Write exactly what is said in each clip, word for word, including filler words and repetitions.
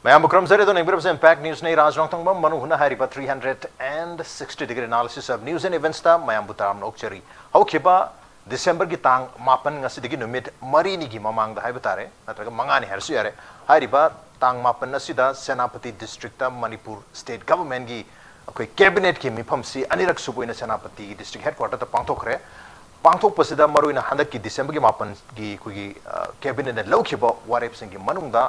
ꯃꯌꯥꯝꯕꯨ ꯈꯨꯔꯨꯝꯖꯔꯤ꯫ ꯑꯗꯨꯅ ꯌꯦꯡꯕꯤꯔꯤꯕꯁꯤ Impact News ꯅꯤ꯫ ꯔꯥꯖ ꯔꯣꯡꯊꯪꯕꯝ ꯃꯅꯨꯡ ꯍꯨꯠꯅ ꯍꯥꯏꯔꯤꯕ three hundred and sixty degree analysis of news and eventsꯇ ꯃꯌꯥꯝꯕꯨ ꯇꯔꯥꯝꯅ ꯑꯣꯛꯆꯔꯤ꯫ ꯍꯧꯈꯤꯕ Decemberꯒꯤ ꯇꯥꯡ ꯃꯥꯄꯟ, ꯉꯁꯤꯗꯒꯤ ꯅꯨꯃꯤꯠ ꯃꯔꯤꯅꯤꯒꯤ ꯃꯃꯥꯡꯗ ꯍꯥꯏꯕ ꯇꯥꯔꯦ, ꯅꯠꯇ꯭ꯔꯒ ꯃꯉꯥꯅꯤ ꯍꯥꯏꯔꯁꯨ ꯌꯥꯔꯦ, ꯍꯥꯏꯔꯤꯕ ꯇꯥꯡ ꯃꯥꯄꯟ ꯑꯁꯤꯗ ꯁꯦꯅꯥꯄꯇꯤ districtꯇ ꯃꯅꯤꯄꯨꯔ state governmentꯀꯤ ꯑꯩꯈꯣꯏ cabinetꯀꯤ ꯃꯤꯐꯝꯁꯤ ꯑꯅꯤꯔꯛ ꯁꯨꯕ ꯑꯣꯏꯅ ꯁꯦꯅꯥꯄꯇꯤꯒꯤ district headquarterꯗ ꯄꯥꯡꯊꯣꯛꯈ꯭ꯔꯦ꯫ ꯄꯥꯡꯊꯣꯛꯄꯁꯤꯗ ꯃꯔꯨꯑꯣꯏꯅ ꯍꯟꯗꯛꯀꯤ Decemberꯒꯤ ꯃꯥꯄꯟꯒꯤ ꯑꯩꯈꯣꯏꯒꯤ, ꯑ, cabinetꯅ ꯂꯧꯈꯤꯕ ꯋꯥꯔꯦꯞꯁꯤꯡꯒꯤ ꯃꯅꯨꯡꯗ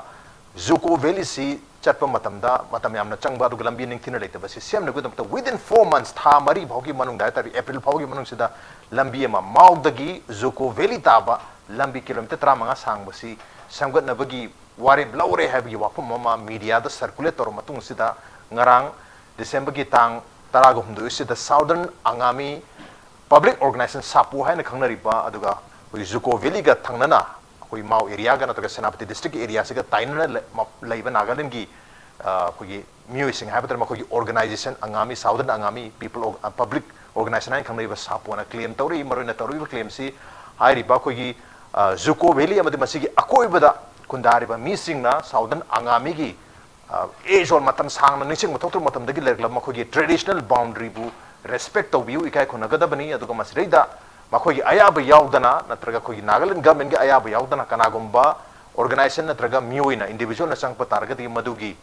Juco Valleyꯁꯤ ꯆꯠꯄ ꯃꯇꯝꯗ ꯃꯇꯝ ꯌꯥꯝꯅ ꯆꯪꯕ, ꯑꯗꯨꯒ ꯂꯝꯕꯤ ꯅꯤꯡꯊꯤꯅ ꯂꯩꯇꯕꯁꯤ ꯁꯦꯝꯅꯕꯒꯤꯗꯃꯛꯇ within four months, ꯊꯥ ꯃꯔꯤ ꯐꯥꯎꯒꯤ ꯃꯅꯨꯡꯗ ꯍꯥꯏꯇꯥꯔꯦ, April ꯐꯥꯎꯒꯤ ꯃꯅꯨꯡꯁꯤꯗ ꯂꯝꯕꯤ ꯑꯃ ꯃꯥꯎꯗꯒꯤ Juco Valley ꯇꯥꯕ ꯂꯝꯕꯤ kilometre ꯇꯔꯥꯃꯉꯥ ꯁꯥꯡꯕꯁꯤ ꯁꯦꯝꯒꯠꯅꯕꯒꯤ ꯋꯥꯔꯦꯞ ꯂꯧꯔꯦ ꯍꯥꯏꯕꯒꯤ ꯋꯥꯐꯝ ꯑꯃ mediaꯗ circulate ꯇꯧꯔꯕ ꯃꯇꯨꯡꯁꯤꯗ, ꯉꯔꯥꯡ Decemberꯒꯤ ꯇꯥꯡ ꯇꯔꯥꯍꯨꯝꯗꯣꯏꯁꯤꯗ Southern Angami Public Organisation, ꯁꯥꯄꯣ ꯍꯥꯏꯅ ꯈꯪꯅꯔꯤꯕ, ꯑꯗꯨꯒ ꯑꯩꯈꯣꯏꯒꯤ Juco Valleyꯒ ꯊꯪꯅꯅ ꯑꯩꯈꯣꯏ ꯃꯥꯎ areaꯒ ꯅꯠꯇ꯭ꯔꯒ ꯁꯦꯅꯥꯄꯇꯤ districtꯀꯤ areaꯁꯤꯒ ꯇꯥꯏꯅꯅ ꯂꯩ-, ꯃ-, ꯂꯩꯕ ꯅꯥꯒꯥꯂꯦꯟꯒꯤ, ꯑ, ꯑꯩꯈꯣꯏꯒꯤ ꯃꯤꯑꯣꯏꯁꯤꯡ ꯍꯥꯏꯕ ꯇꯥꯔꯦ, ꯃꯈꯣꯏꯒꯤ organization, Angami, Southern Angami People Org-, ꯑ, Public Organisation ꯍꯥꯏꯅ ꯈꯪꯅꯔꯤꯕ ꯁꯥꯄꯣꯅ claim ꯇꯧꯔꯤ꯫ ꯃꯔꯨꯑꯣꯏꯅ ꯇꯧꯔꯤꯕ claimꯁꯤ ꯍꯥꯏꯔꯤꯕ ꯑꯩꯈꯣꯏꯒꯤ, ꯑ, Juco Valley ꯑꯃꯗꯤ ꯃꯁꯤꯒꯤ ꯑꯀꯣꯏꯕꯗ ꯈꯨꯟꯗꯥꯔꯤꯕ ꯃꯤꯁꯤꯡꯅ Southern Angamꯤꯒꯤ, ꯑ, age old, ꯃꯇꯝ ꯁꯥꯡꯅ ꯅꯤꯡꯁꯤꯡꯕ ꯊꯣꯛꯇ꯭ꯔꯕ ꯃꯇꯝꯗꯒꯤ ꯂꯩꯔꯛꯂꯕ ꯃꯈꯣꯏꯒꯤ traditional boundaryꯕꯨ respect ꯇꯧꯕꯤꯌꯨ, ꯏꯀꯥꯏ ꯈꯨꯝꯅꯒꯗꯕꯅꯤ꯫ ꯑꯗꯨꯒ ꯃꯁꯤꯗꯩꯗ ꯃꯈꯣꯏꯒꯤ ꯑꯌꯥꯕ ꯌꯥꯎꯗꯅ ꯅꯠꯇ꯭ꯔꯒ ꯑꯩꯈꯣꯏꯒꯤ ꯅꯥꯒꯥꯂꯦꯟ governmentꯀꯤ ꯑꯌꯥꯕ ꯌꯥꯎꯗꯅ ꯀꯅꯥꯒꯨꯝꯕ organization ꯅꯠꯇ꯭ꯔꯒ ꯃꯤꯑꯣꯏꯅ, individualꯅ ꯆꯪꯉꯛꯄ ꯇꯥꯔꯒꯗꯤ ꯃꯗꯨꯒꯤ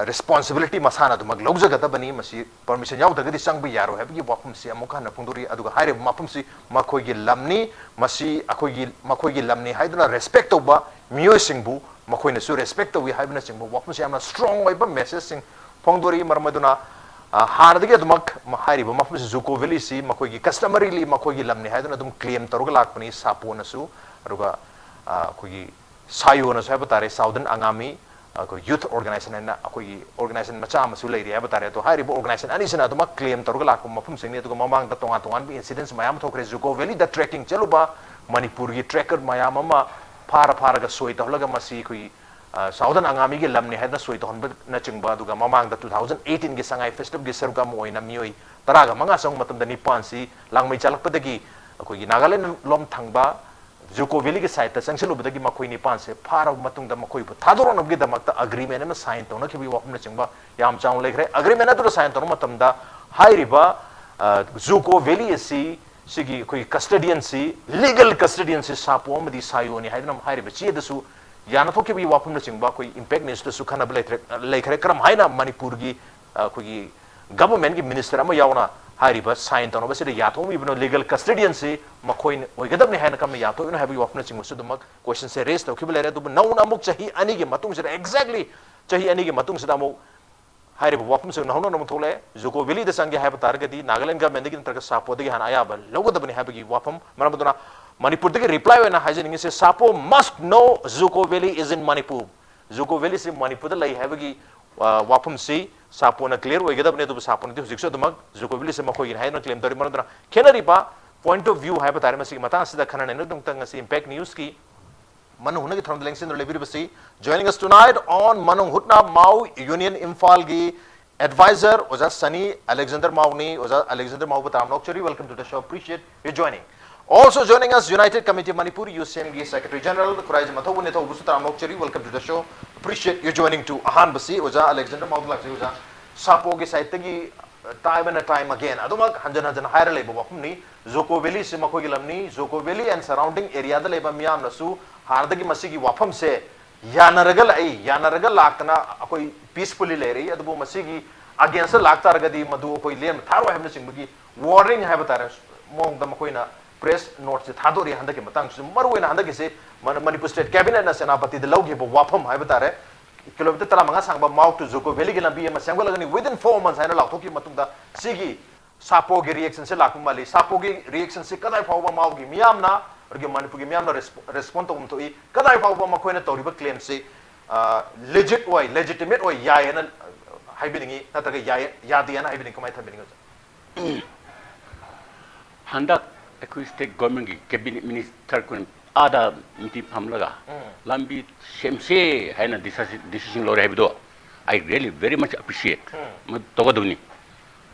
responsibility ꯃꯁꯥꯅ ꯑꯗꯨꯃꯛ ꯂꯧꯖꯒꯗꯕꯅꯤ꯫ ꯃꯁꯤ permission ꯌꯥꯎꯗ꯭ꯔꯒꯗꯤ ꯆꯪꯕ ꯌꯥꯔꯣꯏ ꯍꯥꯏꯕꯒꯤ ꯋꯥꯐꯝꯁꯤ ꯑꯃꯨꯛ ꯍꯟꯅ ꯐꯣꯡꯗꯣꯔꯤ꯫ ꯑꯗꯨꯒ ꯍꯥꯏꯔꯤꯕ ꯃꯐꯝꯁꯤ ꯃꯈꯣꯏꯒꯤ ꯂꯝꯅꯤ, ꯃꯁꯤ ꯑꯩꯈꯣꯏꯒꯤ, ꯃꯈꯣꯏꯒꯤ ꯂꯝꯅꯤ ꯍꯥꯏꯗꯨꯅ respect ꯇꯧꯕ ꯃꯤꯑꯣꯏꯁꯤꯡꯕꯨ ꯃꯈꯣꯏꯅꯁꯨ respect ꯇꯧꯏ ꯍꯥꯏꯕꯅꯆꯤꯡꯕ ꯋꯥꯐꯝꯁꯤ ꯌꯥꯝꯅ strong ꯑꯣꯏꯕ messageꯁꯤꯡ ꯐꯣꯡꯗꯣꯔꯛꯏ꯫ ꯃꯔꯝ ꯑꯗꯨꯅ, ꯑ, ꯍꯥꯟꯅꯗꯒꯤ ꯑꯗꯨꯃꯛ ꯃ-, ꯍꯥꯏꯔꯤꯕ ꯃꯐꯝꯁꯤ, Juco Valleyꯁꯤ ꯃꯈꯣꯏꯒꯤ customarily ꯃꯈꯣꯏꯒꯤ ꯂꯝꯅꯤ ꯍꯥꯏꯗꯨꯅ ꯑꯗꯨꯝ claim ꯇꯧꯔꯒ ꯂꯥꯛꯄꯅꯤ ꯁꯥꯄꯣꯅꯁꯨ, ꯑꯗꯨꯒ, ꯑ, ꯑꯩꯈꯣꯏꯒꯤ ꯁꯥꯌꯣꯅꯁꯨ ꯍꯥꯏꯕ ꯇꯥꯔꯦ, Southern Angami, ꯑꯩꯈꯣꯏ youth organisation ꯍꯥꯏꯅ ꯑꯩꯈꯣꯏꯒꯤ organisation ꯃꯆꯥ ꯑꯃꯁꯨ ꯂꯩꯔꯤ ꯍꯥꯏꯕ ꯇꯥꯔꯦ꯫ ꯑꯗꯣ ꯍꯥꯏꯔꯤꯕ organisation ꯑꯅꯤꯁꯤꯅ ꯑꯗꯨꯃꯛ claim ꯇꯧꯔꯒ ꯂꯥꯛꯄ ꯃꯐꯝꯁꯤꯡꯅꯤ꯫ ꯑꯗꯨꯒ ꯃꯃꯥꯡꯗ ꯇꯣꯉꯥꯟ ꯇꯣꯉꯥꯟꯕ incidents ꯃꯌꯥꯝ ꯑꯃ ꯊꯣꯛꯈ꯭ꯔꯦ꯫ Juco Valleyꯗ trekking ꯆꯠꯂꯨꯕ ꯃꯅꯤꯄꯨꯔꯒꯤ trekker ꯃꯌꯥꯝ ꯑꯃ ꯐꯥꯔ ꯐꯥꯔꯒ ꯁꯣꯏ ꯇꯧꯍꯜꯂꯒ ꯃꯁꯤ ꯑꯩꯈꯣꯏꯒꯤ, ꯑ, Southern Angamiꯒꯤ ꯂꯝꯅꯤ ꯍꯥꯏꯗꯨꯅ ꯁꯣꯏ ꯇꯧꯍꯟꯕꯅꯆꯤꯡꯕ, ꯑꯗꯨꯒ ꯃꯃꯥꯡꯗ two thousand eighteenꯒꯤ ꯁꯉꯥꯏ festivalꯒꯤ ꯁꯔꯨꯛ ꯑꯃ ꯑꯣꯏꯅ ꯃꯤꯑꯣꯏ ꯇꯔꯥꯒ ꯃꯉꯥ ꯆꯪꯕ ꯃꯇꯝꯗ ꯅꯤꯄꯥꯟꯁꯤ ꯂꯥꯡꯃꯩ ꯆꯥꯂꯛꯄꯗꯒꯤ ꯑꯩꯈꯣꯏꯒꯤ ꯅꯥꯒꯥꯂꯦꯟ ꯂꯣꯝ ꯊꯪꯕ ꯖꯨꯀꯣ ꯚꯦꯂꯤꯒꯤ ꯁꯥꯏꯠꯇ ꯆꯪꯁꯤꯜꯂꯨꯕꯗꯒꯤ ꯃꯈꯣꯏ ꯅꯤꯄꯥꯟꯁꯦ ꯐꯥꯔꯕ ꯃꯇꯨꯡꯗ ꯃꯈꯣꯏꯕꯨ ꯊꯥꯗꯣꯔꯛꯅꯕꯒꯤꯗꯃꯛꯇ ꯑꯦꯒ꯭ꯔꯤꯃꯦꯟ ꯑꯃ ꯁꯥꯏꯟ ꯇꯧꯅꯈꯤꯕꯒꯤ ꯋꯥꯐꯝꯅꯆꯤꯡꯕ ꯌꯥꯝ ꯆꯥꯎꯅ ꯂꯩꯈ꯭ꯔꯦ꯫ ꯑꯦꯒ꯭ꯔꯤꯃꯦꯟ ꯑꯗꯨꯗ ꯁꯥꯏꯟ ꯇꯧꯔꯕ ꯃꯇꯝꯗ ꯍꯥꯏꯔꯤꯕ, ꯑ, ꯖꯨꯀꯣ ꯚꯦꯂꯤ ꯑꯁꯤ ꯁꯤꯒꯤ ꯑꯩꯈꯣꯏ ꯀꯁꯇꯗꯤꯌꯟꯁꯤ, ꯂꯤꯒꯦꯜ ꯀꯁꯇꯗꯤꯌꯟꯁꯤ ꯁꯥꯄꯣ ꯑꯃꯗꯤ ꯁꯥꯌꯣꯅꯤ ꯍꯥꯏꯗꯨꯅ ꯍꯥꯏꯔꯤꯕ ꯆꯦꯗꯁꯨ ꯌꯥꯅꯊꯣꯛꯈꯤꯕꯒꯤ ꯋꯥꯐꯝꯅꯆꯤꯡꯕ ꯑꯩꯈꯣꯏ ꯏꯝꯄꯦꯛ ꯅ꯭ꯌꯨꯁꯇꯁꯨ ꯈꯟꯅꯕ ꯂꯩꯇ꯭ꯔꯦ-, ꯂꯩꯈ꯭ꯔꯦ꯫ ꯀꯔꯝ ꯍꯥꯏꯅ ꯃꯅꯤꯄꯨꯔꯒꯤ, ꯑ, ꯑꯩꯈꯣꯏꯒꯤ ꯒꯚꯔꯟꯃꯦꯟꯠꯀꯤ ꯃꯤꯅꯤꯁꯇꯔ ꯑꯃ ꯌꯥꯎꯅ ꯍꯥꯏꯔꯤꯕ ꯁꯥꯏꯟ ꯇꯧꯅꯕꯁꯤꯗ ꯌꯥꯊꯣꯛꯑꯝꯃꯤꯕꯅꯣ? ꯂꯤꯒꯦꯜ ꯀꯁꯇꯗꯤꯌꯟꯁꯤ ꯃꯈꯣꯏꯅ ꯑꯣꯏꯒꯗꯕꯅꯤ ꯍꯥꯏꯅ ꯀꯔꯝꯅ ꯌꯥꯊꯣꯛꯏꯅꯣ ꯍꯥꯏꯕꯒꯤ ꯋꯥꯐꯝꯅꯆꯤꯡꯕꯁꯨ ꯑꯗꯨꯃꯛ ꯀꯣꯏꯁꯟꯁꯦ ꯔꯦꯖ ꯇꯧꯈꯤꯕ ꯂꯩꯔꯦ꯫ ꯑꯗꯨꯕꯨ ꯅꯧꯅ ꯑꯃꯨꯛ ꯆꯍꯤ ꯑꯅꯤꯒꯤ ꯃꯇꯨꯡꯁꯤꯗ, ꯑꯦꯛꯖꯦꯛꯂꯤ ꯆꯍꯤ ꯑꯅꯤꯒꯤ ꯃꯇꯨꯡꯁꯤꯗ ꯑꯃꯨꯛ ꯍꯥꯏꯔꯤꯕ ꯋꯥꯐꯝꯁꯤ ꯅꯧꯍꯧꯅꯅ ꯑꯃꯨꯛ ꯊꯣꯛꯂꯛꯑꯦ꯫ ꯖꯨꯀꯣ ꯚꯦꯂꯤꯗ ꯆꯪꯒꯦ ꯍꯥꯏꯕ ꯇꯥꯔꯒꯗꯤ ꯅꯥꯒꯥꯂꯦꯟ ꯒꯚꯔꯟꯃꯦꯟꯠꯗꯒꯤ ꯅꯠꯇ꯭ꯔꯒ ꯁꯥꯄꯣꯗꯒꯤ ꯍꯥꯟꯅ ꯑꯌꯥꯕ ꯂꯧꯒꯗꯕꯅꯤ ꯍꯥꯏꯕꯒꯤ ꯋꯥꯐꯝ꯫ ꯃꯔꯝ ꯑꯗꯨꯅ ꯃꯅꯤꯄꯨꯔꯗꯒꯤ ꯔꯤꯄ꯭ꯂꯥꯏ ꯑꯣꯏꯅ ꯍꯥꯏꯖꯅꯤꯡꯉꯤꯁꯦ, ꯁꯥꯄꯣ must know Zuko Valley is in Manipur꯫ ꯖꯨꯀꯣ ꯚꯦꯂꯤꯁꯤ ꯃꯅꯤꯄꯨꯔꯗ ꯂꯩ ꯍꯥꯏꯕꯒꯤ, ꯑ, ꯋꯥꯐꯝꯁꯤ ꯁꯥꯄꯣꯅ ꯀ꯭ꯂꯤꯌꯥꯔ ꯑꯣꯏꯒꯗꯕꯅꯤ꯫ ꯑꯗꯨꯕꯨ ꯁꯥꯄꯣꯅꯗꯤ ꯍꯧꯖꯤꯛꯁꯨ ꯑꯗꯨꯃꯛ ꯖꯨꯀꯣ ꯚꯦꯂꯤꯁꯤ ꯃꯈꯣꯏꯒꯤꯅꯤ ꯍꯥꯏꯗꯨꯅ ꯀ꯭ꯂꯦꯝ ꯇꯧꯔꯤ꯫ ꯃꯔꯝ ꯑꯗꯨꯅ ꯈꯦꯠꯅꯔꯤꯕ ꯄꯣꯏꯟꯠ ꯑꯣꯐ ꯚ꯭ꯌꯨ ꯍꯥꯏꯕ ꯇꯥꯔꯦ, ꯃꯁꯤꯒꯤ ꯃꯇꯥꯡꯁꯤꯗ ꯈꯟꯅ ꯅꯩꯅꯗꯨꯅ ꯉꯁꯤ ꯏꯝꯄꯦꯛ ꯅ꯭ꯌꯨꯁꯀꯤ ꯃꯅꯨꯡ ꯍꯨꯠꯅꯒꯤ ꯊꯧꯔꯝꯗ ꯂꯦꯡꯁꯤꯟꯗꯨꯅ ꯂꯩꯕꯤꯔꯤꯕꯁꯤ, joining us tonight on ꯃꯅꯨꯡ ꯍꯨꯠꯅ, ꯃꯥꯎ ꯌꯨꯅꯤꯌꯟ ꯏꯝꯐꯥꯜꯒꯤ ꯑꯦꯗꯚꯥꯏꯖꯔ ꯑꯣꯖꯥ ꯁꯅꯤ ꯑꯂꯦꯛꯖꯦꯟꯗꯔ ꯃꯥꯎꯅꯤ꯫ ꯑꯣꯖꯥ ꯑꯂꯦꯛꯖꯦꯟꯗꯔ ꯃꯥꯎꯕꯨ ꯇꯔꯥꯝꯅ ꯑꯣꯛꯆꯔꯤ, welcome to the show, appreciate your joining. Also joining us, United Committee Manipur, U C ꯑꯦꯝꯒꯤ ꯁꯦꯀ꯭ꯔꯦꯇꯔꯤ ꯖꯦꯅꯔꯦꯜ ꯈꯨꯔꯥꯏꯖꯝ ꯃꯊꯧꯕꯨ ꯅꯤꯊꯧꯕꯨꯁꯨ ꯇꯔꯥꯝꯅ ꯑꯣꯛꯆꯔꯤ, welcome to the show, appreciate your joining too꯫ ꯑꯍꯥꯟꯕꯁꯤ ꯑꯣꯖꯥ ꯑꯂꯦꯛꯖꯦꯟꯗꯔ ꯃꯥꯎꯗ ꯂꯥꯛꯆꯩ꯫ ꯑꯣꯖꯥ, ꯁꯥꯄꯣꯒꯤ ꯁꯥꯏꯠꯇꯒꯤ, time and time again ꯑꯗꯨꯃꯛ ꯍꯟꯖꯟ ꯍꯟꯖꯟ ꯍꯥꯏꯔ ꯂꯩꯕ ꯋꯥꯐꯝꯅꯤ, ꯖꯨꯀꯣ ꯚꯦꯂꯤꯁꯤ ꯃꯈꯣꯏꯒꯤ ꯂꯝꯅꯤ, ꯖꯨꯀꯣ ꯚꯦꯂꯤ and surrounding areaꯗ ꯂꯩꯕ ꯃꯤꯌꯥꯝꯅꯁꯨ ꯍꯥꯟꯅꯗꯒꯤ ꯃꯁꯤꯒꯤ ꯋꯥꯐꯝꯁꯦ ꯌꯥꯅꯔꯒ ꯂꯥꯛꯏ, ꯌꯥꯅꯔꯒ ꯂꯥꯛꯇꯅ ꯑꯩꯈꯣꯏ ꯄꯤꯁꯐꯨꯜꯂꯤ ꯂꯩꯔꯛꯏ꯫ ꯑꯗꯨꯕꯨ ꯃꯁꯤꯒꯤ ꯑꯒꯦꯟꯁꯇ ꯂꯥꯛꯇꯥꯔꯒꯗꯤ ꯃꯗꯨ ꯑꯩꯈꯣꯏ ꯂꯦꯝꯅ ꯊꯥꯔꯣꯏ ꯍꯥꯏꯕꯅꯆꯤꯡꯕꯒꯤ ꯋꯥꯔꯅꯤꯡ ꯍꯥꯏꯕ ꯇꯥꯔꯦ, ꯃꯑꯣꯡꯗ ꯃꯈꯣꯏꯅ ꯄ꯭ꯔꯦꯁ ꯅꯣꯠꯁꯦ ꯊꯥꯗꯣꯔꯛꯏ꯫ ꯍꯟꯗꯛꯀꯤ ꯃꯇꯥꯡꯁꯤꯁꯨ ꯃꯔꯨꯑꯣꯏꯅ ꯍꯟꯗꯛꯀꯤꯁꯤ ꯃꯅ-, ꯃꯅꯤꯄꯨꯔ ꯁ꯭ꯇꯦꯠ ꯀꯦꯕꯤꯅꯦꯠꯅ ꯁꯦꯅꯥꯄꯇꯤꯗ ꯂꯧꯈꯤꯕ ꯋꯥꯐꯝ ꯍꯥꯏꯕ ꯇꯥꯔꯦ, ꯀꯤꯂꯣꯃꯤꯇꯔ ꯇꯔꯥꯃꯉꯥ ꯁꯥꯡꯕ ꯃꯥꯎ to ꯖꯨꯀꯣ ꯚꯦꯂꯤꯒꯤ ꯂꯝꯕꯤ ꯑꯃ ꯁꯦꯝꯒꯠꯂꯒꯅꯤ within four months ꯍꯥꯏꯅ ꯂꯥꯎꯊꯣꯛꯈꯤꯕ ꯃꯇꯨꯡꯗ, ꯁꯤꯒꯤ ꯁꯥꯄꯣꯒꯤ ꯔꯤꯑꯦꯛꯁꯟꯁꯦ ꯂꯥꯛꯄ ꯃꯥꯜꯂꯤ꯫ ꯁꯥꯄꯣꯒꯤ ꯔꯤꯑꯦꯛꯁꯟꯁꯦ ꯀꯗꯥꯏ ꯐꯥꯎꯕ ꯃꯥꯎꯒꯤ ꯃꯤꯌꯥꯝꯅ, ꯑꯗꯨꯒ ꯃꯅꯤꯄꯨꯔꯒꯤ ꯃꯤꯌꯥꯝꯅ ꯔꯦꯁꯄꯣꯟ ꯇꯧꯐꯝ ꯊꯣꯛꯏ, ꯀꯗꯥꯏ ꯐꯥꯎꯕ ꯃꯈꯣꯏꯅ ꯇꯧꯔꯤꯕ ꯀ꯭ꯂꯦꯝꯁꯤ ꯂꯦꯖꯤꯠ ꯑꯣꯏ, ꯂꯦꯖꯤꯇꯤꯃꯦꯠ ꯑꯣꯏ, ꯌꯥꯏ ꯍꯥꯏꯅ ꯍꯥꯏꯕꯤꯅꯤꯡꯉꯤ, ꯅꯠꯇ꯭ꯔꯒ ꯌꯥꯏ, ꯌꯥꯗꯦ ꯍꯥꯏꯅ ꯍꯥꯏꯕꯤꯅꯤꯡꯉꯤ? ꯀꯃꯥꯏꯅ ꯊꯝꯕꯤꯅꯤꯡꯉꯤ, ꯑꯣꯖꯥ? ꯍꯟꯗꯛ ꯑꯩꯈꯣꯏ ꯁ꯭ꯇꯦꯠ ꯒꯣꯔꯃꯦꯟꯒꯤ ꯀꯦꯕꯤꯅꯦꯠ ꯃꯤꯅꯤꯁꯇꯔ ꯑꯩꯈꯣꯏꯅ ꯑꯥꯗ ꯃꯤꯇꯤꯡ ꯐꯝꯂꯒ ꯂꯝꯕꯤ ꯁꯦꯝꯁꯦ ꯍꯥꯏꯅ ꯗꯤꯁꯤꯖꯟ ꯂꯧꯔꯦ ꯍꯥꯏꯕꯗꯣ, I really very much appreciate꯫ ꯃꯗꯨ ꯇꯧꯒꯗꯕꯅꯤ꯫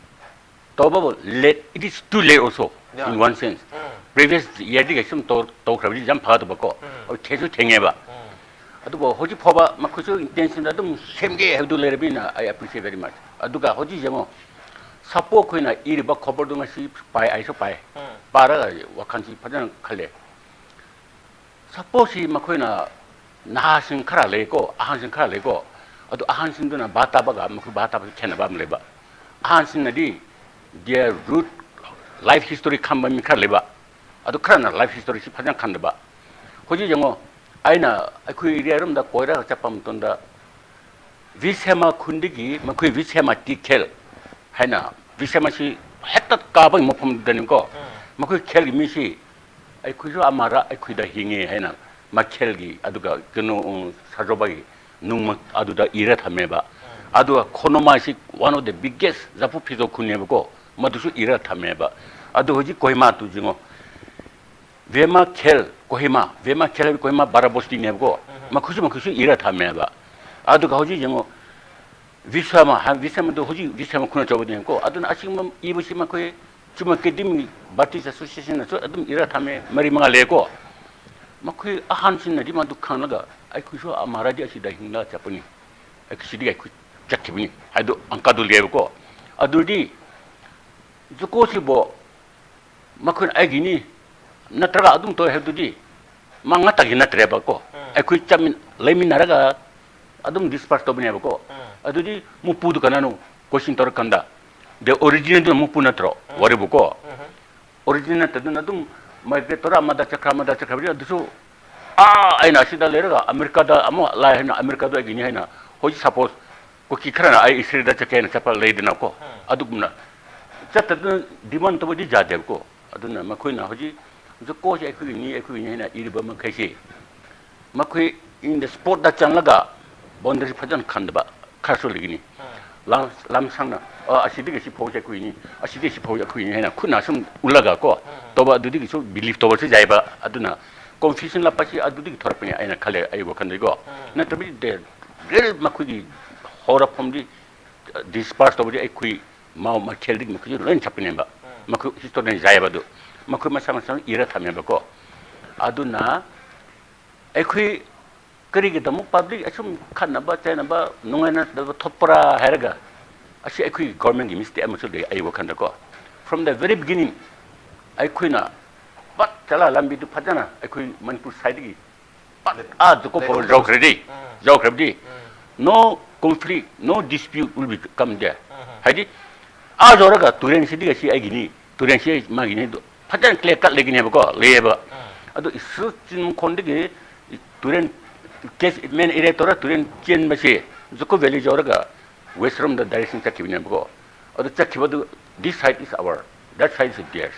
ꯇꯧꯕꯕꯨ late, it is too late also, Yeah. in one sense꯫ previous year ꯗꯒꯤ ꯁꯨꯝ ꯇꯧ-, ꯇꯧꯈ꯭ꯔꯕꯗꯤ ꯌꯥꯝ ꯐꯒꯗꯕꯀꯣ꯫ ꯎꯝ꯫ ꯍꯧꯖꯤꯛ ꯊꯦꯡꯁꯨ ꯊꯦꯡꯉꯦꯕ꯫ ꯎꯝ꯫ ꯑꯗꯨꯕꯨ ꯍꯧꯖꯤꯛ ꯐꯥꯎꯕ ꯃꯈꯣꯏꯁꯨ intention ꯗ ꯑꯗꯨꯝ ꯁꯦꯝꯒꯦ ꯍꯥꯏꯕꯗꯨ ꯂꯩꯔꯕꯅꯤꯅ, I appreciate very much꯫ ꯑꯗꯨꯒ ꯍꯧꯖꯤꯛ ꯌꯦꯡꯉꯣ, ꯁꯥꯄꯣ ꯈꯣꯏꯅ ꯏꯔꯤꯕ ꯈꯣꯕꯔꯗꯨ ꯉꯁꯤ ꯄꯥꯏ, ꯑꯩꯁꯨ ꯄꯥꯏ꯫ ꯎꯝ꯫ ꯄꯥꯔꯒ ꯋꯥꯈꯜꯁꯤ ꯐꯖꯅ ꯈꯜꯂꯦ꯫ ꯁꯥꯄꯣꯁꯤ ꯃꯈꯣꯏꯅ ꯅꯍꯥꯁꯤꯡ ꯈꯔ ꯂꯩꯀꯣ, ꯑꯍꯟꯁꯤꯡ ꯈꯔ ꯂꯩꯀꯣ, ꯑꯗꯨ ꯑꯍꯟꯁꯤꯡꯗꯨꯅ ꯚꯥꯞ ꯇꯥꯕꯒ ꯃꯈꯣꯏ ꯚꯥꯞ ꯇꯥꯕꯒꯤ ꯈꯦꯠꯅꯕ ꯑꯃ ꯂꯩꯕ꯫ ꯑꯍꯟꯁꯤꯡꯅꯗꯤ their root life history ꯈꯪꯕ ꯃꯤ ꯈꯔ ꯂꯩꯕ, ꯑꯗꯨ ꯈꯔꯅ life history ꯁꯤ ꯐꯖꯅ ꯈꯪꯗꯕ꯫ ꯍꯧꯖꯤꯛ ꯌꯦꯡꯉꯣ, ꯑꯩꯅ ꯑꯩꯈꯣꯏ area ꯔꯣꯝꯗ ꯀꯣꯏꯔꯒ ꯆꯠꯄ ꯃꯇꯝꯗ, ꯚꯤꯁꯦꯃ ꯈꯨꯟꯗꯒꯤ ꯃꯈꯣꯏ ꯚꯤꯁꯦꯃ ꯇꯤ ꯈꯦꯜ ꯍꯥꯏꯅ, ꯚꯤꯁꯦꯃꯁꯤ ꯍꯦꯛꯇ ꯀꯥꯕꯒꯤ ꯃꯐꯝꯗꯅꯤꯀꯣ꯫ ꯎꯝ꯫ ꯃꯈꯣꯏ ꯈꯦꯜꯒꯤ ꯃꯤꯁꯤ ꯑꯩꯈꯣꯏꯁꯨ ꯑꯃꯔꯛ ꯑꯩꯈꯣꯏꯗ ꯍꯤꯡꯉꯦ ꯍꯥꯏꯅ ꯃꯈꯦꯜꯒꯤ, ꯑꯗꯨꯒ ꯀꯩꯅꯣ, ꯎꯝ, ꯁꯥꯖꯣꯕꯥꯒꯤ ꯅꯨꯡꯃ ꯑꯗꯨꯗ ꯏꯔ ꯊꯝꯃꯦꯕ꯫ ꯎꯝ꯫ ꯑꯗꯨꯒ ꯈꯣꯅꯣꯃꯥꯁꯤ one of the biggest ꯖꯐꯨ ꯐꯤꯖꯣ ꯈꯨꯟꯅꯦꯕꯀꯣ, ꯃꯗꯨꯁꯨ ꯏꯔ ꯊꯝꯃꯦꯕ꯫ ꯑꯗꯨ ꯍꯧꯖꯤꯛ ꯀꯣꯍꯤꯃꯥꯗꯨ ꯌꯦꯡꯉꯣ, ꯚꯦꯃꯥ ꯈꯦꯜ ꯀꯣꯍꯤꯃꯥ, ꯚꯦꯃꯥ ꯈꯦꯜ ꯍꯥꯏꯕ ꯀꯣꯍꯤꯃꯥ ꯕꯥꯔꯥꯕꯣꯁꯇꯤꯅꯦꯕꯀꯣ, ꯎꯝ꯫ ꯃꯈꯣꯏꯁꯨ, ꯃꯈꯣꯏꯁꯨ ꯏꯔ ꯊꯝꯃꯦꯕ꯫ ꯑꯗꯨꯒ ꯍꯧꯖꯤꯛ ꯌꯦꯡꯉꯣ, ꯚꯤꯁ꯭ꯋꯥꯃꯥ ꯍꯥꯏ, ꯚꯤꯁ꯭ꯋꯥꯃꯥꯗꯨ ꯍꯧꯖꯤꯛ ꯚꯤꯁ꯭ꯋꯥꯃꯥ ꯈꯨꯟ ꯑꯆꯧꯕꯅꯦꯀꯣ꯫ ꯑꯗꯨꯅ ꯑꯁꯤꯒꯨꯝꯕ ꯏꯕꯁꯤ ꯃꯈꯣꯏ ꯆꯨꯝꯅ ꯑꯦꯀꯥꯗꯦꯃꯤ ꯕꯥꯞꯇꯤꯁ ꯑꯦꯁꯣꯁꯤꯌꯦꯁꯟꯅꯁꯨ ꯑꯗꯨꯝ ꯏꯔ ꯊꯝꯃꯦ, ꯃꯔꯤ ꯃꯉꯥ ꯂꯩꯌꯦꯀꯣ꯫ ꯃꯈꯣꯏ ꯑꯍꯟꯁꯤꯡꯅꯗꯤ ꯃꯗꯨ ꯈꯪꯂꯒ ꯑꯩꯈꯣꯏꯁꯨ ꯑꯃꯔꯗꯤ ꯑꯁꯤꯗ ꯍꯤꯡꯂꯒ ꯆꯠꯄꯅꯤ, ꯑꯩꯈꯣꯏ ꯁꯤꯗꯒꯤ ꯑꯩꯈꯣꯏ ꯆꯠꯈꯤꯕꯅꯤ ꯍꯥꯏꯗꯨ ꯑꯪꯀꯗꯨ ꯂꯩꯌꯦꯕꯀꯣ꯫ ꯑꯗꯨꯗꯤ ꯖꯨꯀꯣꯁꯤꯕꯨ ꯃꯈꯣꯏꯅ ꯑꯩꯒꯤꯅꯤ ꯅꯠꯇ꯭ꯔꯒ ꯑꯗꯨꯝ ꯇꯧꯋꯦ ꯍꯥꯏꯕꯗꯨꯗꯤ ꯃꯥ ꯉꯥꯛꯇꯒꯤ ꯅꯠꯇ꯭ꯔꯦꯕꯀꯣ꯫ ꯎꯝ꯫ ꯑꯩꯈꯣꯏ ꯆꯠꯃꯤꯟ-, ꯂꯩꯃꯤꯟꯅꯔꯒ ꯑꯗꯨꯝ ꯗꯤꯁꯄꯔꯁ ꯇꯧꯕꯅꯦꯕꯀꯣ꯫ ꯎꯝ꯫ ꯑꯗꯨꯗꯤ ꯃꯄꯨꯗꯨ ꯀꯅꯥꯅꯣ ꯀꯣꯏꯁꯟ ꯇꯧꯔꯀꯥꯟꯗ, ꯗ ꯑꯣꯔꯤꯖꯤꯅꯦꯜꯗꯨꯅ ꯃꯄꯨ ꯅꯠꯇ꯭ꯔꯣ? ꯎꯝ꯫ ꯋꯥꯔꯤꯕꯨꯀꯣ꯫ ꯎꯝ꯫ ꯑꯣꯔꯤꯖꯤꯅꯦꯜ ꯅꯠꯇꯗꯨꯅ ꯑꯗꯨꯝ ꯃꯥꯏꯒ꯭ꯔꯦꯠ ꯇꯧꯔ ꯑꯃꯗ ꯆꯠꯈ꯭ꯔ, ꯑꯃꯗ ꯆꯠꯈ꯭ꯔꯕꯗꯤ ꯑꯗꯨꯁꯨ, ꯑꯥ, ꯑꯩꯅ ꯑꯁꯤꯗ ꯂꯩꯔꯒ ꯑꯃꯦꯔꯤꯀꯥꯗ ꯑꯃꯨꯛ ꯂꯥꯛꯑꯦ ꯍꯥꯏꯅ ꯑꯃꯦꯔꯤꯀꯥꯗꯣ ꯑꯩꯒꯤꯅꯤ ꯍꯥꯏꯅ, ꯍꯧꯖꯤꯛ ꯁꯄꯣꯁ ꯀꯨꯀꯤ ꯈꯔꯅ ꯑꯩ ꯏꯁꯔꯦꯜꯗ ꯆꯠꯀꯦ ꯍꯥꯏꯅ ꯆꯠꯄ ꯂꯩꯗꯅꯀꯣ, ꯎꯝ꯫ ꯑꯗꯨꯒꯨꯝꯅ ꯆꯠꯇꯗꯨꯅ ꯗꯤꯃꯥꯟ ꯇꯧꯕꯗꯤ ꯌꯥꯗꯦꯕꯀꯣ꯫ ꯑꯗꯨꯅ ꯃꯈꯣꯏꯅ ꯍꯧꯖꯤꯛ ꯖꯨꯀꯣꯁꯦ ꯑꯩꯈꯣꯏꯒꯤꯅꯤ, ꯑꯩꯈꯣꯏꯒꯤꯅꯤ ꯍꯥꯏꯅ ꯏꯔꯤꯕ ꯃꯈꯩꯁꯤ, ꯃꯈꯣꯏ in the spot ꯇ ꯆꯪꯂꯒ ꯕꯥꯎꯟꯗꯔꯤ ꯐꯖꯅ ꯈꯟꯗꯕ ꯈꯔꯁꯨ ꯂꯩꯒꯅꯤ꯫ ꯎꯝ꯫ ꯂꯝ, ꯂꯝ ꯁꯥꯡꯅ, "ꯑ, ꯑꯁꯤꯗꯒꯤ ꯁꯤ ꯐꯥꯎꯁꯦ ꯑꯩꯈꯣꯏꯅꯤ, ꯑꯁꯤꯗꯒꯤ ꯁꯤ ꯐꯥꯎꯁꯦ ꯑꯩꯈꯣꯏꯅꯤ" ꯍꯥꯏꯅ ꯈꯨꯠꯅ ꯁꯨꯝ ꯎꯠꯂꯒ ꯀꯣ, ꯎꯝ꯫ ꯇꯧꯕ, ꯑꯗꯨꯗꯒꯤꯁꯨ ꯕꯤꯂꯤꯐ ꯇꯧꯕꯁꯨ ꯌꯥꯏꯕ꯫ ꯑꯗꯨꯅ ꯀꯣꯟꯐ꯭ꯌꯨꯖꯟ ꯂꯥꯛꯄꯁꯤ ꯑꯗꯨꯗꯒꯤ ꯊꯣꯔꯛꯄꯅꯤ ꯑꯩꯅ ꯈꯜꯂꯦ, ꯑꯩ ꯋꯥꯈꯜꯗꯗꯤꯀꯣ꯫ ꯎꯝ꯫ ꯅꯠꯇ꯭ꯔꯕꯗꯤ ꯗꯦ ꯔꯤꯌꯦꯜ ꯃꯈꯣꯏꯒꯤ ꯍꯧꯔꯛꯐꯝꯗꯤ, ꯗꯤꯁꯄꯔꯁ ꯇꯧꯕꯗꯤ ꯑꯩꯈꯣꯏ ꯃꯥꯎ ꯃꯈꯦꯜꯗꯒꯤ ꯃꯈꯣꯏꯁꯨ ꯂꯣꯏꯅ ꯆꯠꯄꯅꯦꯕ꯫ ꯎꯝ꯫ ꯃꯈꯣꯏ ꯍꯤꯁꯇꯣꯔꯤꯌꯟ ꯌꯥꯏꯕ ꯑꯗꯨ꯫ ꯃꯈꯣꯏ ꯃꯁꯥ ꯃꯁꯥꯅ ꯏꯔ ꯊꯝꯃꯦꯕꯀꯣ꯫ ꯑꯗꯨꯅ ꯑꯩꯈꯣꯏ ꯀꯔꯤꯒꯤꯗꯃꯛ ꯄꯕ꯭ꯂꯤꯛ ꯑꯁꯨꯝ ꯈꯠꯅꯕ ꯆꯩꯅꯕ ꯅꯨꯡꯉꯥꯏꯅꯗꯕ ꯊꯣꯛꯄ꯭ꯔꯥ ꯍꯥꯏꯔꯒ, ꯑꯁꯤ ꯑꯩꯈꯣꯏꯒꯤ ꯒꯣꯔꯃꯦꯟꯒꯤ ꯃꯤꯁꯇꯦꯛ ꯑꯃꯁꯨ ꯂꯩ ꯑꯩ ꯋꯥꯈꯜꯗꯀꯣ꯫ From the very beginning ꯑꯩꯈꯣꯏꯅ ꯄꯠ ꯆꯠꯂ ꯂꯝꯕꯤꯗꯨ ꯐꯖꯅ ꯑꯩꯈꯣꯏ ꯃꯅꯤꯄꯨꯔ ꯁꯥꯏꯠꯇꯒꯤ ꯄꯠ ꯑꯥ ꯖꯨꯀꯣ ꯐꯥꯎ ꯌꯧꯈ꯭ꯔꯗꯤ, ꯌꯧꯈ꯭ꯔꯕꯗꯤ, no conflict, no dispute will be come there꯫ ꯍꯥꯏꯗꯤ ꯑꯥ ꯌꯧꯔꯒ ꯇꯨꯔꯦꯟꯁꯤꯗꯤ ꯑꯁꯤ ꯑꯩꯒꯤꯅꯤ, ꯇꯨꯔꯦꯟꯁꯤ ꯃꯥꯒꯤꯅꯤ ꯑꯗꯨ ꯐꯖꯅ ꯀ꯭ꯂꯤꯌꯥꯔ ꯀꯠ ꯂꯩꯒꯅꯦꯕꯀꯣ, ꯂꯩꯌꯦꯕ꯫ ꯑꯗꯨ ꯏꯁꯨ ꯆꯤꯡꯈꯣꯟꯗꯒꯤ ꯇꯨꯔꯦꯟ ꯀꯦꯁ ꯃꯦꯟ ꯑꯦꯔꯤꯌꯥ ꯇꯧꯔ ꯇꯨꯔꯦꯟ ꯆꯦꯟꯕꯁꯦ ꯖꯨꯀꯣ ꯚꯦꯂꯤ ꯌꯧꯔꯒ ꯋꯦꯁ ꯔꯣꯝꯗ ꯗꯥꯏꯔꯦꯛꯁꯟ ꯆꯠꯈꯤꯕꯅꯦꯕꯀꯣ꯫ ꯑꯗꯨ ꯆꯠꯈꯤꯕꯗꯨ, this side is our, that side is theirs,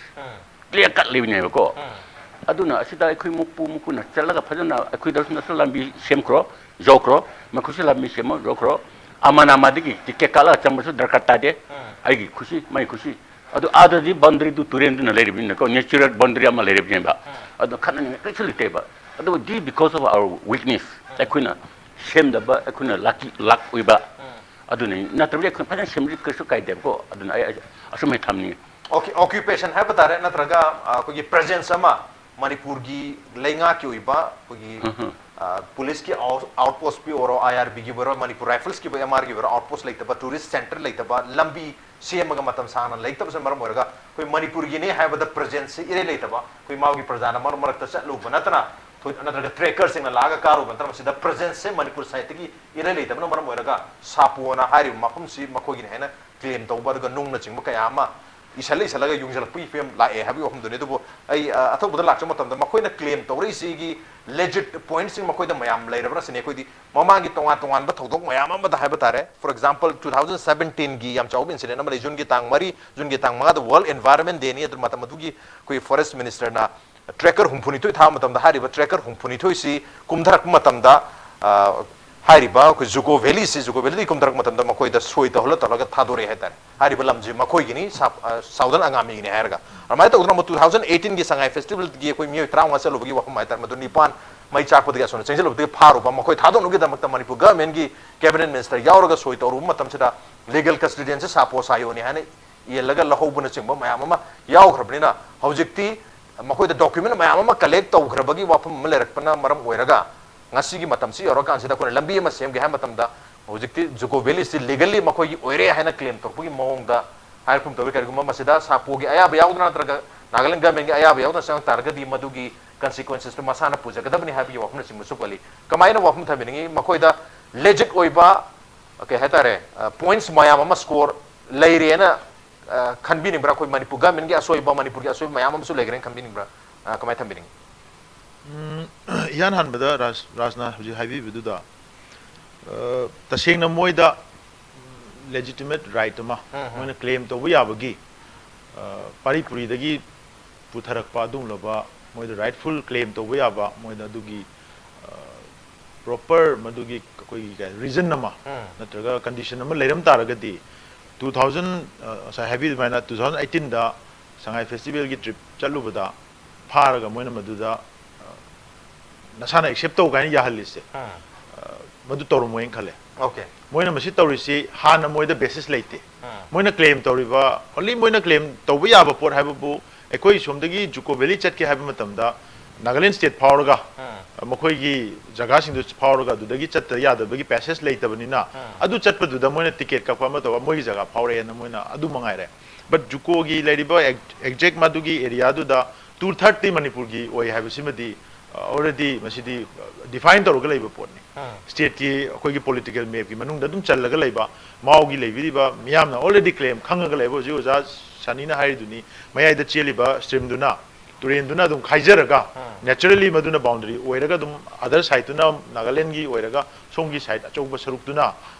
clear cut ꯂꯩꯕꯅꯦꯕꯀꯣ꯫ ꯑꯗꯨꯅ ꯑꯁꯤꯗ ꯑꯩꯈꯣꯏ ꯃꯨꯛꯄꯨ ꯃꯨꯛꯄꯨꯅ ꯆꯠꯂꯒ ꯐꯖꯅ ꯑꯩꯈꯣꯏꯗꯁꯨ ꯅꯁꯨ ꯂꯝꯕꯤ ꯁꯦꯝꯈ꯭ꯔꯣ, ꯌꯧꯈ꯭ꯔꯣ, ꯃꯈꯣꯏꯁꯨ ꯂꯝꯕꯤ ꯁꯦꯝꯃꯣ, ꯌꯧꯈ꯭ꯔꯣ꯫ ꯑꯃꯅ ꯑꯃꯗꯒꯤ ꯇꯤꯀꯦꯠ ꯀꯛꯂꯒ ꯆꯪꯕꯁꯨ ꯗꯔꯀꯥꯔ ꯇꯥꯗꯦ꯫ ꯑꯩꯒꯤ ꯈꯨꯁꯤ, ꯃꯥꯏ ꯈꯨꯁꯤ꯫ ꯑꯗꯨ ꯑꯥꯗꯗꯤ ꯕꯥꯎꯟꯗꯔꯤꯗꯨ ꯇꯨꯔꯦꯟꯗꯨꯅ ꯂꯩꯔꯤꯕꯅꯤꯅꯀꯣ, ꯅꯦꯆꯔꯦꯜ ꯕꯥꯎꯟꯗꯔꯤ ꯑꯃ ꯂꯩꯔꯤꯕꯅꯦꯕ꯫ ꯑꯗꯨ ꯈꯠꯅꯅꯤꯡꯉꯥꯏ ꯀꯔꯤꯁꯨ ꯂꯩꯇꯦꯕ꯫ ꯑꯗꯨꯕꯨ this because of our weakness, ꯑꯩꯈꯣꯏꯅ ꯁꯦꯝꯗꯕ, ꯑꯩꯈꯣꯏꯅ ꯂꯥꯛꯀꯤ ꯂꯥꯛ ꯑꯣꯏꯕ꯫ ꯑꯗꯨꯅꯤ, ꯅꯠꯇ꯭ꯔꯕꯗꯤ ꯑꯩꯈꯣꯏ ꯐꯖꯅ ꯁꯦꯝꯕꯗꯤ ꯀꯔꯤꯁꯨ ꯀꯥꯏꯗꯦꯕꯀꯣ꯫ ꯑꯗꯨꯅ ꯑꯩ ꯑꯩ ꯑꯁꯨꯝ ꯍꯦꯛ ꯊꯝꯅꯤꯡꯉꯤ꯫ ꯑꯣꯀ꯭ꯌꯨꯄꯦꯁꯟ ꯍꯥꯏꯕ ꯇꯥꯔꯦ, ꯅꯠꯇ꯭ꯔꯒ ꯑ, ꯑꯩꯈꯣꯏꯒꯤ ꯄ꯭ꯔꯦꯖꯦꯟꯁ ꯑꯃ ꯃꯅꯤꯄꯨꯔꯒꯤ ꯂꯩꯉꯥꯛꯀꯤ ꯑꯣꯏꯕ ꯑꯩꯈꯣꯏꯒꯤ ꯄꯨꯂꯤꯁꯀꯤ ꯑꯥꯎꯠꯄꯣꯁꯀꯤ ꯑꯣꯏꯔꯣ, ꯑꯥꯏ ꯑꯥꯔ ꯕꯤꯒꯤ ꯑꯣꯏꯔꯣ, ꯃꯅꯤꯄꯨꯔ ꯔꯥꯏꯐꯜꯁꯀꯤ ꯑꯣꯏꯕ, ꯑꯦꯝ ꯑꯥꯔꯒꯤ ꯑꯣꯏꯔꯣ, ꯑꯥꯎꯠꯄꯣꯁ ꯂꯩꯇꯕ, ꯇꯨꯔꯤꯁ ꯁꯦꯟꯇꯔ ꯂꯩꯇꯕ, ꯂꯝꯕꯤ ꯁꯦꯝꯃꯒ ꯃꯇꯝ ꯁꯥꯡꯅ ꯂꯩꯇꯕꯁꯤꯅ ꯃꯔꯝ ꯑꯣꯏꯔꯒ ꯑꯩꯈꯣꯏ ꯃꯅꯤꯄꯨꯔꯒꯤꯅꯦ ꯍꯥꯏꯕꯗ ꯄ꯭ꯔꯦꯖꯦꯟꯁꯁꯦ ꯏꯔꯩ ꯂꯩꯇꯕ, ꯑꯩꯈꯣꯏ ꯃꯥꯒꯤ ꯄ꯭ꯔꯖꯥꯅ ꯃꯔꯛ ꯃꯔꯛꯇ ꯆꯠꯂꯨꯕ ꯅꯠꯇꯅ, ꯊꯣꯏ-, ꯅꯠꯇ꯭ꯔꯒ ꯇ꯭ꯔꯦꯀꯔꯁꯤꯡꯅ ꯂꯥꯛꯑꯒ ꯀꯥꯔꯨꯕ ꯅꯠꯇꯅ, ꯃꯁꯤꯗ ꯄ꯭ꯔꯦꯖꯦꯟꯁꯁꯦ ꯃꯅꯤꯄꯨꯔ ꯁꯥꯏꯠꯇꯒꯤ ꯏꯔꯩ ꯂꯩꯇꯕꯅ ꯃꯔꯝ ꯑꯣꯏꯔꯒ ꯁꯥꯄꯣꯅ ꯍꯥꯏꯔꯤꯕ ꯃꯐꯝꯁꯤ ꯃꯈꯣꯏꯒꯤꯅꯤ ꯍꯥꯏꯅ ꯀ꯭ꯂꯦꯝ ꯇꯧꯕ, ꯑꯗꯨꯒ ꯅꯨꯡꯅꯆꯤꯡꯕ ꯀꯌꯥ ꯑꯃ ꯏꯁꯜꯂ ꯏꯁꯜꯂꯒ ꯌꯨꯡꯁꯤꯜꯂꯛꯄꯒꯤ ꯐꯤꯕꯝ ꯂꯥꯛꯑꯦ ꯍꯥꯏꯕꯒꯤ ꯋꯥꯐꯝꯗꯨꯅꯤ꯫ ꯑꯗꯨꯕꯨ ꯑꯩ, ꯑ, ꯑꯊꯧꯕꯗ ꯂꯥꯛꯆꯕ ꯃꯇꯝꯗ ꯃꯈꯣꯏꯅ ꯀ꯭ꯂꯦꯝ ꯇꯧꯔꯛꯏꯁꯤꯒꯤ ꯂꯦꯖꯤꯠ ꯄꯣꯏꯟꯠꯁꯤꯡ ꯃꯈꯣꯏꯗ ꯃꯌꯥꯝ ꯂꯩꯔꯕ꯭ꯔꯥ ꯁꯤꯅꯤ꯫ ꯑꯩꯈꯣꯏꯗꯤ ꯃꯃꯥꯡꯒꯤ ꯇꯣꯉꯥꯟ ꯇꯣꯉꯥꯟꯕ ꯊꯧꯗꯣꯛ ꯃꯌꯥꯝ ꯑꯃꯗ ꯍꯥꯏꯕ ꯇꯥꯔꯦ, for example, two thousand seventeenꯒꯤ ꯌꯥꯝ ꯆꯥꯎꯕ ꯏꯟꯁꯤꯗꯦꯟ ꯑꯃ ꯂꯩ, ꯖꯨꯟꯒꯤ ꯇꯥꯡ ꯃꯔꯤ, ꯖꯨꯟꯒꯤ ꯇꯥꯡ ꯃꯉꯥꯗ ꯋꯥꯔꯜꯗ ꯏꯟꯚꯥꯏꯔꯣꯟꯃꯦꯟ ꯗꯦꯅꯤ, ꯑꯗꯨ ꯃꯇꯝ ꯑꯗꯨꯒꯤ ꯑꯩꯈꯣꯏ ꯐꯣꯔꯦꯁ ꯃꯤꯅꯤꯁꯇꯔꯅ ꯇ꯭ꯔꯦꯀꯔ ꯍꯨꯝꯐꯨꯅꯤꯊꯣꯏ ꯊꯥꯕ ꯃꯇꯝꯗ, ꯍꯥꯏꯔꯤꯕ ꯇ꯭ꯔꯦꯀꯔ ꯍꯨꯝꯐꯨꯅꯤꯊꯣꯏꯁꯤ ꯀꯨꯝꯊꯔꯛꯄ ꯃꯇꯝꯗ, ꯑ, ꯍꯥꯏꯔꯤꯕ ꯑꯩꯈꯣꯏ ꯖꯨꯀꯣ ꯚꯦꯂꯤꯁꯤ, ꯖꯨꯀꯣ ꯚꯦꯂꯤꯗꯒꯤ ꯀꯨꯝꯊꯔꯛꯄ ꯃꯇꯝꯗ ꯃꯈꯣꯏꯗ ꯁꯣꯏ ꯇꯧꯍꯜꯂ ꯇꯧꯍꯜꯂꯒ ꯊꯥꯗꯣꯔꯛꯑꯦ ꯍꯥꯏꯇꯥꯔꯦ꯫ ꯍꯥꯏꯔꯤꯕ ꯂꯝꯁꯤ ꯃꯈꯣꯏꯒꯤꯅꯤ, ꯁꯥꯎ-, ꯑ, ꯁꯥꯎꯗꯔꯟ ꯑꯉꯥꯃꯤꯒꯤꯅꯤ ꯍꯥꯏꯔꯒ꯫ ꯑꯗꯨꯃꯥꯏꯅ ꯇꯧꯗꯅ ꯑꯃꯨꯛ two thousand eighteenꯒꯤ ꯁꯉꯥꯏ ꯐꯦꯁꯇꯤꯚꯦꯜꯒꯤ ꯑꯩꯈꯣꯏ ꯃꯤꯑꯣꯏ ꯇꯔꯥꯃꯉꯥ ꯆꯠꯂꯨꯕꯒꯤ ꯋꯥꯐꯝ ꯍꯥꯏꯇꯥꯔꯦ, ꯃꯗꯨ ꯅꯤꯄꯥꯟ ꯃꯩ ꯆꯥꯛꯄꯗꯒꯤ ꯑꯁꯣꯝꯗ ꯆꯦꯟꯁꯤꯜꯂꯨꯕꯗꯒꯤ ꯐꯥꯔꯨꯕ, ꯃꯈꯣꯏ ꯊꯥꯗꯣꯛꯅꯕꯒꯤꯗꯃꯛꯇ ꯃꯅꯤꯄꯨꯔ ꯒꯚꯔꯟꯃꯦꯟꯠꯀꯤ ꯀꯦꯕꯤꯅꯦꯠ ꯃꯤꯅꯤꯁꯇꯔ ꯌꯥꯎꯔꯒ ꯁꯣꯏ ꯇꯧꯔꯨꯕ ꯃꯇꯝꯁꯤꯗ ꯂꯤꯒꯦꯜ ꯀꯁꯇꯗꯤꯌꯟꯁꯦ ꯁꯥꯄꯣ ꯁꯥꯌꯣꯅꯤ ꯍꯥꯏꯅ ꯌꯦꯜꯂꯒ ꯂꯧꯍꯧꯕꯅꯆꯤꯡꯕ ꯃꯌꯥꯝ ꯑꯃ ꯌꯥꯎꯈ꯭ꯔꯕꯅꯤꯅ, ꯍꯧꯖꯤꯛꯇꯤ ꯃꯈꯣꯏꯗ document ꯃꯌꯥꯝ ꯑꯃ collect ꯇꯧꯈ꯭ꯔꯕꯒꯤ ꯋꯥꯐꯝ ꯑꯃ ꯂꯩꯔꯛꯄꯅ ꯃꯔꯝ ꯑꯣꯏꯔꯒ, ꯉꯁꯤꯒꯤ ꯃꯇꯝꯁꯤ ꯌꯧꯔꯀꯥꯟꯁꯤꯗ ꯑꯩꯈꯣꯏꯅ ꯂꯝꯕꯤ ꯑꯃ ꯁꯦꯝꯒꯦ ꯍꯥꯏꯕ ꯃꯇꯝꯗ, ꯍꯧꯖꯤꯛꯇꯤ Juko Valley ꯁꯤ legally ꯃꯈꯣꯏꯒꯤ ꯑꯣꯏꯔꯦ ꯍꯥꯏꯅ claim ꯇꯧꯔꯛꯄꯒꯤ ꯃꯑꯣꯡꯗ ꯍꯥꯏꯔꯛꯄ ꯇꯧꯏ꯫ ꯀꯔꯤꯒꯨꯝꯕ ꯃꯁꯤꯗ ꯁꯥꯄꯣꯒꯤ ꯑꯌꯥꯕ ꯌꯥꯎꯗꯅ ꯅꯠꯇ꯭ꯔꯒ Nagaland government ꯀꯤ ꯑꯌꯥꯕ ꯌꯥꯎꯗꯅ ꯆꯪꯉꯛ ꯇꯥꯔꯒꯗꯤ, ꯃꯗꯨꯒꯤ consequences ꯇꯨ ꯃꯁꯥꯅ ꯄꯨꯖꯒꯗꯕꯅꯤ ꯍꯥꯏꯕꯒꯤ ꯋꯥꯐꯝꯅꯆꯤꯡꯕꯁꯨ ꯄꯜꯂꯤ꯫ ꯀꯃꯥꯏꯅ ꯋꯥꯐꯝ ꯊꯝꯕꯤꯅꯤꯡꯉꯤ? ꯃꯈꯣꯏꯗ legit ꯑꯣꯏꯕ, ꯀꯩ ꯍꯥꯏꯇꯥꯔꯦ, ꯑ, points ꯃꯌꯥꯝ ꯑꯃ score ꯂꯩꯔꯦꯅ, ꯑ, ꯈꯟꯕꯤꯅꯤꯡꯕ꯭ꯔꯥ? ꯑꯩꯈꯣꯏ ꯃꯅꯤꯄꯨꯔ government ꯀꯤ ꯑꯁꯣꯏꯕ, ꯃꯅꯤꯄꯨꯔꯒꯤ ꯑꯁꯣꯏꯕ ꯃꯌꯥꯝ ꯑꯃꯁꯨ ꯂꯩꯈ꯭ꯔꯦꯅ ꯈꯟꯕꯤꯅꯤꯡꯕ꯭ꯔꯥ? ꯑ, ꯀꯃꯥꯏꯅ ꯊꯝꯕꯤꯅꯤꯡꯉꯤ? ꯎꯝ, ꯏꯍꯥꯟ ꯍꯥꯟꯕꯗ ꯔꯥꯖ-, ꯔꯥꯖꯅ ꯍꯧꯖꯤꯛ ꯍꯥꯏꯕꯤꯕꯗꯨꯗ, ꯑ, ꯇꯁꯦꯡꯅ ꯃꯣꯏꯗ legitimate right ꯑꯃ, ꯎꯝ, ꯎꯝ꯫ ꯃꯣꯏꯅ claim ꯇꯧꯕ ꯌꯥꯕꯒꯤ, ꯑ, ꯄꯥꯔꯤ ꯄꯨꯔꯤꯗꯒꯤ ꯄꯨꯊꯔꯛꯄ ꯑꯗꯨꯒꯨꯝꯂꯕ ꯃꯣꯏꯗ rightful claim ꯇꯧꯕ ꯌꯥꯕ, ꯃꯣꯏꯗ ꯑꯗꯨꯒꯤ, ꯑ, proper ꯃꯗꯨꯒꯤ ꯑꯩꯈꯣꯏꯒꯤ ꯀꯩ reason ꯑꯃ ꯎꯝ꯫ ꯅꯠꯇ꯭ꯔꯒ condition ꯑꯃ ꯂꯩꯔꯝ ꯇꯥꯔꯒꯗꯤ, two thousand, ꯑ, ꯉꯁꯥꯏ ꯍꯥꯏꯕꯤ ꯑꯗꯨꯃꯥꯏꯅ two thousand eighteen ꯗ ꯁꯉꯥꯏ festival ꯒꯤ trip ꯆꯠꯂꯨꯕꯗ ꯐꯥꯔꯒ ꯃꯣꯏꯅ ꯃꯗꯨꯗ, ꯑ, ꯅꯁꯥꯅ accept ꯇꯧ ꯀꯥꯏꯅ ꯌꯥꯍꯜꯂꯤꯁꯦ, ꯎꯝ꯫ ꯑ, ꯃꯗꯨ ꯇꯧꯔꯝꯃꯣꯏꯅ ꯈꯜꯂꯦ꯫ Okay꯫ ꯃꯣꯏꯅ ꯃꯁꯤ ꯇꯧꯔꯤꯁꯤ ꯍꯥꯟꯅ ꯃꯣꯏꯗ basis ꯂꯩꯇꯦ꯫ ꯎꯝ꯫ ꯃꯣꯏꯅ claim ꯇꯧꯔꯤꯕ, only ꯃꯣꯏꯅ claim ꯇꯧꯕ ꯌꯥꯕ ꯄꯣꯠ ꯍꯥꯏꯕꯕꯨ, ꯑꯩꯈꯣꯏ ꯁꯣꯝꯗꯒꯤ Juko Valley ꯆꯠꯀꯦ ꯍꯥꯏꯕ ꯃꯇꯝꯗ Nagaland state ꯐꯥꯎꯔꯒ, ꯎꯝ꯫ ꯃꯈꯣꯏꯒꯤ ꯖꯒꯥꯁꯤꯡꯗꯨ ꯐꯥꯎꯔꯒ ꯑꯗꯨꯗꯒꯤ ꯆꯠꯇ ꯌꯥꯗꯕꯒꯤ passage ꯂꯩꯇꯕꯅꯤꯅ, ꯎꯝ꯫ ꯑꯗꯨ ꯆꯠꯄꯗꯨꯗ ꯃꯣꯏꯅ ticket ꯀꯛꯄ ꯑꯃ ꯇꯧꯕ, ꯃꯣꯏꯒꯤ ꯖꯒꯥ ꯐꯥꯎꯔꯛꯑꯦꯅ ꯃꯣꯏꯅ ꯑꯗꯨ ꯃꯉꯥꯏꯔꯦ꯫ But Juko ꯒꯤ ꯂꯩꯔꯤꯕ ex-, exact ꯃꯗꯨꯒꯤ area ꯗꯨꯗ two third ꯇꯤ ꯃꯅꯤꯄꯨꯔꯒꯤ ꯑꯣꯏ ꯍꯥꯏꯕꯁꯤꯃꯗꯤ, ꯑ, already ꯃꯁꯤꯗꯤ, ꯑ, define ꯇꯧꯔꯒ ꯂꯩꯕ ꯄꯣꯠꯅꯤ꯫ ꯎꯝ꯫ State ꯀꯤ ꯑꯩꯈꯣꯏꯒꯤ political map ꯀꯤ ꯃꯅꯨꯡꯗ ꯑꯗꯨꯝ ꯆꯜꯂꯒ ꯂꯩꯕ, ꯃꯥꯎꯒꯤ ꯂꯩꯕꯤꯔꯤꯕ ꯃꯤꯌꯥꯝꯅ already claim ꯈꯪꯉꯒ ꯂꯩꯕ, ꯍꯧꯖꯤꯛ ꯑꯣꯖꯥ ꯁꯅꯤꯅ ꯍꯥꯏꯔꯤꯗꯨꯅꯤ, ꯃꯌꯥꯏꯗ ꯆꯦꯜꯂꯤꯕ stream ꯗꯨꯅ, ꯇꯨꯔꯦꯟꯗꯨꯅ ꯑꯗꯨꯝ ꯈꯥꯏꯖꯔꯒ, ꯎꯝ꯫ Naturally ꯃꯗꯨꯅ boundary ꯑꯣꯏꯔꯒ ꯑꯗꯨꯝ other side ꯇꯨꯅ Nagaland ꯒꯤ ꯑꯣꯏꯔꯒ, ꯁꯣꯝꯒꯤ side ꯑꯆꯧꯕ ꯁꯔꯨꯛꯇꯨꯅ,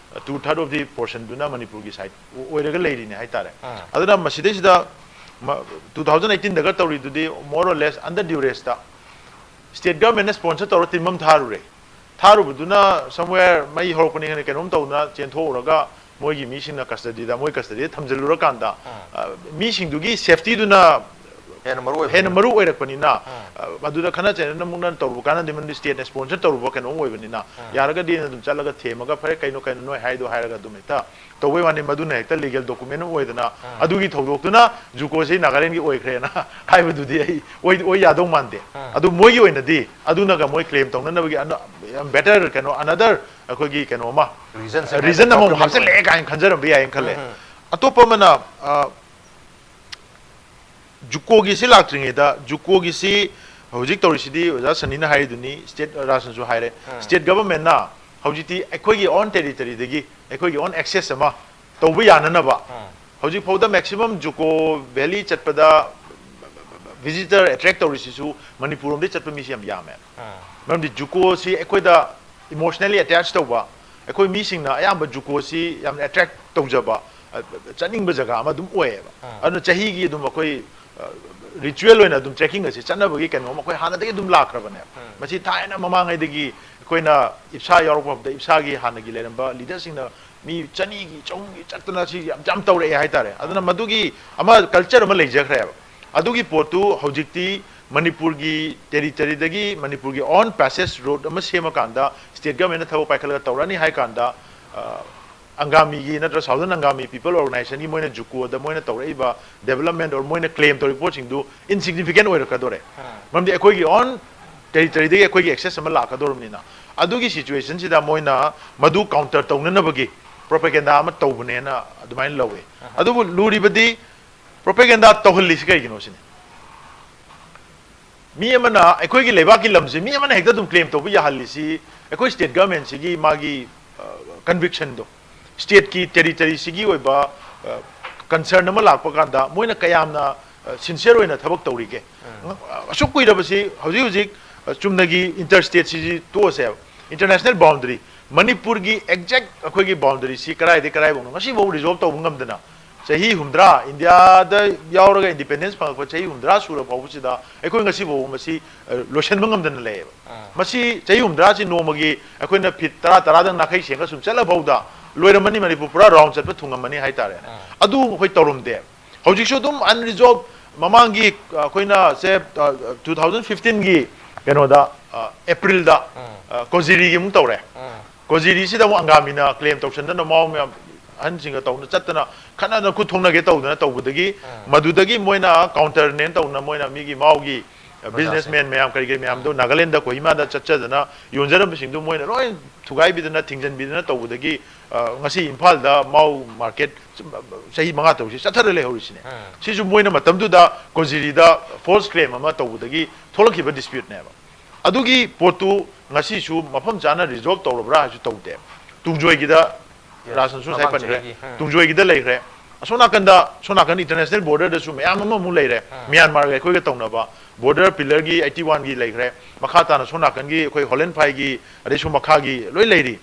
two third of the portion ꯗꯨꯅ ꯃꯅꯤꯄꯨꯔꯒꯤ side ꯑꯣꯏꯔꯒ ꯂꯩꯔꯤꯅꯦ ꯍꯥꯏꯇꯥꯔꯦ꯫ ꯎꯝ꯫ ꯑꯗꯨꯅ ꯃꯁꯤꯗꯩꯁꯤꯗ ꯃ-, two thousand eighteen ꯗꯒ ꯇꯧꯔꯤꯗꯨꯗꯤ more or less under duress ꯇ state government ꯅ sponsor ꯇꯧꯔ team ꯑꯃ ꯊꯥꯔꯨꯔꯦ꯫ ꯊꯥꯔꯨꯕꯗꯨꯅ somewhere ꯃꯩ ꯍꯧꯔꯛꯄꯅꯤ ꯈꯪꯗꯦ, ꯀꯩꯅꯣꯝ ꯇꯧꯗꯅ ꯆꯦꯟꯊꯣꯛꯎꯔꯒ ꯃꯣꯏꯒꯤ ꯃꯤꯁꯤꯡꯅ custody ꯗ, ꯃꯣꯏ custody ꯗ ꯊꯝꯖꯤꯜꯂꯨꯔꯀꯥꯟꯗ, ꯎꯝ꯫ ꯑ, ꯃꯤꯁꯤꯡꯗꯨꯒꯤ safety ꯗꯨꯅ ꯍꯦꯟꯅ ꯃꯔꯨ ꯑꯣꯏꯕ ꯍꯦꯟꯅ ꯃꯔꯨ ꯑꯣꯏꯔꯛꯄꯅꯤꯅ, ꯑ, ꯑꯗꯨꯗ ꯈꯠꯅ ꯆꯩꯅꯕꯅ ꯇꯧꯔꯨꯕ ꯀꯥꯟꯅꯗꯦ, ꯃꯔꯝꯗꯤ state ꯅ sponsor ꯇꯧꯔꯨꯕ ꯀꯩꯅꯣꯝ ꯑꯣꯏꯕꯅꯤꯅ, ꯌꯥꯔꯒꯗꯤ ꯑꯗꯨꯝ ꯆꯠꯂꯒ ꯊꯦꯝꯃꯒ, "ꯐꯔꯦ, ꯀꯩꯅꯣ, ꯀꯩꯅꯣ ꯅꯣꯏ ꯍꯥꯏꯗꯣ?" ꯍꯥꯏꯔꯒ ꯑꯗꯨꯝ ꯍꯦꯛꯇ ꯇꯧꯕꯩ ꯋꯥꯅꯤ, ꯃꯗꯨꯅ ꯍꯦꯛꯇ legal document ꯑꯃ ꯑꯣꯏꯗꯅ, ꯑꯗꯨꯒꯤ ꯊꯧꯗꯣꯛꯇꯨꯅ JUCO ꯁꯤ ꯅꯥꯒꯥꯂꯦꯟꯒꯤ ꯑꯣꯏꯈ꯭ꯔꯦꯅ ꯍꯥꯏꯕꯗꯨꯗꯤ ꯑꯩ ꯑꯣꯏ, ꯑꯣꯏ ꯌꯥꯗꯧ ꯃꯥꯟꯗꯦ꯫ ꯑꯗꯨ ꯃꯣꯏꯒꯤ ꯑꯣꯏꯅꯗꯤ ꯑꯗꯨꯅꯒ ꯃꯣꯏ claim ꯇꯧꯅꯅꯕꯒꯤ ꯑꯅ-, ꯌꯥꯝ better ꯀꯩꯅꯣ, another ꯑꯩꯈꯣꯏꯒꯤ ꯀꯩꯅꯣ ꯑꯃ, reason ꯁꯦ reason ꯑꯃꯃꯨꯛ document ꯍꯥꯞꯆꯤꯜꯂꯛꯑꯦ ꯀꯥꯏꯅ ꯈꯟꯖꯔꯝꯕ ꯌꯥꯏꯅ ꯈꯜꯂꯦ꯫ ꯑꯇꯣꯞꯄ ꯑꯃꯅ, ꯑ, JUCO ꯒꯤꯁꯤ ꯂꯥꯛꯇ꯭ꯔꯤꯉꯩꯗ, JUCO ꯒꯤꯁꯤ ꯍꯧꯖꯤꯛ ꯇꯧꯔꯤꯁꯤꯗꯤ ꯑꯣꯖꯥ ꯁꯅꯤꯅ ꯍꯥꯏꯔꯤꯗꯨꯅꯤ, state ꯔꯥꯖꯅꯁꯨ ꯍꯥꯏꯔꯦ, state government ꯅ ꯍꯧꯖꯤꯛꯇꯤ ꯑꯩꯈꯣꯏꯒꯤ own territory ꯗꯒꯤ ꯑꯩꯈꯣꯏꯒꯤ own access ꯑꯃ ꯇꯧꯕ ꯌꯥꯅꯅꯕ, ꯍꯧꯖꯤꯛ ꯐꯥꯎꯗ maximum JUCO valley ꯆꯠꯄꯗ visitor attract ꯇꯧꯔꯤꯁꯤꯁꯨ ꯃꯅꯤꯄꯨꯔ ꯂꯣꯝꯗꯒꯤ ꯆꯠꯄ ꯃꯤꯁꯤ ꯌꯥꯝ ꯌꯥꯝꯃꯦ꯫ ꯃꯔꯝꯗꯤ JUCO ꯁꯤ ꯑꯩꯈꯣꯏꯗ emotionally attach ꯇꯧꯕ, ꯑꯩꯈꯣꯏ ꯃꯤꯁꯤꯡꯅ ꯑꯌꯥꯝꯕ JUCO ꯁꯤ ꯌꯥꯝꯅ attract ꯇꯧꯖꯕ, ꯑ, ꯆꯠꯅꯤꯡꯕ ꯖꯒꯥ ꯑꯃ ꯑꯗꯨꯝ ꯑꯣꯏꯌꯦꯕ꯫ ꯑꯗꯨꯅ ꯆꯍꯤꯒꯤ ꯑꯗꯨꯝ ꯑꯩꯈꯣꯏ, ꯑ, ritual ꯑꯣꯏꯅ ꯑꯗꯨꯝ trekking ꯑꯁꯤ ꯆꯠꯅꯕꯒꯤ ꯀꯩꯅꯣꯝ ꯑꯩꯈꯣꯏ ꯍꯥꯟꯅꯗꯒꯤ ꯑꯗꯨꯝ ꯂꯥꯛꯈ꯭ꯔꯕꯅꯦꯕ꯫ ꯃꯁꯤ ꯊꯥꯏꯅ ꯃꯃꯥꯡꯉꯩꯗꯒꯤ ꯑꯩꯈꯣꯏꯅ ꯏꯞꯁꯥ ꯌꯥꯎꯔꯛꯄ ꯃꯇꯝꯗ ꯏꯞꯁꯥꯒꯤ ꯍꯥꯟꯅꯒꯤ ꯂꯩꯔꯝꯕ leader ꯁꯤꯡꯅ ꯃꯤ ꯆꯅꯤꯒꯤ, ꯆꯍꯨꯝꯒꯤ ꯆꯠꯇꯅ ꯁꯤ ꯌꯥꯝ, ꯌꯥꯝ ꯇꯧꯔꯛꯑꯦ ꯍꯥꯏꯇꯥꯔꯦ꯫ ꯑꯗꯨꯅ ꯃꯗꯨꯒꯤ ꯑꯃ culture ꯑꯃ ꯂꯩꯖꯈ꯭ꯔꯦꯕ꯫ ꯑꯗꯨꯒꯤ ꯄꯣꯠꯇꯨ ꯍꯧꯖꯤꯛꯇꯤ ꯃꯅꯤꯄꯨꯔꯒꯤ territory ꯗꯒꯤ ꯃꯅꯤꯄꯨꯔꯒꯤ own passage road ꯑꯃ ꯁꯦꯝꯃꯀꯥꯟꯗ state government ꯅ ꯊꯕꯛ ꯄꯥꯏꯈꯠꯂꯒ ꯇꯧꯔꯛꯑꯅꯤ ꯍꯥꯏ ꯀꯥꯟꯗ, ꯑ, ꯑꯪꯒꯥꯃꯤꯒꯤ ꯅꯠꯇ꯭ꯔ Southern Angami People Organization ꯒꯤ ꯃꯣꯏꯅ JUCO ꯗ ꯃꯣꯏꯅ ꯇꯧꯔꯛꯏꯕ development or ꯃꯣꯏꯅ claim ꯇꯧꯔꯤꯕ ꯄꯣꯠꯁꯤꯡꯗꯨ insignificant ꯑꯣꯏꯔꯛꯀꯗꯣꯔꯦ꯫ ꯃꯔꯝꯗꯤ ꯑꯩꯈꯣꯏꯒꯤ own territory ꯗꯒꯤ ꯑꯩꯈꯣꯏꯒꯤ access ꯑꯃ ꯂꯥꯛꯀꯗꯧꯔꯕꯅꯤꯅ꯫ ꯑꯗꯨꯒꯤ situation ꯁꯤꯗ ꯃꯣꯏꯅ ꯃꯗꯨ counter ꯇꯧꯅꯅꯕꯒꯤ propaganda ꯑꯃ ꯇꯧꯕꯅꯦꯅ ꯑꯗꯨꯃꯥꯏꯅ ꯂꯧꯋꯦ꯫ ꯑꯗꯨꯕꯨ ꯂꯨꯔꯤꯕꯗꯤ propaganda ꯇꯧꯍꯜꯂꯤꯁꯤ ꯀꯩꯒꯤꯅꯣ ꯁꯤꯅꯤ꯫ ꯃꯤ ꯑꯃꯅ ꯑꯩꯈꯣꯏꯒꯤ ꯂꯩꯕꯥꯛꯀꯤ ꯂꯝꯁꯦ ꯃꯤ ꯑꯃꯅ ꯍꯦꯛꯇ ꯑꯗꯨꯝ claim ꯇꯧꯕ ꯌꯥꯍꯜꯂꯤꯁꯤ ꯑꯩꯈꯣꯏ state government ꯁꯤꯒꯤ ꯃꯥꯒꯤ, ꯑ, conviction ꯗꯣ, state ꯀꯤ territory ꯁꯤꯒꯤ ꯑꯣꯏꯕ, ꯑ, concern ꯑꯃ ꯂꯥꯛꯄ ꯀꯥꯟꯗ ꯃꯣꯏꯅ ꯀꯌꯥꯝꯅ, ꯑ, sincere ꯑꯣꯏꯅ ꯊꯕꯛ ꯇꯧꯔꯤꯒꯦ꯫ ꯉ-, ꯑꯁꯨꯛ ꯀꯨꯏꯔꯕꯁꯤ ꯍꯧꯖꯤꯛ ꯍꯧꯖꯤꯛ, ꯑ, ꯆꯨꯝꯅꯒꯤ interstate ꯁꯤꯁꯤ ꯇꯣꯛꯑꯁꯦꯕ, international boundary, ꯃꯅꯤꯄꯨꯔꯒꯤ exact ꯑꯩꯈꯣꯏꯒꯤ boundary ꯁꯤ ꯀꯗꯥꯏꯗꯒꯤ ꯀꯗꯥꯏꯐꯥꯎꯅꯣ ꯉꯁꯤꯐꯥꯎ resolve ꯇꯧꯕ ꯉꯝꯗꯅ, ꯆꯍꯤ ꯍꯨꯝꯗ꯭ꯔꯥ, ꯏꯟꯗꯤꯌꯥꯗ ꯌꯥꯎꯔꯒ independence ꯐꯪꯉꯛꯄ ꯆꯍꯤ ꯍꯨꯝꯗ꯭ꯔꯥ ꯁꯨꯔ ꯐꯥꯎꯕꯁꯤꯗ ꯑꯩꯈꯣꯏ ꯉꯁꯤ ꯐꯥꯎꯕ ꯃꯁꯤ, ꯑ, ꯂꯣꯏꯁꯤꯟꯕ ꯉꯝꯗꯅ ꯂꯩꯌꯦꯕ꯫ ꯃꯁꯤ ꯆꯍꯤ ꯍꯨꯝꯗ꯭ꯔꯥꯁꯤ ꯅꯣꯡꯃꯒꯤ ꯑꯩꯈꯣꯏꯅ feet ꯇꯔꯥ, ꯇꯔꯥꯗꯪ ꯅꯥꯈꯩ ꯁꯦꯡꯒ ꯁꯨꯝ ꯆꯠꯂ ꯐꯥꯎꯗ ꯂꯣꯏꯔꯝꯃꯅꯤ, ꯃꯅꯤꯄꯨꯔ ꯄꯨꯔꯥ round ꯆꯠꯄ ꯊꯨꯡꯉꯝꯃꯅꯤ ꯍꯥꯏꯇꯥꯔꯦꯅꯦ꯫ ꯑꯗꯨ ꯑꯩꯈꯣꯏ ꯇꯧꯔꯝꯗꯦ꯫ ꯍꯧꯖꯤꯛꯁꯨ ꯑꯗꯨꯝ unresolved, ꯃꯃꯥꯡꯒꯤ ꯑꯩꯈꯣꯏꯅ ꯁꯦ ꯇꯨ ꯊꯥꯎꯖꯟ ꯐꯤꯐꯇꯤꯟꯒꯤ ꯀꯩꯅꯣꯗ, ꯑ, ꯑꯦꯄ꯭ꯔꯤꯜꯗ, ꯑ, ꯀꯣꯖꯤꯔꯤꯒꯤ ꯑꯃꯨꯛ ꯇꯧꯔꯦ꯫ ꯀꯣꯖꯤꯔꯤꯁꯤꯗ ꯑꯃꯨꯛ ꯑꯪꯒꯥꯃꯤꯅ ꯀ꯭ꯂꯦꯝ ꯇꯧꯁꯟꯗꯅ ꯃꯥꯎ ꯃꯌꯥꯝ ꯑꯍꯟꯁꯤꯡꯒ ꯇꯧꯅ ꯆꯠꯇꯅ ꯈꯠꯅꯗꯅ ꯈꯨꯠ ꯊꯣꯡꯅꯒꯦ ꯇꯧꯗꯅ ꯇꯧꯕꯗꯒꯤ, ꯃꯗꯨꯗꯒꯤ ꯃꯣꯏꯅ ꯀꯥꯎꯟꯇꯔꯅꯦꯅ ꯇꯧꯅ ꯃꯣꯏꯅ ꯃꯤꯒꯤ ꯃꯥꯎꯒꯤ ꯕꯤꯖꯤꯅꯦꯁꯃꯦꯟ ꯃꯌꯥꯝ ꯀꯔꯤ ꯀꯔꯤ ꯃꯌꯥꯝꯗꯣ ꯅꯥꯒꯥꯂꯦꯟꯗ ꯀꯣꯍꯤꯃꯥꯗ ꯆꯠꯆꯗꯅ ꯌꯣꯟꯖꯔꯝꯕꯁꯤꯡꯗꯨ ꯃꯣꯏꯅ ꯂꯣꯏ ꯊꯨꯒꯥꯏꯕꯤꯗꯅ ꯊꯤꯡꯖꯤꯟꯕꯤꯗꯅ ꯇꯧꯕꯗꯒꯤ, ꯑ, ꯉꯁꯤ ꯏꯝꯐꯥꯜꯗ ꯃꯥꯎ ꯃꯥꯔꯀꯦꯠ ꯆꯍꯤ ꯃꯉꯥ ꯇꯔꯨꯛꯁꯤ ꯆꯠꯊꯔ ꯂꯩꯍꯧꯔꯤꯁꯤꯅꯦ꯫ ꯁꯤꯁꯨ ꯃꯣꯏꯅ ꯃꯇꯝꯗꯨꯗ ꯀꯣꯖꯤꯔꯤꯗ ꯐꯣꯜꯁ ꯀ꯭ꯂꯦꯝ ꯑꯃ ꯇꯧꯕꯗꯒꯤ ꯊꯣꯛꯂꯛꯈꯤꯕ ꯗꯤꯁꯄ꯭ꯌꯨꯠꯅꯦꯕ꯫ ꯑꯗꯨꯒꯤ ꯄꯣꯠꯇꯨ ꯉꯁꯤꯁꯨ ꯃꯐꯝ ꯆꯥꯅ ꯔꯤꯖꯣꯜꯕ ꯇꯧꯔꯕ꯭ꯔꯥ ꯍꯥꯏꯁꯨ ꯇꯧꯗꯦ꯫ ꯇꯨꯡꯖꯣꯏꯒꯤꯗ ꯔꯥꯖꯟꯁꯨ ꯉꯁꯥꯏ ꯃꯃꯥꯡ ꯄꯟꯈ꯭ꯔꯦ꯫ ꯆꯍꯤꯒꯤ, ꯎꯝ꯫ ꯇꯨꯡꯖꯣꯏꯒꯤꯗ ꯂꯩꯈ꯭ꯔꯦ꯫ ꯑꯁꯣꯝ ꯅꯥꯀꯟꯗ, ꯁꯣꯝ ꯅꯥꯀꯟ ꯏꯟꯇꯔꯅꯦꯁꯅꯦꯜ ꯕꯣꯔꯗꯔꯗꯁꯨ ꯃꯌꯥꯝ ꯑꯃ ꯑꯃꯨꯛ ꯂꯩꯔꯦ꯫ ꯃ꯭ꯌꯥꯟꯃꯥꯔꯒ ꯑꯩꯈꯣꯏꯒ ꯇꯧꯅꯕ ꯕꯣꯔꯗꯔ ꯄꯤꯂꯔꯒꯤ ꯑꯩꯠꯇꯤ ꯋꯥꯟꯒꯤ ꯂꯩꯈ꯭ꯔꯦ꯫ ꯃꯈꯥ ꯇꯥꯅ ꯁꯣꯝ ꯅꯥꯀꯟꯒꯤ ꯑꯩꯈꯣꯏ ꯍꯣꯂꯦꯟꯐꯥꯏꯒꯤ, ꯑꯗꯩ ꯁꯣꯝ ꯃꯈꯥꯒꯤ ꯂꯣꯏ ꯂꯩꯔꯤ꯫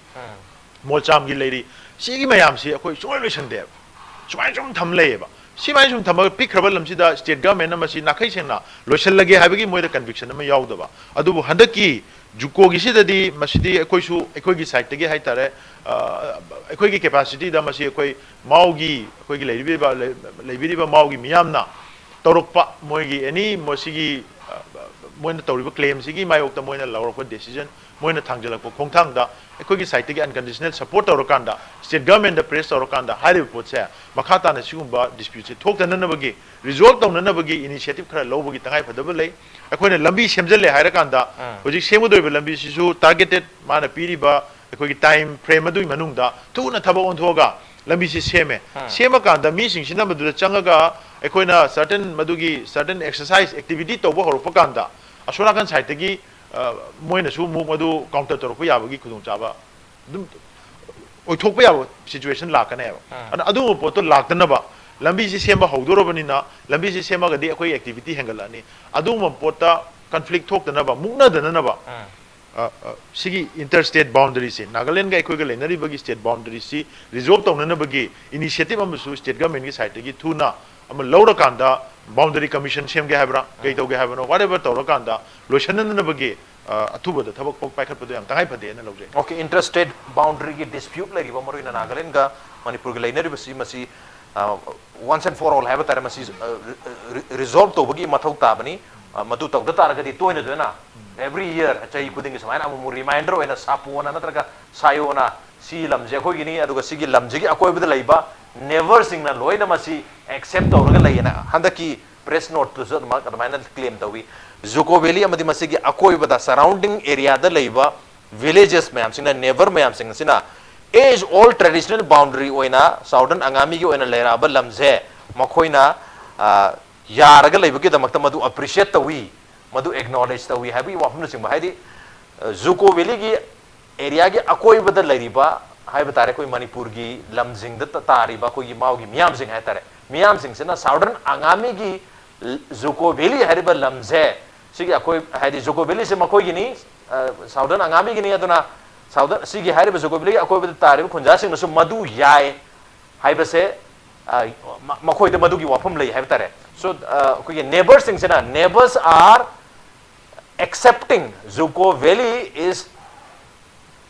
ꯃꯣꯜꯆꯥꯝꯒꯤ ꯂꯩꯔꯤ꯫ ꯁꯤꯒꯤ ꯃꯌꯥꯝꯁꯤ ꯑꯩꯈꯣꯏ ꯁꯨꯡꯂꯣꯏ ꯂꯣꯏꯁꯟꯗꯦꯕ꯫ ꯁꯨꯃꯥꯏꯅ ꯁꯨꯝ ꯊꯝ ꯂꯩꯌꯦꯕ꯫ ꯁꯤꯃꯥꯏꯅ ꯁꯨꯝ ꯊꯝꯃꯒ ꯄꯤꯛꯈ꯭ꯔꯕ ꯂꯝꯁꯤꯗ ꯁ꯭ꯇꯦꯠ ꯒꯚꯔꯟꯃꯦꯟꯠꯅ ꯃꯁꯤ ꯅꯥꯈꯩ ꯁꯦꯡꯅ ꯂꯣꯏꯁꯤꯜꯂꯒꯦ ꯍꯥꯏꯕꯒꯤ ꯃꯣꯏꯗ ꯀꯟꯚꯤꯛꯁꯟ ꯑꯃ ꯌꯥꯎꯗꯕ꯫ ꯑꯗꯨꯕꯨ ꯍꯟꯗꯛꯀꯤ ꯖꯨꯀꯣꯒꯤꯁꯤꯗꯗꯤ ꯃꯁꯤꯗꯤ ꯑꯩꯈꯣꯏꯁꯨ ꯑꯩꯈꯣꯏꯒꯤ ꯁꯥꯏꯠꯇꯒꯤ ꯍꯥꯏꯇꯥꯔꯦ, ꯑ, ꯑꯩꯈꯣꯏꯒꯤ ꯀꯦꯄꯥꯁꯤꯇꯤꯗ ꯃꯁꯤ ꯑꯩꯈꯣꯏ ꯃꯥꯎꯒꯤ, ꯑꯩꯈꯣꯏꯒꯤ ꯂꯩꯔꯤꯕ, ꯂꯩꯕꯤꯔꯤꯕ ꯃꯥꯎꯒꯤ ꯃꯤꯌꯥꯝꯅ ꯇꯧꯔꯛꯄ ꯃꯣꯏꯒꯤ ꯑꯦꯅꯤ ꯃꯁꯤꯒꯤ, ꯑ, ꯃꯣꯏꯅ ꯇꯧꯔꯤꯕ ꯀ꯭ꯂꯦꯝꯁꯤꯒꯤ ꯃꯥꯌꯣꯛꯇ ꯃꯣꯏꯅ ꯂꯧꯔꯛꯄ ꯗꯤꯁꯤꯖꯟ, ꯃꯣꯏꯅ ꯊꯥꯡꯖꯜꯂꯛꯄ ꯈꯣꯡꯊꯥꯡꯗ ꯑꯩꯈꯣꯏꯒꯤ ꯁꯥꯏꯠꯇꯒꯤ ꯑꯟꯀꯟꯗꯤꯁꯅꯦꯜ ꯁꯄꯣꯔꯠ ꯇꯧꯔꯀꯥꯟꯗ, ꯁ꯭ꯇꯦꯠ ꯒꯚꯔꯟꯃꯦꯟꯠꯇ ꯄ꯭ꯔꯦꯁ ꯇꯧꯔꯀꯥꯟꯗ ꯍꯥꯏꯔꯤꯕ ꯄꯣꯠꯁꯦ ꯃꯈꯥ ꯇꯥꯅ ꯁꯤꯒꯨꯝꯕ ꯗꯤꯁꯄ꯭ꯌꯨꯠꯁꯦ ꯊꯣꯛꯇꯅꯅꯕꯒꯤ, ꯔꯤꯖꯣꯜꯕ ꯇꯧꯅꯅꯕꯒꯤ ꯏꯅꯤꯁꯤꯌꯦꯇꯤꯚ ꯈꯔ ꯂꯧꯕꯒꯤ ꯇꯉꯥꯏꯐꯗꯕ ꯂꯩ꯫ ꯑꯩꯈꯣꯏꯅ ꯂꯝꯕꯤ ꯁꯦꯝꯖꯤꯜꯂꯦ ꯍꯥꯏꯔꯀꯥꯟꯗ, ꯎꯝ꯫ ꯍꯧꯖꯤꯛ ꯁꯦꯝꯒꯗꯧꯔꯤꯕ ꯂꯝꯕꯤꯁꯤꯁꯨ ꯇꯥꯔꯒꯦꯇꯦꯗ ꯃꯥꯅ ꯄꯤꯔꯤꯕ ꯑꯩꯈꯣꯏꯒꯤ ꯇꯥꯏꯝ ꯐ꯭ꯔꯦꯝ ꯑꯗꯨꯒꯤ ꯃꯅꯨꯡꯗ ꯊꯨꯅ ꯊꯕꯛ ꯑꯣꯟꯊꯣꯛꯑꯒ ꯂꯝꯕꯤꯁꯤ ꯁꯦꯝꯃꯦ꯫ ꯎꯝ꯫ ꯁꯦꯝꯃꯀꯥꯟꯗ ꯃꯤꯁꯤꯡꯁꯤꯅ ꯃꯗꯨꯗ ꯆꯪꯉꯒ ꯑꯩꯈꯣꯏꯅ ꯁꯔꯇꯟ ꯃꯗꯨꯒꯤ ꯁꯔꯇꯟ ꯑꯦꯛꯁꯔꯁꯥꯏꯁ ꯑꯦꯛꯇꯤꯚꯤꯇꯤ ꯇꯧꯕ ꯍꯧꯔꯛꯄ ꯀꯥꯟꯗ ꯑꯁꯣꯝ ꯅꯥꯀꯟ ꯁꯥꯏꯠꯇꯒꯤ, ꯑ, ꯃꯣꯏꯅꯁꯨ ꯑꯃꯨꯛ ꯃꯗꯨ ꯀꯥꯎꯟꯇꯔ ꯇꯧꯔꯛꯄ ꯌꯥꯕꯒꯤ ꯈꯨꯗꯣꯡꯆꯥꯕ ꯑꯗꯨꯝ ꯑꯣꯏꯊꯣꯛꯄ ꯌꯥꯕ ꯁꯤꯆꯨꯋꯦꯁꯟ ꯂꯥꯛꯀꯅꯦꯕ꯫ ꯎꯝ꯫ ꯑꯗꯨꯅ ꯑꯗꯨꯒꯨꯝꯕ ꯄꯣꯠꯇꯣ ꯂꯥꯛꯇꯅꯕ ꯂꯝꯕꯤꯁꯤ ꯁꯦꯝꯕ ꯍꯧꯗꯣꯔꯕꯅꯤꯅ, ꯂꯝꯕꯤꯁꯤ ꯁꯦꯝꯃꯒꯗꯤ ꯑꯩꯈꯣꯏꯒꯤ ꯑꯦꯛꯇꯤꯚꯤꯇꯤ ꯍꯦꯟꯒꯠꯂꯛꯑꯅꯤ꯫ ꯑꯗꯨꯒꯨꯝꯕ ꯄꯣꯠꯇ ꯀꯟꯐ꯭ꯂꯤꯛ ꯊꯣꯛꯇꯅꯕ, ꯃꯨꯛꯅꯗꯅꯅꯕ, ꯎꯝ꯫ ꯑ, ꯑ, ꯁꯤꯒꯤ ꯏꯟꯇꯔ ꯁ꯭ꯇꯦꯠ ꯕꯥꯎꯟꯗꯔꯤꯁꯤ, ꯅꯥꯒꯥꯂꯦꯟꯒ ꯑꯩꯈꯣꯏꯒ ꯂꯩꯅꯔꯤꯕꯒꯤ ꯁ꯭ꯇꯦꯠ ꯕꯥꯎꯟꯗꯔꯤꯁꯤ ꯔꯤꯖꯣꯜꯕ ꯇꯧꯅꯅꯕꯒꯤ ꯏꯅꯤꯁꯤꯌꯦꯇꯤꯚ ꯑꯃꯁꯨ ꯁ꯭ꯇꯦꯠ ꯒꯚꯔꯟꯃꯦꯟꯠꯀꯤ ꯁꯥꯏꯠꯇꯒꯤ ꯊꯨꯅ ꯑꯃ ꯂꯧꯔꯀꯥꯟꯗ, ꯕꯥꯎꯟꯗꯔꯤ ꯀꯃꯤꯁꯟ ꯁꯦꯝꯒꯦ ꯍꯥꯏꯕ꯭ꯔꯥ, ꯀꯩ ꯎꯝ꯫ ꯇꯧꯒꯦ ꯍꯥꯏꯕꯅꯣ, ꯋꯥꯠꯑꯦꯚꯔ ꯇꯧꯔꯀꯥꯟꯗ ꯂꯣꯏꯁꯤꯟꯅꯅꯕꯒꯤ, ꯑ, ꯑꯊꯨꯕꯗ ꯊꯕꯛ ꯄꯥꯏꯈꯠꯄꯗꯣ ꯌꯥꯝ ꯇꯉꯥꯏ ꯐꯗꯦꯅ ꯂꯧꯖꯩ꯫ ꯑꯣꯀꯦ, ꯏꯟꯇꯔ ꯁ꯭ꯇꯦꯠ ꯕꯥꯎꯟꯗꯔꯤꯒꯤ ꯗꯤꯁꯄ꯭ꯌꯨꯠ ꯂꯩꯔꯤꯕ, ꯃꯔꯨꯑꯣꯏꯅ ꯅꯥꯒꯥꯂꯦꯟꯒ ꯃꯅꯤꯄꯨꯔꯒ ꯂꯩꯅꯔꯤꯕꯁꯤ, ꯃꯁꯤ ꯑ, once and for all ꯍꯥꯏꯕ ꯇꯥꯔꯦ, ꯃꯁꯤ, ꯑ, ꯔꯤ-, ꯔꯤ-, resolve ꯇꯧꯕꯒꯤ ꯃꯊꯧ ꯇꯥꯕꯅꯤ꯫ ꯑ, ꯃꯗꯨ ꯇꯧꯗ ꯇꯥꯔꯒꯗꯤ ꯇꯣꯏꯅ ꯇꯣꯏꯅ every year, ꯆꯍꯤ ꯈꯨꯗꯤꯡꯒꯤ ꯁꯨꯃꯥꯏꯅ ꯑꯃꯨꯛ ꯑꯃꯨꯛ reminder ꯑꯣꯏꯅ ꯁꯥꯄꯣꯅ ꯅꯠꯇ꯭ꯔꯒ ꯁꯥꯌꯣꯅ ꯁꯤ ꯂꯝꯁꯦ ꯑꯩꯈꯣꯏꯒꯤꯅꯤ, ꯑꯗꯨꯒ ꯁꯤꯒꯤ ꯂꯝꯁꯤꯒꯤ ꯑꯀꯣꯏꯕꯗ ꯂꯩꯕ neighbourꯁꯤꯡꯅ ꯂꯣꯏꯅ ꯃꯁꯤ accept ꯇꯧꯔꯒ ꯂꯩꯌꯦꯅ ꯍꯟꯗꯛꯀꯤ press noteꯇꯨꯁꯨ ꯑꯗꯨꯃꯛ-, ꯑꯗꯨꯃꯥꯏꯅ claim ꯇꯧꯏ꯫ Zuko Valley ꯑꯃꯗꯤ ꯃꯁꯤꯒꯤ ꯑꯀꯣꯏꯕꯗ surrounding areaꯗ ꯂꯩꯕ villages ꯃꯌꯥꯝꯁꯤꯡꯅ, neighbour ꯃꯌꯥꯝꯁꯤꯡ ꯑꯁꯤꯅ age old traditional boundary ꯑꯣꯏꯅ Southern ꯑꯉꯥꯃꯤꯒꯤ ꯑꯣꯏꯅ ꯂꯩꯔꯛꯑꯕ ꯂꯝꯁꯦ ꯃꯈꯣꯏꯅ, ꯑ, ꯌꯥꯔꯒ ꯂꯩꯕꯒꯤꯗꯃꯛꯇ ꯃꯗꯨ appreciate ꯇꯧꯏ, ꯃꯗꯨ acknowledge ꯇꯧꯏ ꯍꯥꯏꯕꯒꯤ ꯋꯥꯐꯝꯅꯆꯤꯡꯕ꯫ ꯍꯥꯏꯗꯤ, ꯑ, Zuko Valleyꯒꯤ areaꯒꯤ ꯑꯀꯣꯏꯕꯗ ꯂꯩꯔꯤꯕ ꯍꯥꯏꯕ ꯇꯥꯔꯦ, ꯑꯩꯈꯣꯏ ꯃꯅꯤꯄꯨꯔꯒꯤ ꯂꯝꯁꯤꯡꯗ ꯇ-, ꯇꯥꯔꯤꯕ ꯑꯩꯈꯣꯏꯒꯤ ꯃꯥꯎꯒꯤ ꯃꯤꯌꯥꯝꯁꯤꯡ ꯍꯥꯏ ꯇꯥꯔꯦ, ꯃꯤꯌꯥꯝꯁꯤꯡꯁꯤꯅ Southern ꯑꯉꯥꯃꯤꯒꯤ ꯖꯨꯀꯣ ꯚꯦꯂꯤ ꯍꯥꯏꯔꯤꯕ ꯂꯝꯁꯦ, ꯁꯤꯒꯤ ꯑꯩꯈꯣꯏ, ꯍꯥꯏꯗꯤ ꯖꯨꯀꯣ ꯚꯦꯂꯤꯁꯦ ꯃꯈꯣꯏꯒꯤꯅꯤ, ꯑ, Southern ꯑꯉꯥꯃꯤꯒꯤꯅꯤ꯫ ꯑꯗꯨꯅ Southern, ꯁꯤꯒꯤ ꯍꯥꯏꯔꯤꯕ ꯖꯨꯀꯣ ꯚꯦꯂꯤꯒꯤ ꯑꯀꯣꯏꯕꯗ ꯇꯥꯔꯤꯕ ꯈꯨꯟꯖꯥꯁꯤꯡꯅꯁꯨ ꯃꯗꯨ ꯌꯥꯏ ꯍꯥꯏꯕꯁꯦ, ꯑ, ꯃ-, ꯃꯈꯣꯏꯗ ꯃꯗꯨꯒꯤ ꯋꯥꯐꯝ ꯂꯩ ꯍꯥꯏꯕ ꯇꯥꯔꯦ꯫ So, ꯑ, ꯑꯩꯈꯣꯏꯒꯤ neighbourꯁꯤꯡꯁꯤꯅ, neighbours are accepting Zuko Valley is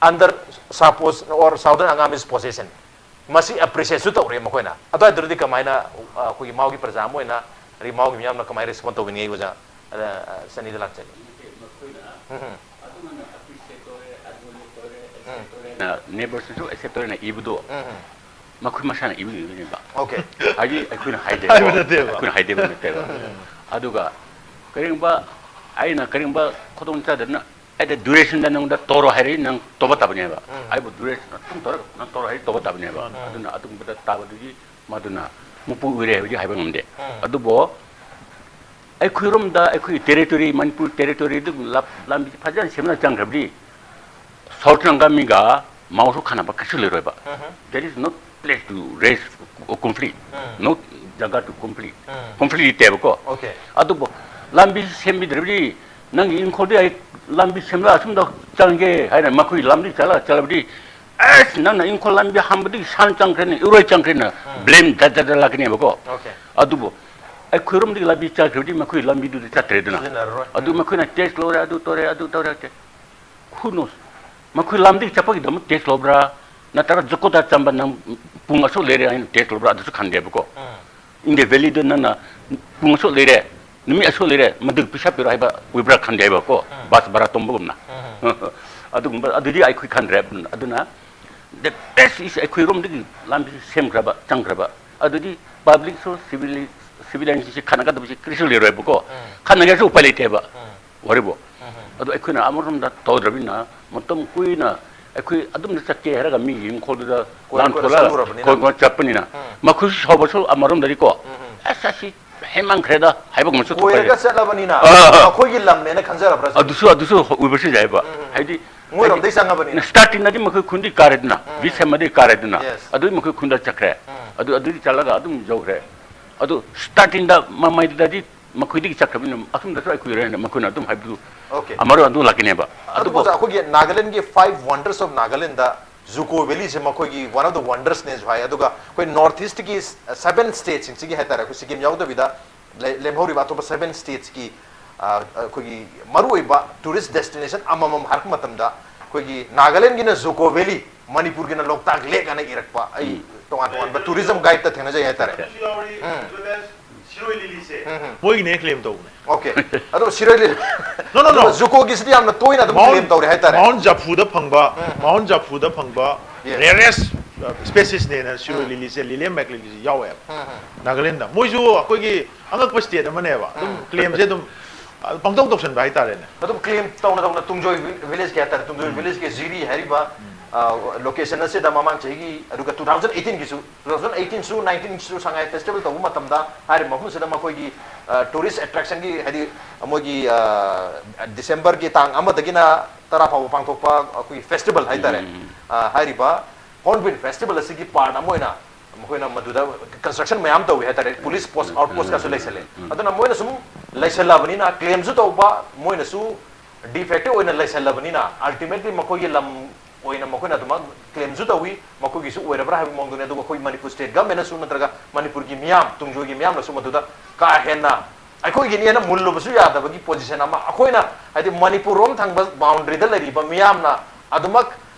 under South Pos-, or Southern Angami's possession꯫ ꯃꯁꯤ appreciateꯁꯨ ꯇꯧꯔꯦ ꯃꯈꯣꯏꯅ꯫ ꯑꯗꯨꯋꯥꯏꯗꯨꯗꯤ ꯀꯃꯥꯏꯅ, ꯑ, ꯑꯩꯈꯣꯏꯒꯤ ꯃꯥꯎꯒꯤ ꯄ꯭ꯔꯖꯥ ꯑꯃ ꯑꯣꯏꯅ, ꯑꯗꯩ ꯃꯥꯎꯒꯤ ꯃꯤꯌꯥꯝꯅ ꯀꯃꯥꯏꯅ respond ꯇꯧꯕꯤꯅꯤꯡꯉꯤ ꯑꯣꯖꯥ, ꯑ, ꯑ, ꯁꯅꯤꯗ ꯂꯥꯛꯆꯒꯦ꯫ ꯎꯝ, ꯎꯝ꯫ ꯅ neighbours ꯁꯤꯡꯁꯨ accept ꯇꯧꯔꯦꯅ ꯏꯕꯗꯣ ꯎꯝ, ꯎꯝ꯫ ꯃꯈꯣꯏ ꯃꯁꯥꯅ ꯏꯕ ꯏꯕꯅꯦꯕ꯫ Okay꯫ ꯍꯥꯏꯗꯤ ꯑꯩꯈꯣꯏꯅ ꯍꯥꯏꯗꯦꯕ꯫ ꯍꯥꯏꯕ ꯅꯠꯇꯦꯕ꯫ ꯑꯩꯈꯣꯏꯅ ꯍꯥꯏꯗꯦꯕ ꯅꯠꯇꯦꯕ꯫ ꯎꯝ꯫ ꯑꯗꯨꯒ ꯀꯔꯤꯒꯨꯝꯕ ꯑꯩꯅ ꯀꯔꯤꯒꯨꯝꯕ ꯈꯨꯗꯣꯡꯆꯥꯗꯅ ꯑꯩꯗ duration ꯗ ꯅꯉꯣꯟꯗ ꯇꯧꯔꯣ ꯍꯥꯏꯔꯗꯤ ꯅꯪ ꯇꯧꯕ ꯇꯥꯕꯅꯦꯕ꯫ ꯎꯝ꯫ ꯑꯩꯕꯨ duration ꯑꯗꯨꯝ ꯇꯧꯔꯒ ꯅꯪ ꯇꯧꯔꯣ ꯍꯥꯏꯔꯗꯤ ꯇꯧꯕ ꯇꯥꯕꯅꯦꯕ꯫ ꯎꯝ꯫ ꯑꯗꯨꯅ ꯑꯗꯨꯒꯨꯝꯕꯗ ꯇꯥꯕꯗꯨꯗꯤ ꯃꯗꯨꯅ ꯃꯄꯨ ꯑꯣꯏꯔꯦ ꯍꯥꯏꯕꯗꯤ ꯍꯥꯏꯕ ꯉꯝꯗꯦ꯫ ꯎꯝ꯫ ꯑꯗꯨꯕꯨ ꯑꯩꯈꯣꯏꯔꯣꯝꯗ ꯑꯩꯈꯣꯏ territory, ꯃꯅꯤꯄꯨꯔ territory ꯗꯨ ꯂꯞ-, ꯂꯝꯕꯤ ꯐꯖꯅ ꯁꯦꯝꯅ ꯆꯪꯈ꯭ꯔꯕꯗꯤ Southern ꯑꯪꯒꯥꯃꯤꯒ ꯃꯥꯎꯁꯨ ꯈꯟꯅꯕ ꯀꯩꯁꯨ ꯂꯩꯔꯣꯏꯕ꯫ ꯎꯝ꯫ There is no place to raise conflict, um. No ꯖꯒꯥ to conflict꯫ ꯎꯝ꯫ Conflict ꯂꯩꯇꯦꯕꯀꯣ꯫ Okay꯫ ꯑꯗꯨꯕꯨ ꯂꯝꯕꯤ ꯁꯦꯝꯕꯤꯗ꯭ꯔꯕꯗꯤ ꯅꯪꯒꯤ ꯏꯪꯈꯣꯜꯗꯤ ꯑꯩ ꯂꯝꯕꯤ ꯁꯦꯝꯂ ꯑꯁꯨꯝꯗ ꯆꯪꯒꯦ ꯍꯥꯏꯅ ꯃꯈꯣꯏ ꯂꯝꯕꯤ ꯆꯠꯂ ꯆꯠꯂꯕꯗꯤ, "ꯑꯁ, ꯅꯪꯅ ꯏꯪꯈꯣꯜ ꯂꯝꯕꯤ ꯍꯥꯝꯕꯗꯒꯤ ꯁꯟ ꯆꯪꯈ꯭ꯔꯦꯅꯦ, ꯏꯔꯣꯏ ꯆꯪꯈ꯭ꯔꯦꯅ" ꯎꯝ꯫ Blame ꯖꯠ ꯖꯠ ꯖꯠ ꯂꯥꯛꯀꯅꯦꯕꯀꯣ꯫ Okay꯫ ꯑꯗꯨꯕꯨ ꯑꯩꯈꯣꯏꯔꯣꯝꯗꯒꯤ ꯂꯝꯕꯤ ꯆꯠꯈ꯭ꯔꯕꯗꯤ ꯃꯈꯣꯏ ꯂꯝꯕꯤꯗꯨꯗꯤ ꯆꯠꯇ꯭ꯔꯦꯗꯅ꯫ ꯁꯤꯖꯤꯟꯅꯔꯔꯣꯏ꯫ ꯑꯗꯨ ꯎꯝ꯫ ꯃꯈꯣꯏꯅ tax ꯂꯧꯔꯦ, ꯑꯗꯨ ꯇꯧꯔꯦ, ꯑꯗꯨ ꯇꯧꯔꯦ, ꯇꯦ-, who knows? ꯃꯈꯣꯏ ꯂꯝꯕꯤꯗꯒꯤ ꯆꯠꯄꯒꯤꯗꯃꯛ tax ꯂꯧꯕ꯭ꯔꯥ? ꯅꯠꯇ꯭ꯔꯒ ꯖꯨꯀꯣꯗ ꯆꯝꯕ ꯅꯪ ꯄꯨꯡ ꯑꯁꯨꯛ ꯂꯩꯔꯦ ꯍꯥꯏꯅ ꯇꯦꯁ ꯇꯧꯕ꯭ꯔꯥ? ꯑꯗꯨꯁꯨ ꯈꯟꯗꯦꯕꯀꯣ꯫ ꯎꯝ꯫ ꯏꯟꯗꯤꯌꯥ ꯚꯦꯂꯤꯗ ꯅꯪꯅ ꯄꯨꯡ ꯑꯁꯨꯛ ꯂꯩꯔꯦ, ꯅꯨꯃꯤꯠ ꯑꯁꯨꯛ ꯂꯩꯔꯦ, ꯃꯗꯨꯒꯤ ꯄꯩꯁꯥ ꯄꯤꯔꯣ ꯍꯥꯏꯕ ꯑꯣꯏꯕ꯭ꯔꯥ ꯈꯟꯗꯦꯕꯀꯣ꯫ ꯎꯝ꯫ ꯕꯁ ꯚꯔꯥ ꯇꯣꯡꯕꯒꯨꯝꯅ꯫ ꯎꯝ꯫ ꯑꯗꯨꯒꯨꯝꯕ ꯑꯗꯨꯗꯤ ꯑꯩꯈꯣꯏ ꯈꯟꯗ꯭ꯔꯦ꯫ ꯑꯗꯨꯅ the best is ꯑꯩꯈꯣꯏꯔꯣꯝꯗꯒꯤ ꯂꯝꯕꯤ ꯁꯦꯝꯈ꯭ꯔꯕ, ꯆꯪꯈ꯭ꯔꯕ꯫ ꯑꯗꯨꯗꯤ ꯄꯕ꯭ꯂꯤꯛꯁꯨ ꯁꯤꯚꯤꯂꯤ-, ꯁꯤꯚꯤꯂꯤꯌꯟꯁꯤꯡꯁꯤ ꯈꯠꯅꯒꯗꯕꯁꯤ ꯀꯔꯤꯁꯨ ꯂꯩꯔꯣꯏꯕꯀꯣ꯫ ꯎꯝ꯫ ꯈꯠꯅꯒꯦꯁꯨ ꯎꯄꯥꯏ ꯂꯩꯇꯦꯕ꯫ ꯎꯝ꯫ ꯋꯥꯔꯤꯕꯣ꯫ ꯎꯝ꯫ ꯑꯗꯣ ꯑꯩꯈꯣꯏꯅ ꯑꯃꯔꯣꯝꯗ ꯇꯧꯗ꯭ꯔꯕꯅꯤꯅ ꯃꯇꯝ ꯀꯨꯏꯅ ꯑꯩꯈꯣꯏ ꯑꯗꯨꯝꯅ ꯆꯠꯀꯦ ꯍꯥꯏꯔꯒ ꯃꯤꯒꯤ ꯏꯪꯈꯣꯜꯗꯨꯗ ꯀꯣꯏ-, ꯂꯥꯟ ꯀꯣꯏꯅ ꯊꯣꯛꯂꯒ ꯆꯠꯂꯨꯔꯕꯅꯤꯅ꯫ ꯀꯣꯏ-, ꯀꯣꯏ ꯆꯠꯄꯅꯤꯅ ꯎꯝ꯫ ꯃꯈꯣꯏꯁꯨ ꯁꯥꯎꯕꯁꯨ ꯑꯃꯔꯣꯝꯗꯗꯤꯀꯣ, ꯎꯝ, ꯎꯝ꯫ "ꯑꯁ, ꯑꯁꯤ ꯍꯦꯟꯃꯟꯈ꯭ꯔꯦꯗ" ꯍꯥꯏꯕꯒꯨꯝꯕꯁꯨ ꯊꯣꯛꯄ ꯀꯣꯏꯔꯒ ꯂꯩ꯫ ꯆꯠꯂꯕꯅꯤꯅ ꯑꯥ, ꯑꯥ꯫ ꯃꯈꯣꯏꯒꯤ ꯂꯝꯅꯦꯅ ꯈꯟꯖꯔꯕ꯭ꯔꯥ ꯁꯤꯅꯤ? ꯑꯗꯨꯁꯨ, ꯑꯗꯨꯁꯨ ꯑꯣꯏꯕꯁꯨ ꯌꯥꯏꯕ꯫ ꯎꯝ, ꯎꯝ, ꯎꯝ꯫ ꯍꯥꯏꯗꯤ ꯃꯣꯏꯔꯣꯝꯗꯒꯤ ꯆꯪꯉꯕꯅꯤꯅ꯫ ꯁ꯭ꯇꯥꯔꯇꯤꯡꯗꯗꯤ ꯃꯈꯣꯏ ꯈꯨꯟꯗꯤ ꯀꯥꯔꯦꯗꯅ, ꯎꯝ, ꯎꯝ꯫ ꯕꯤꯁꯦꯝꯃꯗꯤ ꯀꯥꯔꯦꯗꯅ, Yes꯫ ꯑꯗꯨꯗꯤ ꯃꯈꯣꯏ ꯈꯨꯟꯗ ꯆꯠꯈ꯭ꯔꯦ꯫ ꯎꯝ꯫ ꯑꯗꯨ, ꯑꯗꯨꯗꯤ ꯆꯠꯂꯒ ꯑꯗꯨꯝ ꯌꯧꯈ꯭ꯔꯦ꯫ ꯑꯗꯨ ꯁ꯭ꯇꯥꯔꯇꯤꯡꯗ ꯃꯃꯩꯗꯗꯤ ꯃꯈꯣꯏꯗꯒꯤ ꯆꯠꯈ꯭ꯔꯕꯅꯤꯅ ꯑꯁꯣꯝꯗꯁꯨ ꯑꯩꯈꯣꯏ ꯂꯩꯔꯦꯅ ꯃꯈꯣꯏꯅ ꯑꯗꯨꯝ ꯍꯥꯏꯕꯗꯨ ꯑꯣꯀꯦ꯫ ꯑꯃꯔꯣꯝ ꯑꯗꯨ ꯂꯥꯛꯀꯅꯦꯕ꯫ ꯑꯗꯨꯕꯨ ꯑꯗꯨꯕꯨ ꯑꯣꯖꯥ, ꯑꯩꯈꯣꯏꯒꯤ ꯅꯥꯒꯥꯂꯦꯟꯒꯤ Five Wonders of ꯅꯥꯒꯥꯂꯦꯟꯗ ꯖꯨꯀꯣ ꯚꯦꯂꯤꯁꯦ ꯃꯈꯣꯏꯒꯤ one of the wondersꯅꯦꯁꯨ ꯍꯥꯏ꯫ ꯑꯗꯨꯒ ꯑꯩꯈꯣꯏ ꯅꯣꯔꯠ ꯏꯁ꯭ꯠꯀꯤ seven stateꯁꯤꯡꯁꯤꯒꯤ ꯍꯥꯏꯇꯥꯔꯦ, ꯑꯩꯈꯣꯏ ꯁꯤꯛꯀꯤꯝ ꯌꯥꯎꯗꯕꯤꯗ ꯂꯩ-, ꯂꯦꯝꯍꯧꯔꯤꯕ ꯑꯇꯣꯞꯄ seven stateꯁꯀꯤ, ꯑ, ꯑꯩꯈꯣꯏꯒꯤ ꯃꯔꯨꯑꯣꯏꯕ tourist destination ꯑꯃꯃꯝ ꯍꯥꯏꯔꯛꯄ ꯃꯇꯝꯗ ꯑꯩꯈꯣꯏꯒꯤ ꯅꯥꯒꯥꯂꯦꯟꯒꯤꯅ ꯖꯨꯀꯣ ꯚꯦꯂꯤ, ꯃꯅꯤꯄꯨꯔꯒꯤꯅ ꯂꯣꯛꯇꯥꯛ ꯂꯦꯛ ꯑꯅ ꯏꯔꯛꯄ ꯑꯩ ꯎꯝ꯫ ꯇꯣꯉꯥꯟ ꯇꯣꯉꯥꯟꯕ tourism guideꯇ ꯊꯦꯡꯅꯖꯩ ꯍꯥꯏꯇꯥꯔꯦ꯫ ꯑꯗꯨꯁꯨ ꯌꯥꯎꯔꯤ, ꯎꯝ꯫ As well as ꯁꯤꯔꯣꯏ ꯂꯤꯂꯤꯁꯦ꯫ ꯎꯝ, ꯎꯝ꯫ ꯃꯣꯏꯒꯤꯅꯦ claim ꯇꯧꯕꯅꯦ꯫ ꯑꯣꯀꯦ꯫ ꯑꯗꯣ ꯁꯤꯔꯣꯏ ꯂꯤꯂꯤ꯫ No, no, no꯫ ꯑꯗꯨꯒ ꯖꯨꯀꯣꯒꯤꯁꯤꯗꯤ ꯌꯥꯝꯅ ꯇꯣꯏꯅ ꯑꯗꯨꯝ Mount, claim ꯇꯧꯔꯦ ꯍꯥꯏꯇꯥꯔꯦ꯫ Mount ꯖꯥꯐꯨꯗ ꯐꯪꯕ, ꯎꯝ, ꯎꯝ꯫ Mount ꯖꯥꯐꯨꯗ ꯐꯪꯕ Yes꯫ Rarest, ꯑ, speciesꯅꯦꯅ ꯁꯤꯔꯣꯏ ꯎꯝ꯫ ꯂꯤꯂꯤꯁꯦ, Lilium magnifica ꯌꯥꯎꯋꯦꯕ꯫ ꯎꯝ, ꯎꯝ꯫ ꯅꯥꯒꯥꯂꯦꯟꯗ꯫ ꯃꯣꯏꯁꯨ ꯑꯩꯈꯣꯏꯒꯤ ꯑꯉꯛꯄ state ꯑꯃꯅꯦꯕ꯫ ꯑꯗꯨꯝ ꯎꯝ꯫ Claimꯁꯦ ꯑꯗꯨꯝ, ꯑ, ꯄꯪꯇꯧ ꯇꯧꯁꯟꯕ ꯍꯥꯏꯇꯥꯔꯦꯅꯦ꯫ ꯑꯗꯨꯝ claim ꯇꯧꯅ ꯇꯧꯅ ꯇꯨꯡꯖꯣꯏ ꯚꯤ-, villageꯀꯤ ꯍꯥꯏꯇꯥꯔꯦ, ꯇꯨꯡꯖꯣꯏ ꯎꯝ꯫ Villageꯒꯤ ꯖꯤꯔꯤ ꯍꯥꯏꯔꯤꯕ, ꯎꯝ꯫ ꯑ, location ꯑꯁꯤꯗ ꯃꯃꯥꯡ ꯆꯍꯤꯒꯤ, ꯑꯗꯨꯒ two thousand eighteenꯒꯤꯁꯨ, two thousand eighteenꯁꯨ nineteenꯁꯨ ꯁꯉꯥꯏ festival ꯇꯧꯕ ꯃꯇꯝꯗ ꯍꯥꯏꯔꯤꯕ ꯃꯐꯝꯁꯤꯗ ꯃꯈꯣꯏꯒꯤ, ꯑ, tourist attractionꯒꯤ, ꯍꯥꯏꯗꯤ ꯃꯣꯏꯒꯤ, ꯑ, Decemberꯒꯤ ꯇꯥꯡ ꯑꯃꯗꯒꯤꯅ ꯇꯔꯥ ꯐꯥꯎꯕ ꯄꯥꯡꯊꯣꯛꯄ ꯑꯩꯈꯣꯏꯒꯤ festival ꯍꯥꯏꯇꯥꯔꯦ꯫ ꯎꯝ, ꯎꯝ, ꯎꯝ꯫ ꯑ, ꯍꯥꯏꯔꯤꯕ Hornbill Festival ꯑꯁꯤꯒꯤ part ꯑꯃ ꯑꯣꯏꯅ ꯃꯈꯣꯏꯅ ꯃꯗꯨꯗ construction ꯃꯌꯥꯝ ꯇꯧꯏ ꯍꯥꯏꯇꯥꯔꯦ, police post, outpostꯀꯁꯨ ꯂꯩꯁꯜꯂꯦ꯫ ꯎꯝ, ꯎꯝ, ꯎꯝ꯫ ꯑꯗꯨꯅ ꯃꯣꯏꯅ ꯁꯨꯝ ꯂꯩꯁꯜꯂꯕꯅꯤꯅ claimꯁꯨ ꯇꯧꯕ, ꯃꯣꯏꯅꯁꯨ de facto ꯑꯣꯏꯅ ꯂꯩꯁꯜꯂꯕꯅꯤꯅ ultimately ꯃꯈꯣꯏꯒꯤ ꯂꯝ ꯑꯣꯏꯅ ꯃꯈꯣꯏꯅ ꯑꯗꯨꯃꯛ claimꯁꯨ ꯇꯧꯏ, ꯃꯈꯣꯏꯒꯤꯁꯨ ꯑꯣꯏꯔꯕ꯭ꯔꯥ ꯍꯥꯏꯕ ꯃꯑꯣꯡꯗꯨꯅꯤ꯫ ꯑꯗꯨꯒ ꯑꯩꯈꯣꯏ ꯃꯅꯤꯄꯨꯔ state governmentꯅꯁꯨ ꯅꯠꯇ꯭ꯔꯒ ꯃꯅꯤꯄꯨꯔꯒꯤ ꯃꯤꯌꯥꯝ, ꯇꯨꯡꯖꯣꯏꯒꯤ ꯃꯤꯌꯥꯝꯅꯁꯨ ꯃꯗꯨꯗ ꯀꯥ ꯍꯦꯟꯅ ꯑꯩꯈꯣꯏꯒꯤꯅꯦꯅ ꯃꯨꯜꯂꯨꯕꯁꯨ ꯌꯥꯗꯕꯒꯤ position ꯑꯃ, ꯑꯩꯈꯣꯏꯅ ꯍꯥꯏꯗꯤ ꯃꯅꯤꯄꯨꯔ ꯔꯣꯝ ꯊꯪꯕ boundaryꯗ ꯂꯩꯔꯤꯕ ꯃꯤꯌꯥꯝꯅ ꯑꯗꯨꯃꯛ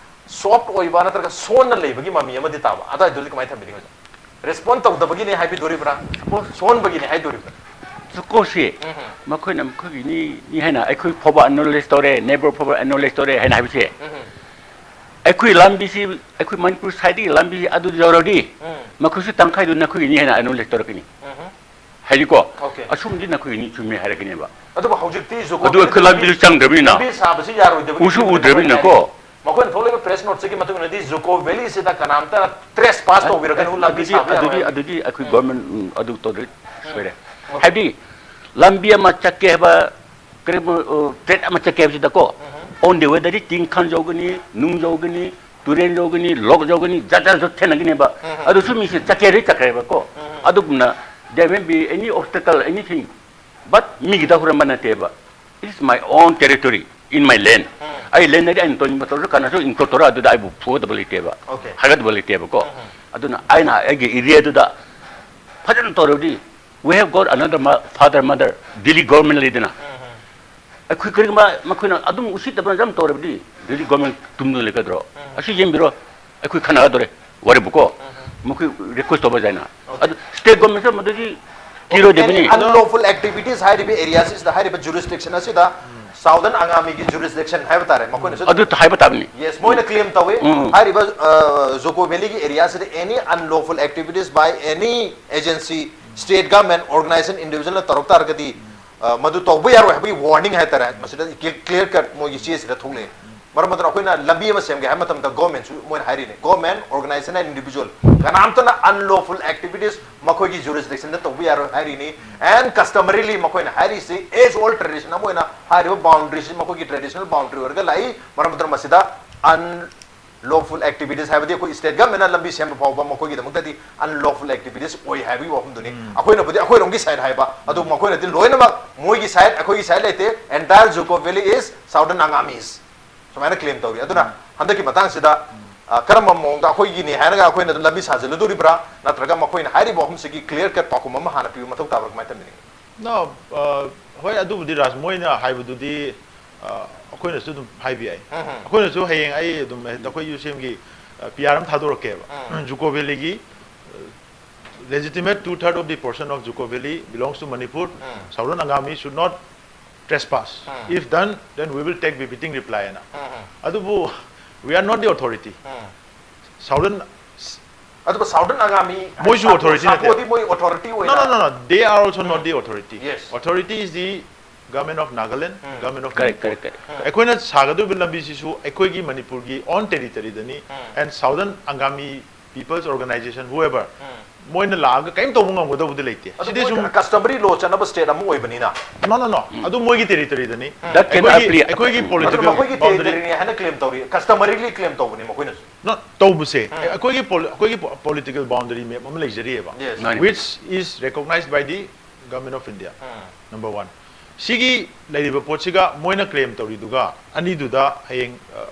ꯁꯣꯐ ꯑꯣꯏꯕ ꯅꯠꯇ꯭ꯔꯒ ꯁꯣꯟꯅ ꯂꯩꯕꯒꯤ ꯃꯃꯤ ꯑꯃꯗꯤ ꯇꯥꯕ, ꯑꯗꯨꯋꯥꯏꯗꯨꯗꯤ ꯀꯃꯥꯏꯅ ꯊꯝꯕꯤꯅꯤꯡꯉꯤ? ꯔꯦꯁꯄꯣꯟ ꯇꯧꯗꯕꯒꯤꯅꯦ ꯍꯥꯏꯕꯤꯗꯣꯔꯤꯕ꯭ꯔꯥ, ꯁꯣꯟꯕꯒꯤꯅꯦ ꯍꯥꯏꯗꯣꯔꯤꯕ꯭ꯔꯥ? ꯁꯨꯀꯣꯁꯤ ꯃꯈꯣꯏꯅ ꯃꯈꯣꯏꯒꯤꯅꯤ ꯅꯤ ꯍꯥꯏꯅ ꯑꯩꯈꯣꯏ ꯐꯥꯎꯕ ꯑꯦꯛꯅꯣꯂꯦꯖ ꯇꯧꯔꯦ, ꯅꯦꯕꯔ ꯐꯥꯎꯕ ꯑꯦꯛꯅꯣꯂꯦꯖ ꯇꯧꯔꯦ ꯍꯥꯏꯅ ꯍꯥꯏꯕꯁꯦ, ꯑꯩꯈꯣꯏ ꯂꯝꯕꯤꯁꯤ, ꯑꯩꯈꯣꯏ ꯃꯅꯤꯄꯨꯔ ꯁꯥꯏꯠꯇꯒꯤ ꯂꯝꯕꯤ ꯑꯗꯨ ꯌꯧꯔꯗꯤ ꯃꯈꯣꯏꯁꯨ ꯇꯪꯈꯥꯏꯗꯨ ꯅꯈꯣꯏꯒꯤꯅꯤ ꯍꯥꯏꯅ ꯑꯦꯛꯅꯣꯂꯦꯖ ꯇꯧꯔꯛꯀꯅꯤ꯫ ꯍꯥꯏꯗꯤꯀꯣ, ꯑꯁꯨꯝꯗꯤ ꯅꯈꯣꯏꯒꯤꯅꯤ ꯆꯨꯝꯃꯦ ꯍꯥꯏꯔꯛꯀꯅꯦꯕ꯫ ꯑꯗꯨꯕꯨ ꯍꯧꯖꯤꯛꯇꯤ ꯖꯨꯀꯣ ꯎꯁꯨ ꯑꯩꯈꯣꯏ ꯂꯝꯕꯤꯗꯨ ꯆꯪꯗ꯭ꯔꯕꯅꯤꯅ, ꯂꯝꯕꯤ ꯁꯥꯕꯁꯤ ꯌꯥꯔꯣꯏꯗꯕꯒꯤ ꯎꯁꯨ ꯐꯤꯕꯝꯗ ꯎꯗ꯭ꯔꯕꯅꯤꯅꯀꯣ꯫ ꯂꯩꯔꯦ꯫ ꯃꯈꯣꯏꯅ ꯊꯣꯛꯂꯤꯕ ꯄ꯭ꯔꯦꯁ ꯅꯣꯠꯁꯤꯒꯤ ꯃꯇꯨꯡ ꯏꯟꯅꯗꯤ ꯖꯨꯀꯣ ꯚꯦꯂꯤꯁꯤꯗ ꯀꯅꯥꯝꯇ ꯇ꯭ꯔꯦꯁ ꯄꯥꯁ ꯇꯧꯕꯤꯔꯛꯀꯅꯨ, ꯂꯝꯕꯤ ꯑꯗꯨꯗꯤ ꯁꯥꯕ ꯑꯗꯨꯗꯤ ꯌꯥꯔꯣꯏ꯫ ꯑꯗꯨꯗꯤ ꯑꯩꯈꯣꯏ ꯒꯣꯔꯃꯦꯟ ꯑꯗꯨ ꯇꯧꯗ꯭ꯔꯗꯤ ꯁꯣꯏꯔꯦ꯫ ꯍꯥꯏꯕꯗꯤ ꯂꯝꯕꯤ ꯑꯃ ꯆꯠꯀꯦ ꯍꯥꯏꯕ, ꯀꯔꯤꯒꯨꯝꯕ ꯇ꯭ꯔꯦꯠ ꯑꯃ ꯆꯠꯀꯦ ꯍꯥꯏꯕꯁꯤꯗꯀꯣ, ꯑꯣꯟ ꯗꯤ ꯋꯦꯗꯗꯤ ꯇꯤꯡꯈꯪ ꯌꯧꯒꯅꯤ, ꯅꯨꯡ ꯌꯧꯒꯅꯤ, ꯇꯨꯔꯦꯟ ꯌꯧꯒꯅꯤ, ꯂꯣꯛ ꯌꯧꯒꯅꯤ, ꯖꯥꯠ ꯖꯥꯠꯁꯨ ꯊꯦꯡꯅꯒꯅꯦꯕ꯫ ꯑꯗꯨꯁꯨ ꯃꯤꯁꯦ ꯆꯠꯀꯦ ꯍꯥꯏꯔꯗꯤ ꯆꯠꯈ꯭ꯔꯦꯕꯀꯣ꯫ ꯑꯗꯨꯒꯨꯝꯅ there may be any obstacle, anything, but ꯃꯤꯒꯤꯗ ꯍꯨꯔꯝꯕ ꯅꯠꯇꯦꯕ꯫ It's my own territory, in my land. ꯑꯩ ꯂꯦꯟꯗꯗꯤ ꯑꯩꯅ ꯇꯧꯅꯤꯡꯕ ꯇꯧꯔꯁꯨ ꯀꯅꯥꯁꯨ ꯏꯟꯀ꯭ꯂꯨꯗ ꯇꯧꯔ ꯑꯗꯨꯗ ꯑꯩꯕꯨ ꯐꯨꯒꯗꯕ ꯂꯩꯇꯦꯕ, Okay. ꯍꯥꯏꯒꯗꯕ ꯂꯩꯇꯦꯕꯀꯣ꯫ ꯑꯗꯨꯅ ꯑꯩꯅ ꯑꯩꯒꯤ ꯑꯦꯔꯤꯌꯥꯗꯨꯗ ꯐꯖꯅ ꯇꯧꯔꯕꯗꯤ, we have got another father mother, Delhi government ꯂꯩꯗꯅ, ꯑꯩꯈꯣꯏ ꯀꯔꯤꯒꯨꯝꯕ ꯃꯈꯣꯏꯅ ꯑꯗꯨꯝ ꯎꯁꯤꯠꯇꯕꯅ ꯑꯗꯨꯝ ꯇꯧꯔꯕꯗꯤ ꯗꯤꯜꯂꯤ ꯒꯣꯔꯃꯦꯟ ꯇꯨꯝꯗꯨꯅ ꯂꯩꯒꯗ꯭ꯔꯣ? ꯑꯁꯤ ꯌꯦꯡꯕꯤꯔꯣ, ꯑꯩꯈꯣꯏ ꯈꯟꯅꯒꯗꯧꯔꯦ, ꯋꯥꯔꯤꯕꯨꯀꯣ꯫ ꯃꯈꯣꯏ ꯔꯤꯀ꯭ꯋꯦꯁ ꯇꯧꯕ ꯌꯥꯏꯅ꯫ ꯑꯗꯨ ꯁ꯭ꯇꯦꯠ ꯒꯣꯔꯃꯦꯟꯁꯨ ꯃꯗꯨꯗꯤ ꯀꯤꯔꯣꯏꯗꯕꯅꯤ꯫ ꯑꯟꯂꯣꯐꯨꯜ ꯑꯦꯛꯇꯤꯚꯤꯇꯤꯁ ꯍꯥꯏꯔꯤꯕ ꯑꯦꯔꯤꯌꯥꯁꯤꯗ, ꯍꯥꯏꯔꯤꯕ ꯖꯨꯔꯤꯁꯗꯤꯛꯁꯟ ꯑꯁꯤꯗ ꯁꯥꯎꯗꯔꯟ ꯑꯉꯥꯃꯤꯒꯤ ꯖꯨꯔꯤꯁꯗꯤꯛꯁꯟ ꯍꯥꯏꯕ ꯇꯥꯔꯦ, ꯃꯈꯣꯏꯅꯁꯨ ꯑꯗꯨ ꯍꯥꯏꯕ ꯇꯥꯕꯅꯤ꯫ ꯌꯦꯁ, ꯃꯣꯏꯅ ꯀ꯭ꯂꯦꯝ ꯇꯧꯏ꯫ ꯎꯝ, ꯎꯝ꯫ ꯍꯥꯏꯔꯤꯕ ꯖꯨꯀꯣ ꯚꯦꯂꯤꯒꯤ ꯑꯦꯔꯤꯌꯥꯁꯤꯗ any unlawful activities by any agency, state government, organization, individual ꯇꯧꯔꯛ ꯇꯥꯔꯒꯗꯤ, ꯑ, ꯃꯗꯨ ꯇꯧꯕ ꯌꯥꯔꯣꯏ ꯍꯥꯏꯕꯒꯤ ꯋꯥꯔꯅꯤꯡ ꯍꯥꯏꯇꯥꯔꯦ꯫ ꯃꯁꯤꯗ ꯀ꯭ꯂꯤꯌꯥꯔ ꯀꯠ ꯃꯣꯏꯒꯤ ꯆꯦꯁꯤꯗ ꯊꯣꯛꯂꯛꯑꯦ꯫ ꯃꯔꯝ ꯑꯗꯨꯅ ꯑꯩꯈꯣꯏꯅ ꯂꯝꯕꯤ ꯑꯃ ꯁꯦꯝꯒꯦ ꯍꯥꯏꯕ ꯃꯇꯝꯗ ꯒꯣꯔꯃꯦꯟꯁꯨ ꯃꯣꯏꯅ ꯍꯥꯏꯔꯤꯅꯦ, government, organisation and individual ꯀꯅꯥꯝꯇꯅ unlawful activities ꯃꯈꯣꯏꯒꯤ ꯖꯨꯔꯤꯁꯗꯤꯛꯁꯟꯗ ꯇꯧꯕ ꯌꯥꯔꯣꯏ ꯍꯥꯏꯔꯤꯅꯤ꯫ ꯑꯦꯟ ꯀꯁꯇꯃꯔꯤꯂꯤ ꯃꯈꯣꯏꯅ ꯍꯥꯏꯔꯤꯁꯤ ꯑꯦꯖ ꯑꯣꯜ ꯇ꯭ꯔꯦꯗꯤꯁꯟ ꯑꯃ ꯑꯣꯏꯅ ꯍꯥꯏꯔꯤꯕ ꯕꯥꯎꯟꯗ꯭ꯔꯤꯁꯤ ꯃꯈꯣꯏꯒꯤ ꯇ꯭ꯔꯦꯗꯤꯁꯅꯦꯜ ꯕꯥꯎꯟꯗ꯭ꯔꯤ ꯑꯣꯏꯔꯒ ꯂꯥꯛꯏ꯫ ꯃꯔꯝ ꯑꯗꯨꯅ ꯃꯁꯤꯗ ꯑꯟ ꯂꯣꯐꯨꯜ ꯑꯦꯛꯇꯤꯚꯤꯇꯤꯁ ꯍꯥꯏꯕꯗꯤ ꯑꯩꯈꯣꯏ ꯁ꯭ꯇꯦꯠ ꯒꯚꯔꯟꯃꯦꯟꯠꯅ ꯂꯝꯕꯤ ꯁꯦꯝꯕ ꯐꯥꯎꯕ ꯃꯈꯣꯏꯒꯤꯗꯃꯛꯇꯗꯤ ꯑꯟꯂꯣꯐꯨꯜ ꯑꯦꯛꯇꯤꯚꯤꯇꯤꯁ ꯑꯣꯏ ꯍꯥꯏꯕꯒꯤ ꯋꯥꯐꯝꯗꯨꯅꯤ꯫ ꯑꯩꯈꯣꯏꯅꯕꯨꯗꯤ ꯑꯩꯈꯣꯏꯔꯣꯝꯒꯤ ꯁꯥꯏꯠ ꯍꯥꯏꯕ, ꯑꯗꯨ ꯃꯈꯣꯏꯅꯗꯤ ꯂꯣꯏꯅꯃꯛ ꯃꯣꯏꯒꯤ ꯁꯥꯏꯠ, ꯑꯩꯈꯣꯏꯒꯤ ꯁꯥꯏꯠ ꯂꯩꯇꯦ, entire Juko Valley is Southern Angamis ꯁꯨꯃꯥꯏꯅ ꯀ꯭ꯂꯦꯝ ꯇꯧꯔꯤ꯫ ꯑꯗꯨꯅ ꯍꯟꯗꯛꯀꯤ ꯃꯇꯥꯡꯁꯤꯗ, ꯑ, ꯀꯔꯝꯕ ꯃꯑꯣꯡꯗ ꯑꯩꯈꯣꯏꯒꯤꯅꯤ ꯍꯥꯏꯔꯒ ꯑꯩꯈꯣꯏꯅ ꯑꯗꯨꯝ ꯂꯝꯕꯤ ꯁꯥꯖꯤꯜꯂꯨꯗꯣꯔꯤꯕ꯭ꯔꯥ, ꯅꯠꯇ꯭ꯔꯒ ꯃꯈꯣꯏꯅ ꯍꯥꯏꯔꯤꯕ ꯋꯥꯐꯝꯁꯤꯒꯤ ꯀ꯭ꯂꯤꯌꯥꯔ ꯀꯠ ꯄꯥꯎꯈꯨꯝ ꯑꯃ ꯍꯥꯟꯅ ꯄꯤꯕ ꯃꯊꯧ ꯇꯥꯕ꯭ꯔꯥ, ꯀꯃꯥꯏꯅ ꯇꯧꯕꯤꯅꯤꯡꯉꯤ? No, ꯑ, ꯍꯣꯏ, ꯑꯗꯨꯕꯨꯗꯤ ꯔꯥꯖ, ꯃꯣꯏꯅ ꯍꯥꯏꯕꯗꯨꯗꯤ, ꯑꯩꯈꯣꯏꯅꯁꯨ ꯑꯗꯨꯝ ꯍꯥꯏꯕ ꯌꯥꯏ꯫ ꯑꯩꯈꯣꯏꯅꯁꯨ ꯍꯌꯦꯡ ꯑꯩ ꯑꯗꯨꯝ ꯑꯩꯈꯣꯏ ꯌꯨ ꯁꯤ ꯑꯦꯝꯒꯤ ꯄꯤ ꯑꯥꯔ ꯑꯃ ꯊꯥꯗꯣꯔꯛꯀꯦꯕ꯫ ꯖꯨꯀꯣ ꯚꯦꯂꯤꯒꯤ legitimate two third of the portion of Juko Valley belongs to Manipur. Southern Angami should not trespass. If done, then we will take befitting reply ꯍꯥꯏꯅ꯫ ꯑꯗꯨꯕꯨ we are not the authority. Southern ꯑꯗꯨꯒ Southern Angami ꯃꯣꯏꯁꯨ authority ꯅꯠꯇꯦ꯫ ꯁꯥꯒꯣꯗꯤ ꯃꯣꯏ authority No, ꯑꯣꯏꯅ no, no, no. They are also not the authority. Yes. Authority is the government of Nagaland, government of Correct, Manipur. correct, correct. ꯑꯩꯈꯣꯏꯅ ꯁꯥꯒꯗꯧꯔꯤꯕ ꯂꯝꯕꯤꯁꯤꯁꯨ ꯑꯩꯈꯣꯏꯒꯤ ꯃꯅꯤꯄꯨꯔꯒꯤ own territoryꯗꯅꯤ꯫ And Southern Angami People's Organization, whoever, ꯃꯣꯏꯅ ꯂꯥꯛꯑꯒ ꯀꯔꯤꯝ ꯇꯧꯕ ꯉꯝꯒꯗꯧꯕꯗꯤ ꯂꯩꯇꯦ꯫ ꯑꯗꯨ ꯁꯤꯗꯤ ꯃꯣꯏ ꯁꯨꯝ customary law ꯆꯠꯅꯕ state ꯑꯃ ꯑꯣꯏꯕꯅꯤꯅ No, no, no. ꯑꯗꯨ ꯃꯣꯏꯒꯤ territoryꯗꯅꯤ꯫ That can ꯑꯩꯈꯣꯏꯒꯤ apply. ꯑꯩꯈꯣꯏꯒꯤ ꯑꯗꯨ political ꯃꯈꯣꯏꯒꯤ boundary territoryꯅꯤ ꯍꯥꯏꯅ claim ꯇꯧꯔꯤ, customaryly claim ꯇꯧꯕꯅꯤ ꯃꯈꯣꯏꯅꯁꯨ꯫ No, ꯇꯧꯕꯁꯦ ꯑꯩꯈꯣꯏꯒꯤ pol- ꯑꯩꯈꯣꯏꯒꯤ political boundary map ꯑꯃ ꯂꯩꯖꯔꯤꯑꯕ, Yes. ꯃꯥꯅꯤ. Which is recognized by the Government of India. Number one. ꯁꯤꯒꯤ ꯂꯩꯔꯤꯕ ꯄꯣꯠꯁꯤꯒ ꯃꯣꯏꯅ claim ꯇꯧꯔꯤꯗꯨꯒ ꯑꯅꯤꯗꯨꯗ ꯍꯌꯦꯡ ꯑ,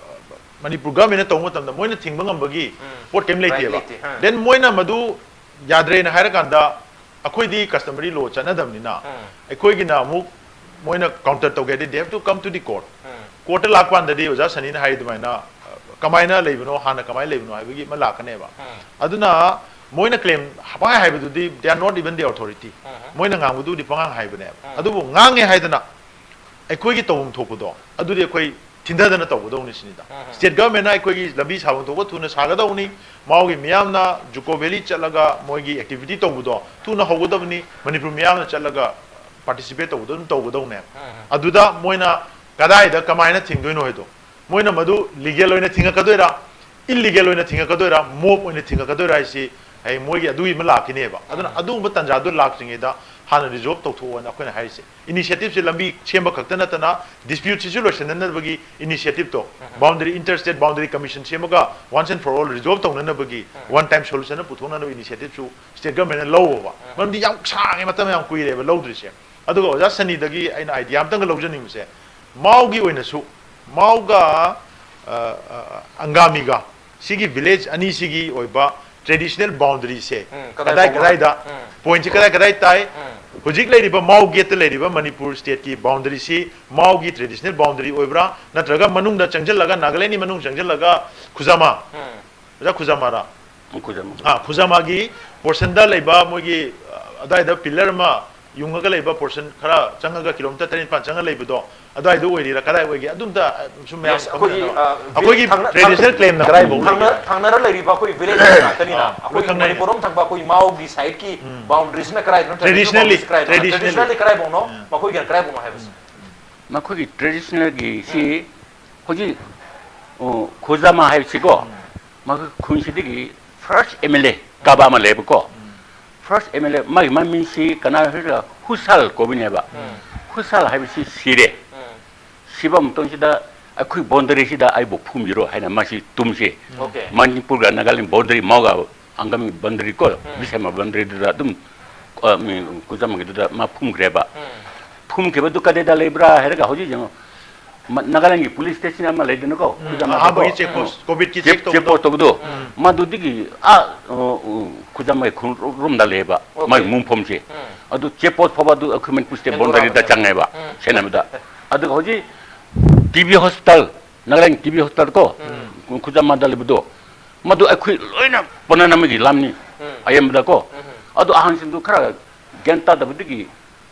ꯃꯅꯤꯄꯨꯔ governmentꯅ ꯇꯧꯕ ꯃꯇꯝꯗ ꯃꯣꯏꯅ ꯊꯤꯡꯕ ꯉꯝꯕꯒꯤ ꯄꯣꯠ ꯀꯩꯝ Right ꯂꯩꯇꯦꯕ꯫ ꯂꯩꯇꯦ, ꯑ꯫ Then ꯃꯣꯏꯅ ꯃꯗꯨ ꯌꯥꯗ꯭ꯔꯦꯅ ꯍꯥꯏꯔꯀꯥꯟꯗ ꯑꯩꯈꯣꯏꯗꯤ customary law ꯆꯠꯅꯗꯕꯅꯤꯅ ꯑꯩꯈꯣꯏꯒꯤꯅ ꯑꯃꯨꯛ ꯃꯣꯏꯅ counter ꯇꯧꯒꯦ ꯍꯥꯏꯗꯤ they have to come to the court. Courtꯇ ꯂꯥꯛꯄ ꯀꯥꯟꯗꯗꯤ ꯑꯣꯖꯥ ꯁꯅꯤꯅ ꯍꯥꯏ ꯑꯗꯨꯃꯥꯏꯅ ꯑ, ꯀꯃꯥꯏꯅ ꯂꯩꯕꯅꯣ, ꯍꯥꯟꯅ ꯀꯃꯥꯏꯅ ꯂꯩꯕꯅꯣ ꯍꯥꯏꯕꯒꯤ ꯑꯃ ꯂꯥꯛꯀꯅꯦꯕ꯫ ꯑꯗꯨꯅ ꯃꯣꯏꯅ claim ꯄꯪꯍꯥꯏ ꯍꯥꯏꯕꯗꯨꯗꯤ they are not even the authority. ꯃꯣꯏꯅ ꯉꯥꯡꯕꯗꯨꯕꯨꯗꯤ ꯄꯉꯥꯡ ꯍꯥꯏꯕꯅꯦꯕ꯫ ꯑꯗꯨꯕꯨ ꯉꯥꯡꯉꯦ ꯍꯥꯏꯗꯅ ꯑꯩꯈꯣꯏꯒꯤ ꯇꯧꯐꯝ ꯊꯣꯛꯄꯗꯣ ꯑꯗꯨꯗꯤ ꯑꯩꯈꯣꯏ ꯊꯤꯟꯊꯗꯅ ꯇꯧꯒꯗꯧꯅꯤ ꯁꯤꯅꯤꯗ꯫ State governmentꯅ ꯑꯩꯈꯣꯏꯒꯤ ꯂꯝꯕꯤ ꯁꯥꯐꯝ ꯊꯣꯛꯄ ꯊꯨꯅ ꯁꯥꯒꯗꯧꯅꯤ, ꯃꯥꯎꯒꯤ ꯃꯤꯌꯥꯝꯅ ꯖꯨꯀꯣ valley ꯆꯠꯂꯒ ꯃꯣꯏꯒꯤ activity ꯇꯧꯕꯗꯣ ꯊꯨꯅ ꯍꯧꯒꯗꯕꯅꯤ, ꯃꯅꯤꯄꯨꯔ ꯃꯤꯌꯥꯝꯅ ꯆꯠꯂꯒ participate ꯇꯧꯕꯗꯣ ꯑꯗꯨꯝ ꯇꯧꯒꯗꯧꯅꯦꯕ꯫ ꯑꯗꯨꯗ ꯃꯣꯏꯅ ꯀꯗꯥꯏꯗ ꯀꯃꯥꯏꯅ ꯊꯤꯡꯗꯣꯏꯅꯣ ꯍꯥꯏꯗꯣ, ꯃꯣꯏꯅ ꯃꯗꯨ legal ꯑꯣꯏꯅ ꯊꯤꯡꯉꯛꯀꯗꯣꯏꯔꯥ, illegal ꯑꯣꯏꯅ ꯊꯤꯡꯉꯛꯀꯗꯣꯏꯔꯥ, mob ꯑꯣꯏꯅ ꯊꯤꯡꯉꯛꯀꯗꯣꯏꯔꯥ ꯍꯥꯏꯁꯤ ꯍꯌꯦꯡ ꯃꯣꯏꯒꯤ ꯑꯗꯨꯒꯤ ꯑꯃ ꯂꯥꯛꯈꯤꯅꯦꯕ꯫ ꯑꯗꯨꯅ ꯑꯗꯨꯒꯨꯝꯕ ꯇꯥꯟꯖꯥꯗꯨ ꯂꯥꯛꯇ꯭ꯔꯤꯉꯩꯗ ꯍꯥꯟꯅ resolve ꯇꯧꯊꯣꯛꯑꯣꯅ ꯑꯩꯈꯣꯏꯅ ꯍꯥꯏꯔꯤꯁꯦ꯫ Initiativeꯁꯦ ꯂꯝꯕꯤ ꯁꯦꯝꯕ ꯈꯛꯇ ꯅꯠꯇꯅ disputeꯁꯤꯁꯨ ꯂꯣꯏꯁꯤꯟꯅꯅꯕꯒꯤ initiativeꯇꯣ, boundary, inter state boundary commission ꯁꯦꯝꯃꯒ once and for all resolve ꯇꯧꯅꯅꯕꯒꯤ one time solution ꯑꯃ ꯄꯨꯊꯣꯛꯅꯅꯕ initiativeꯁꯨ state governmentꯅ ꯂꯧꯕ꯫ ꯃꯔꯝꯗꯤ ꯌꯥꯝ ꯁꯥꯡꯉꯦ, ꯃꯇꯝ ꯌꯥꯝ ꯀꯨꯏꯔꯦꯕ ꯂꯧꯗ꯭ꯔꯤꯁꯦ꯫ ꯑꯗꯨꯒ ꯑꯣꯖꯥ ꯁꯅꯤꯗꯒꯤ ꯑꯩꯅ idea ꯑꯝꯇꯪꯒ ꯂꯧꯖꯅꯤꯡꯕꯁꯦ, ꯃꯥꯎꯒꯤ ꯑꯣꯏꯅꯁꯨ, ꯃꯥꯎꯒ ꯑ, ꯑ, ꯑꯪꯒꯥꯃꯤꯒ ꯁꯤꯒꯤ village ꯑꯅꯤꯁꯤꯒꯤ ꯑꯣꯏꯕ traditional boundaryꯁꯦ ꯎꯝ, ꯀꯗꯥꯏ ꯀꯗꯥꯏ ꯐꯥꯎꯕ? ꯀꯗꯥꯏꯗ, ꯎꯝ. pointꯁꯦ ꯀꯗꯥꯏ ꯀꯗꯥꯏ ꯇꯥꯏ, ꯎꯝ. ꯍꯧꯖꯤꯛ ꯂꯩꯔꯤꯕ ꯃꯥꯎ ꯒꯦꯠꯇ ꯂꯩꯔꯤꯕ ꯃꯅꯤꯄꯨꯔ ꯁ꯭ꯇꯦꯠꯀꯤ ꯕꯥꯎꯟꯗꯔꯤꯁꯤ ꯃꯥꯎꯒꯤ ꯇ꯭ꯔꯦꯗꯤꯁꯅꯦꯜ ꯕꯥꯎꯟꯗꯔꯤ ꯑꯣꯏꯕ꯭ꯔꯥ, ꯅꯠꯇ꯭ꯔꯒ ꯃꯅꯨꯡꯗ ꯆꯪꯁꯤꯜꯂꯒ, ꯅꯥꯒꯥꯂꯦꯟꯒꯤ ꯃꯅꯨꯡ ꯆꯪꯁꯤꯜꯂꯒ ꯈꯨꯖꯥꯃꯥ, ꯎꯝ꯫ ꯑꯣꯖꯥ ꯈꯨꯖꯥꯃꯥꯔꯥ? ꯈꯨꯖꯥꯃꯥ꯫ ꯑꯥ, ꯈꯨꯖꯥꯃꯥꯒꯤ ꯄꯣꯔꯁꯟꯗ ꯂꯩꯕ ꯃꯣꯏꯒꯤ, ꯑ, ꯑꯗꯥꯏꯗ ꯄꯤꯂꯔ ꯑꯃ ꯌꯨꯡꯉꯒ ꯂꯩꯕ ꯄꯣꯔꯁꯟ ꯈꯔ ꯆꯪꯉꯒ ꯀꯤꯂꯣꯃꯤꯇꯔ ꯇꯔꯦꯠ ꯅꯤꯄꯥꯟ ꯆꯪꯉ ꯂꯩꯕꯗꯣ, ꯑꯗꯨꯋꯥꯏꯗ ꯑꯣꯏꯔꯤꯔꯥ, ꯀꯗꯥꯏ ꯑꯣꯏꯒꯦ? ꯑꯗꯨꯝꯇ, ꯑ, ꯁꯨꯝ ꯃꯌꯥꯝ ꯌꯦꯁ, ꯑꯩꯈꯣꯏꯒꯤ, ꯈꯪꯃꯤꯟꯅꯅꯕ꯫ ꯑ, ꯑꯩꯈꯣꯏꯒꯤ ꯊꯪꯅ-, ꯇ꯭ꯔꯦꯗꯤꯁꯅꯦꯜ ꯀ꯭ꯂꯦꯝꯅ ꯀꯗꯥꯏꯐꯥꯎ ꯊꯪꯅ-, ꯂꯩꯒꯦ? ꯊꯪꯅꯔ ꯂꯩꯔꯤꯕ ꯑꯩꯈꯣꯏ ꯚꯤꯂꯦꯖ ꯉꯥꯛꯇꯅꯤꯅ ꯑꯥ, ꯂꯣꯏ ꯑꯩꯈꯣꯏ ꯈꯪꯅꯩ꯫ ꯃꯅꯤꯄꯨꯔ ꯔꯣꯝ ꯊꯪꯕ ꯑꯩꯈꯣꯏ ꯃꯥꯎꯒꯤ ꯁꯥꯏꯠꯀꯤ ꯎꯝ꯫ ꯕꯥꯎꯟꯗꯔꯤꯁꯤꯅ ꯀꯗꯥꯏꯗꯅꯣ ꯅꯠꯇ꯭ꯔꯒ traditionally, ꯅꯣꯔꯠ ꯏꯁ ꯀꯗꯥꯏꯗꯅꯣ? Traditionally. Traditionally ꯀꯗꯥꯏꯐꯥꯎꯅꯣ? ꯎꯝ꯫ ꯃꯈꯣꯏꯒꯤꯅ ꯀꯗꯥꯏꯐꯥꯎꯅꯣ ꯍꯥꯏꯕꯁꯦ꯫ ꯎꯝ꯫ ꯃꯈꯣꯏꯒꯤ ꯇ꯭ꯔꯦꯗꯤꯁꯅꯦꯜꯒꯤ ꯁꯤ ꯎꯝ꯫ ꯍꯧꯖꯤꯛ, ꯑꯣ, ꯈꯨꯖꯥꯃꯥ ꯍꯥꯏꯕꯁꯤꯀꯣ, ꯎꯝ꯫ ꯃꯈꯣꯏ ꯈꯨꯟꯁꯤꯗꯒꯤ ꯐꯥꯔꯁ ꯑꯦꯝ ꯑꯦꯜ ꯑꯦ ꯀꯥꯕ ꯑꯃ ꯂꯩꯌꯦꯕꯀꯣ꯫ ꯎꯝ꯫ ꯐꯥꯔꯁ ꯑꯦꯝ ꯑꯦꯜ ꯑꯦ, ꯃꯥꯒꯤ ꯃꯃꯤꯡꯁꯤ ꯀꯅꯥ ꯍꯥꯏꯔꯒ ꯍꯨꯁꯥꯜ ꯀꯧꯕꯅꯦꯕ꯫ ꯎꯝ꯫ ꯍꯨꯁꯥꯜ ꯍꯥꯏꯕꯁꯤ ꯁꯤꯔꯦ꯫ ꯎꯝ꯫ ꯁꯤꯕ ꯃꯇꯝꯁꯤꯗ ꯑꯩꯈꯣꯏ ꯕꯥꯎꯟꯗꯔꯤꯁꯤꯗ ꯑꯩꯕꯨ ꯐꯨꯝꯕꯤꯔꯣ ꯍꯥꯏꯅ ꯃꯥꯁꯤ ꯇꯨꯝꯁꯤ꯫ ꯑꯣꯀꯦ꯫ ꯃꯅꯤꯄꯨꯔꯒ ꯅꯥꯒꯥꯂꯦꯟ ꯕꯥꯎꯟꯗꯔꯤ, ꯃꯥꯎꯒ ꯑꯪꯒꯥꯃꯤ ꯕꯥꯎꯟꯗꯔꯤ ꯀꯣ, ꯎꯝ꯫ ꯕꯤꯁꯦꯝꯃ ꯕꯥꯎꯟꯗꯔꯤꯗꯨꯗ ꯑꯗꯨꯝ, ꯑ, ꯃꯤ ꯈꯨꯖꯥꯃꯥꯒꯤꯗꯨꯗ ꯃꯥ ꯐꯨꯝꯈ꯭ꯔꯦꯕ꯫ ꯎꯝ꯫ ꯐꯨꯝꯈꯤꯕꯗꯨ ꯀꯗꯥꯏꯗ ꯂꯩꯕ꯭ꯔꯥ ꯍꯥꯏꯔꯒ ꯍꯧꯖꯤꯛ ꯌꯦꯡꯉꯣ, ꯃ-, ꯅꯥꯒꯥꯂꯦꯟꯒꯤ ꯄꯨꯂꯤꯁ ꯁ꯭ꯇꯦꯁꯟ ꯑꯃ ꯂꯩꯗꯅꯀꯣ, ꯎꯝ, ꯈꯨꯖꯥꯃꯥꯗꯀꯣ꯫ ꯑꯍꯥꯟꯕꯒꯤ ꯆꯦꯛ ꯄꯣꯁ, ꯀꯣꯚꯤꯗꯀꯤ ꯆꯦꯛ, ꯆꯦꯛ ꯆꯦꯛ ꯇꯧꯕꯗꯣ꯫ ꯄꯣꯁ ꯇꯧꯕꯗꯣ, ꯎꯝ꯫ ꯃꯗꯨꯗꯒꯤ ꯑꯥ, ꯑ, ꯑ, ꯈꯨꯖꯥꯃꯥꯒꯤ ꯈꯨꯟ ꯔꯣꯝꯗ ꯂꯩꯌꯦꯕ, ꯑꯣꯀꯦ꯫ ꯃꯥꯒꯤ ꯃꯨꯡꯐꯝꯁꯦ꯫ ꯎꯝ꯫ ꯑꯗꯨ ꯆꯦꯛ ꯄꯣꯁ ꯐꯥꯎꯕ ꯑꯗꯨ ꯑꯩꯈꯣꯏ ꯃꯅꯤꯄꯨꯔ ꯁ꯭ꯇꯦꯠ ꯍꯦꯟꯗꯣꯔꯛꯑꯕꯅꯦ꯫ ꯕꯥꯎꯟꯗꯔꯤꯗ ꯆꯪꯉꯦꯕ, ꯎꯝ꯫ ꯁꯦꯅꯥꯄꯇꯤꯗ꯫ ꯑꯗꯨꯒ ꯍꯧꯖꯤꯛ T B hospital, Nagaland T B hospital ꯀꯣ, ꯎꯝ꯫ ꯈꯨꯖꯥꯃꯥꯗ ꯂꯩꯕꯗꯣ, ꯃꯗꯨ ꯑꯩꯈꯣꯏ ꯂꯣꯏꯅ ꯄꯣꯅꯥꯅꯥꯃꯒꯤ ꯂꯝꯅꯤ, ꯎꯝ꯫ ꯑꯌꯥꯝꯕꯗꯀꯣ꯫ ꯎꯝ꯫ ꯑꯗꯨ ꯑꯍꯟꯁꯤꯡꯗꯨ ꯈꯔ ꯒ꯭ꯌꯥꯟ ꯇꯥꯗꯕꯗꯒꯤ,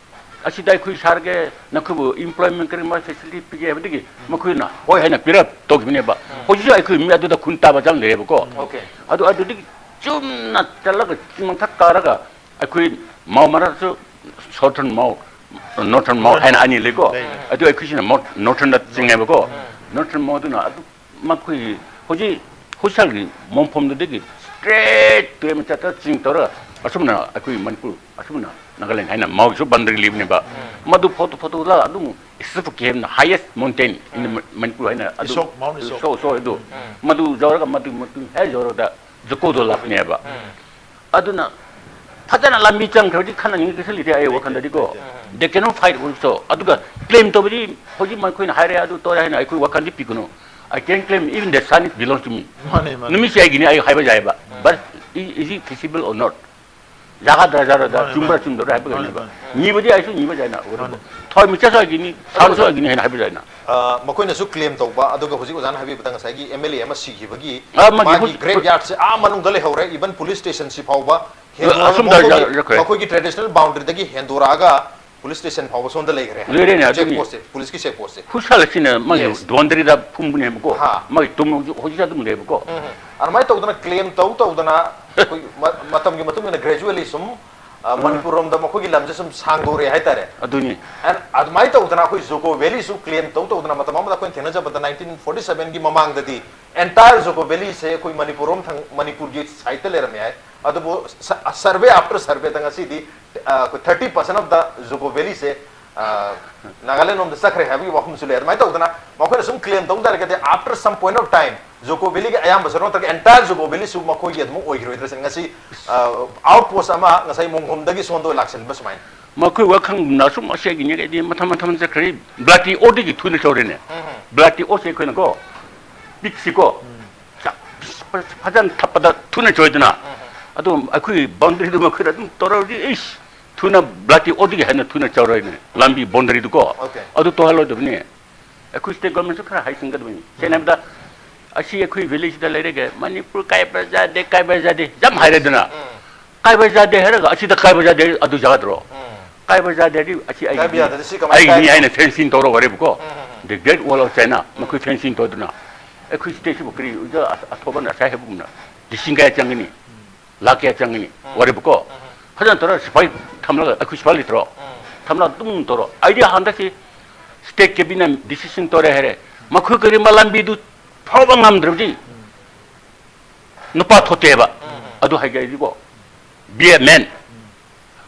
"ꯑꯁꯤꯗ ꯑꯩꯈꯣꯏ ꯁꯥꯔꯒꯦ, ꯅꯈꯣꯏꯕꯨ employment ꯀꯔꯤ ꯀꯔꯥ facility ꯄꯤꯒꯦ" ꯍꯥꯏꯕꯗꯒꯤ ꯃꯈꯣꯏꯅ ꯍꯣꯏ ꯍꯥꯏꯅ ꯄꯤꯔꯛ ꯇꯧꯈꯤꯕꯅꯦꯕ꯫ ꯎꯝ꯫ ꯍꯧꯖꯤꯛꯁꯨ ꯑꯩꯈꯣꯏ ꯃꯤ ꯑꯗꯨꯗ ꯈꯨꯟ ꯇꯥꯕ ꯆꯪ ꯂꯩꯌꯦꯕꯀꯣ꯫ ꯎꯝ꯫ ꯑꯣꯀꯦ꯫ ꯑꯗꯨ, ꯑꯗꯨꯗꯒꯤ ꯆꯨꯝꯅ ꯆꯠꯂꯒ ꯆꯤꯡ ꯃꯊꯛ ꯀꯥꯔꯒ ꯑꯩꯈꯣꯏ ꯃꯥꯎ ꯃꯔꯛꯁꯨ Southern ꯃꯥꯎ, Northern ꯃꯥꯎ ꯍꯥꯏꯅ ꯑꯅꯤ ꯂꯩꯀꯣ꯫ ꯂꯩ, ꯂꯩ꯫ ꯑꯗꯨ ꯑꯩꯈꯣꯏꯁꯤꯅ ꯃꯥꯎ Northernꯗ ꯆꯤꯡꯉꯦꯕꯀꯣ꯫ ꯎꯝ꯫ Northern ꯃꯥꯎꯗꯨꯅ ꯑꯗꯨ ꯃꯈꯣꯏꯒꯤ ꯍꯧꯖꯤꯛ ꯍꯨꯁꯥꯜꯒꯤ ꯃꯣꯡꯐꯝꯗꯨꯗꯒꯤ straight ꯇꯨꯔꯦꯜ ꯃꯆꯥꯗ ꯆꯤꯡ ꯇꯧꯔꯒ ꯑꯁꯨꯝꯅ ꯑꯩꯈꯣꯏ ꯃꯅꯤꯄꯨꯔ, ꯑꯁꯨꯝꯅ ꯅꯥꯒꯥꯂꯦꯟ ꯍꯥꯏꯅ ꯃꯥꯎꯒꯤꯁꯨ ꯕꯥꯎꯟꯗꯔꯤ ꯂꯩꯕꯅꯦꯕ꯫ ꯎꯝ꯫ ꯃꯗꯨ ꯐꯣꯇꯣ, ꯐꯣꯇꯣ ꯂꯥ ꯑꯗꯨꯝ ꯏꯁꯣꯛ ꯀꯦꯕꯅ highest mountain in the um. Manipur ꯍꯥꯏꯅ ꯑꯗꯨ ꯏꯁꯣꯛ, Mount ꯏꯁꯣꯛ꯫ ꯏꯁꯣꯛ, ꯏꯁꯣꯛ ꯑꯗꯨ ꯎꯝ꯫ ꯃꯗꯨ ꯌꯧꯔꯒ ꯃꯗꯨ ꯃꯇꯨꯡ ꯍꯦꯛ ꯌꯧꯔꯒ ꯖꯨꯀꯣꯗꯣ ꯂꯥꯛꯄꯅꯦꯕ꯫ ꯎꯝ꯫ ꯑꯗꯨꯅ ꯐꯖꯅ ꯂꯝꯕꯤ ꯆꯪꯈ꯭ꯔꯕꯗꯤ ꯈꯟꯅꯅꯤꯡꯉꯥꯏ ꯀꯩꯁꯨ ꯂꯩꯇꯦ ꯑꯩ ꯂꯩꯇꯦ, ꯋꯥꯈꯜꯗꯗꯤꯀꯣ꯫ ꯂꯩꯇꯦ꯫ ꯎꯝ꯫ They cannot fight also꯫ ꯑꯗꯨꯒ claim ꯇꯧꯕꯗꯤ ꯍꯧꯖꯤꯛ ꯃꯈꯣꯏꯅ ꯍꯥꯏꯔꯦ, ꯑꯗꯨ ꯇꯧꯔꯦ ꯍꯥꯏꯅ ꯑꯩꯈꯣꯏ ꯋꯥꯈꯜꯗꯤ ꯄꯤꯒꯅꯨ꯫ I can claim even the sun is belongs to me꯫ ꯃꯥꯅꯦ, ꯃꯥꯅꯦ꯫ ꯅꯨꯃꯤꯠꯁꯦ ꯑꯩꯒꯤꯅꯤ ꯑꯩ ꯍꯥꯏꯕ ꯌꯥꯏꯕ꯫ ꯎꯝ꯫ But is, is it feasible or not? ꯌꯥꯒꯗ꯭ꯔꯥ ꯌꯥꯔꯣꯏꯗ꯭ꯔꯥ, ꯃꯥꯅꯦ, ꯆꯨꯝꯕ꯭ꯔꯥ ꯃꯥꯅꯦ꯫ ꯆꯨꯝꯗꯕ꯭ꯔꯥ ꯍꯥꯏꯕ ꯃꯥꯅꯦ, ꯀꯩꯅꯦꯕ꯫ ꯃꯥꯅꯦ꯫ ꯅꯤꯕꯗꯤ ꯑꯩꯁꯨ ꯅꯤꯕ ꯌꯥꯏꯅ, ꯑꯣꯏꯔꯕ꯫ ꯃꯥꯅꯦ꯫ ꯊꯋꯥꯏ ꯃꯤꯆꯥꯛ ꯁ꯭ꯋꯥꯏꯒꯤꯅꯤ, ꯁꯥꯟ ꯁ꯭ꯋꯥꯏꯒꯤꯅꯤ ꯍꯥꯏꯅ ꯍꯥꯏꯕ ꯌꯥꯏꯅ꯫ ꯑ, ꯃꯈꯣꯏꯅꯁꯨ claim ꯇꯧꯕ, ꯑꯗꯨꯒ ꯍꯧꯖꯤꯛ ꯑꯣꯖꯥꯅ ꯍꯥꯏꯕꯤꯕꯗ ꯉꯁꯥꯏꯒꯤ M L A ꯑꯃ ꯁꯤꯈꯤꯕꯒꯤ ꯑ, ꯃꯥꯒꯤ ꯃꯥꯒꯤ ꯍꯧꯖꯤꯛ graveyard ꯁꯦ ꯑꯥ ꯃꯅꯨꯡꯗ ꯂꯩꯍꯧꯔꯦ, even police station ꯁꯤ ꯐꯥꯎꯕ ꯍꯦꯟꯗꯣꯔꯒ ꯑꯁꯣꯝꯗ ꯃꯈꯣꯏꯒꯤ, ꯌꯥ-, ꯌꯥꯈ꯭ꯔꯦ꯫ ꯃꯈꯣꯏꯒꯤ traditional boundary ꯗꯒꯤ ꯍꯦꯟꯗꯣꯔꯛꯑꯒ police station ꯐꯥꯎꯕ ꯁꯣꯝꯗ ꯂꯩꯈ꯭ꯔꯦ꯫ ꯂꯩꯔꯦꯅꯦ, check ꯑꯗꯨꯅꯤ꯫ Post ꯁꯦ, police ꯀꯤ check post ꯁꯦ꯫ ꯍꯨꯁꯥꯂꯁꯤꯅ ꯃꯥꯒꯤ Yes꯫ boundary ꯗ ꯐꯨꯝꯕꯅꯦꯕꯀꯣ꯫ ꯍꯥ꯫ ꯃꯥꯒꯤ ꯇꯨꯝ ꯍꯧꯖꯤꯛ, ꯍꯧꯖꯤꯛ ꯑꯗꯨꯝ ꯂꯩꯕꯀꯣ꯫ ꯎꯝ, ꯎꯝ꯫ ꯑꯗꯨꯃꯥꯏꯅ ꯇꯧꯗꯅ claim ꯇꯧ ꯇꯧꯗꯅ ꯑꯩꯈꯣꯏ ꯃ-, ꯃꯇꯝꯒꯤ ꯃꯇꯨꯡ ꯏꯟꯅ gradually ꯁꯨꯝ, ꯑ, ꯎꯝ꯫ ꯃꯅꯤꯄꯨꯔ ꯔꯣꯝꯗ ꯃꯈꯣꯏꯒꯤ ꯂꯝꯁꯦ ꯁꯨꯝ ꯁꯥꯡꯗꯣꯔꯛꯑꯦ ꯍꯥꯏꯇꯥꯔꯦ꯫ ꯑꯗꯨꯅꯤ꯫ And ꯑꯗꯨꯃꯥꯏꯅ ꯇꯧꯗꯅ ꯑꯩꯈꯣꯏ ꯖꯨꯀꯣ ꯚꯦꯂꯤꯁꯨ claim ꯇꯧ ꯇꯧꯗꯅ ꯃꯇꯝ ꯑꯃꯗ ꯑꯩꯈꯣꯏꯅ ꯊꯦꯡꯅꯖꯕꯗ nineteen forty seven ꯒꯤ ꯃꯃꯥꯡꯗꯗꯤ entire ꯖꯨꯀꯣ ꯚꯦꯂꯤꯁꯦ ꯑꯩꯈꯣꯏ ꯃꯅꯤꯄꯨꯔ ꯔꯣꯝ ꯊꯪ-, ꯃꯅꯤꯄꯨꯔꯒꯤ side ꯇ ꯂꯩꯔꯝꯃꯦ ꯍꯥꯏ꯫ ꯑꯗꯨꯕꯨ ꯁ-, survey after survey ꯗ ꯉꯁꯤꯗꯤ, ꯑ, ꯑꯩꯈꯣꯏ thirty percent of the ꯖꯨꯀꯣ ꯚꯦꯂꯤꯁꯦ, ꯑ, ꯅꯥꯒꯥꯂꯦꯟ ꯂꯣꯝꯗ ꯆꯠꯈ꯭ꯔꯦ ꯍꯥꯏꯕꯒꯤ ꯋꯥꯐꯝꯁꯨ ꯂꯩ꯫ ꯑꯗꯨꯃꯥꯏꯅ ꯇꯧꯗꯅ ꯃꯈꯣꯏꯅ ꯁꯨꯝ claim ꯇꯧ ꯇꯥꯔꯒꯗꯤ, after some point of time, ꯖꯨꯀꯣ ꯚꯦꯂꯤꯒꯤ ꯑꯌꯥꯝꯕ ꯁꯔꯨꯛ ꯅꯠꯇ꯭ꯔꯒ entire ꯖꯨꯀꯣ ꯚꯦꯂꯤꯁꯨ ꯃꯈꯣꯏꯒꯤ ꯑꯗꯨꯝ ꯑꯣꯏꯈꯤꯔꯣꯏꯗ꯭ꯔꯥ ꯁꯤꯅꯤ꯫ ꯉꯁꯤ, ꯑ, outpost ꯑꯃ ꯉꯁꯥꯏ ꯃꯣꯡꯈꯣꯝꯗꯒꯤ ꯁꯣꯝꯗ ꯂꯥꯛꯁꯤꯟꯕ ꯁꯨꯃꯥꯏꯅ꯫ ꯃꯈꯣꯏ ꯋꯥꯈꯪꯅ ꯁꯨꯝ ꯑꯁꯤꯒꯤꯅꯤ ꯀꯩꯗꯤ ꯃꯊꯪ ꯃꯊꯪ ꯆꯠꯈ꯭ꯔꯦ꯫ Bloody O ꯗꯒꯤ ꯊꯨꯅ ꯆꯥꯎꯔꯦꯅꯦ꯫ ꯎꯝ, ꯎꯝ꯫ Bloody O ꯁꯦ ꯑꯩꯈꯣꯏꯅꯀꯣ, ꯄꯤꯛꯁꯤꯀꯣ, ꯎꯝ꯫ ꯆꯥꯛ ꯐꯖꯅ ꯊꯞꯄꯗ ꯊꯨꯅ ꯆꯥꯎꯏꯗꯅ꯫ ꯎꯝ, ꯎꯝ꯫ ꯑꯗꯨ ꯑꯩꯈꯣꯏ boundary ꯗꯨ ꯃꯈꯣꯏꯅ ꯑꯗꯨꯝ ꯇꯧꯔꯗꯤ, ꯏꯁ, ꯊꯨꯅ Bloody O ꯗꯒꯤ ꯍꯦꯟꯅ ꯊꯨꯅ ꯆꯥꯎꯔꯣꯏꯅꯦ꯫ ꯂꯝꯕꯤ boundary ꯗꯨꯀꯣ꯫ Okay꯫ ꯑꯗꯨ ꯇꯧꯍꯜꯂꯣꯏꯗꯕꯅꯤ꯫ ꯑꯩꯈꯣꯏ state government ꯁꯨ ꯈꯔ ꯍꯩꯁꯤꯡꯒꯗꯕꯅꯤ꯫ ꯁꯦꯡꯅ ꯎꯝ꯫ ꯍꯥꯏꯕꯗ, ꯑꯁꯤ ꯑꯩꯈꯣꯏ village ꯗ ꯂꯩꯔꯒ ꯃꯅꯤꯄꯨꯔ ꯀꯥꯏꯕ ꯌꯥꯗꯦ, ꯀꯥꯏꯕ ꯌꯥꯗꯦ, ꯌꯥꯝ ꯍꯥꯏꯔꯦꯗꯅ꯫ ꯎꯝ꯫ ꯀꯥꯏꯕ ꯌꯥꯗꯦ ꯍꯥꯏꯔꯒ ꯑꯁꯤꯗ ꯀꯥꯏꯕ ꯌꯥꯗꯦ, ꯑꯗꯨ ꯌꯥꯗ꯭ꯔꯣ? ꯎꯝ꯫ ꯀꯥꯏꯕ ꯌꯥꯗꯦ ꯍꯥꯏꯗꯤ ꯑꯁꯤ ꯀꯥꯏꯕ ꯑꯩꯒꯤꯅꯤ, ꯌꯥꯗꯦ, ꯁꯤ ꯀꯃꯥꯏꯅ ꯑꯩꯒꯤꯅꯤ ꯀꯥꯏꯕꯅꯣ? ꯍꯥꯏꯅ fencing ꯇꯧꯔꯒ ꯋꯥꯔꯤꯕꯀꯣ꯫ ꯎꯝ, ꯎꯝ, ꯎꯝ꯫ The Great Wall of China, ꯎꯝ꯫ ꯃꯈꯣꯏ fencing ꯇꯧꯗꯨꯅ꯫ ꯑꯩꯈꯣꯏ state ꯁꯤꯕꯨ ꯀꯔꯤ ꯑꯣꯏꯖ-, ꯑ-, ꯑꯊꯣꯕꯅ ꯉꯁꯥꯏ ꯍꯥꯏꯕꯒꯨꯝꯅ ꯂꯤꯁꯤꯡ ꯀꯌꯥ ꯆꯪꯒꯅꯤ? ꯎꯝ꯫ ꯂꯥꯛ ꯀꯌꯥ ꯆꯪꯒꯅꯤ? ꯎꯝ꯫ ꯋꯥꯔꯤꯕꯀꯣ꯫ ꯎꯝ꯫ ꯐꯖꯅ ꯇꯧꯔ ꯁꯤꯐꯥꯏ ꯊꯝꯂꯒ ꯑꯩꯈꯣꯏ ꯁꯤꯐꯥꯏ ꯂꯩꯇ꯭ꯔꯣ? ꯎꯝ꯫ ꯊꯝꯂꯒ ꯑꯗꯨꯝ ꯇꯧꯔꯣ꯫ ꯑꯩꯗꯤ ꯍꯟꯗꯛꯁꯤ state cabinet decision ꯇꯧꯔꯦ ꯍꯥꯏꯔꯦ꯫ ꯃꯈꯣꯏ ꯀꯔꯤꯒꯨꯝꯕ ꯂꯝꯕꯤꯗꯨ ꯐꯥꯎꯕ ꯉꯝꯗ꯭ꯔꯕꯗꯤ ꯎꯝ꯫ ꯅꯨꯄꯥ ꯊꯣꯛꯇꯦꯕ꯫ ꯎꯝ, ꯎꯝ꯫ ꯑꯗꯨ ꯍꯥꯏꯒꯦ ꯑꯩꯗꯤꯀꯣ, be a man꯫ ꯎꯝ꯫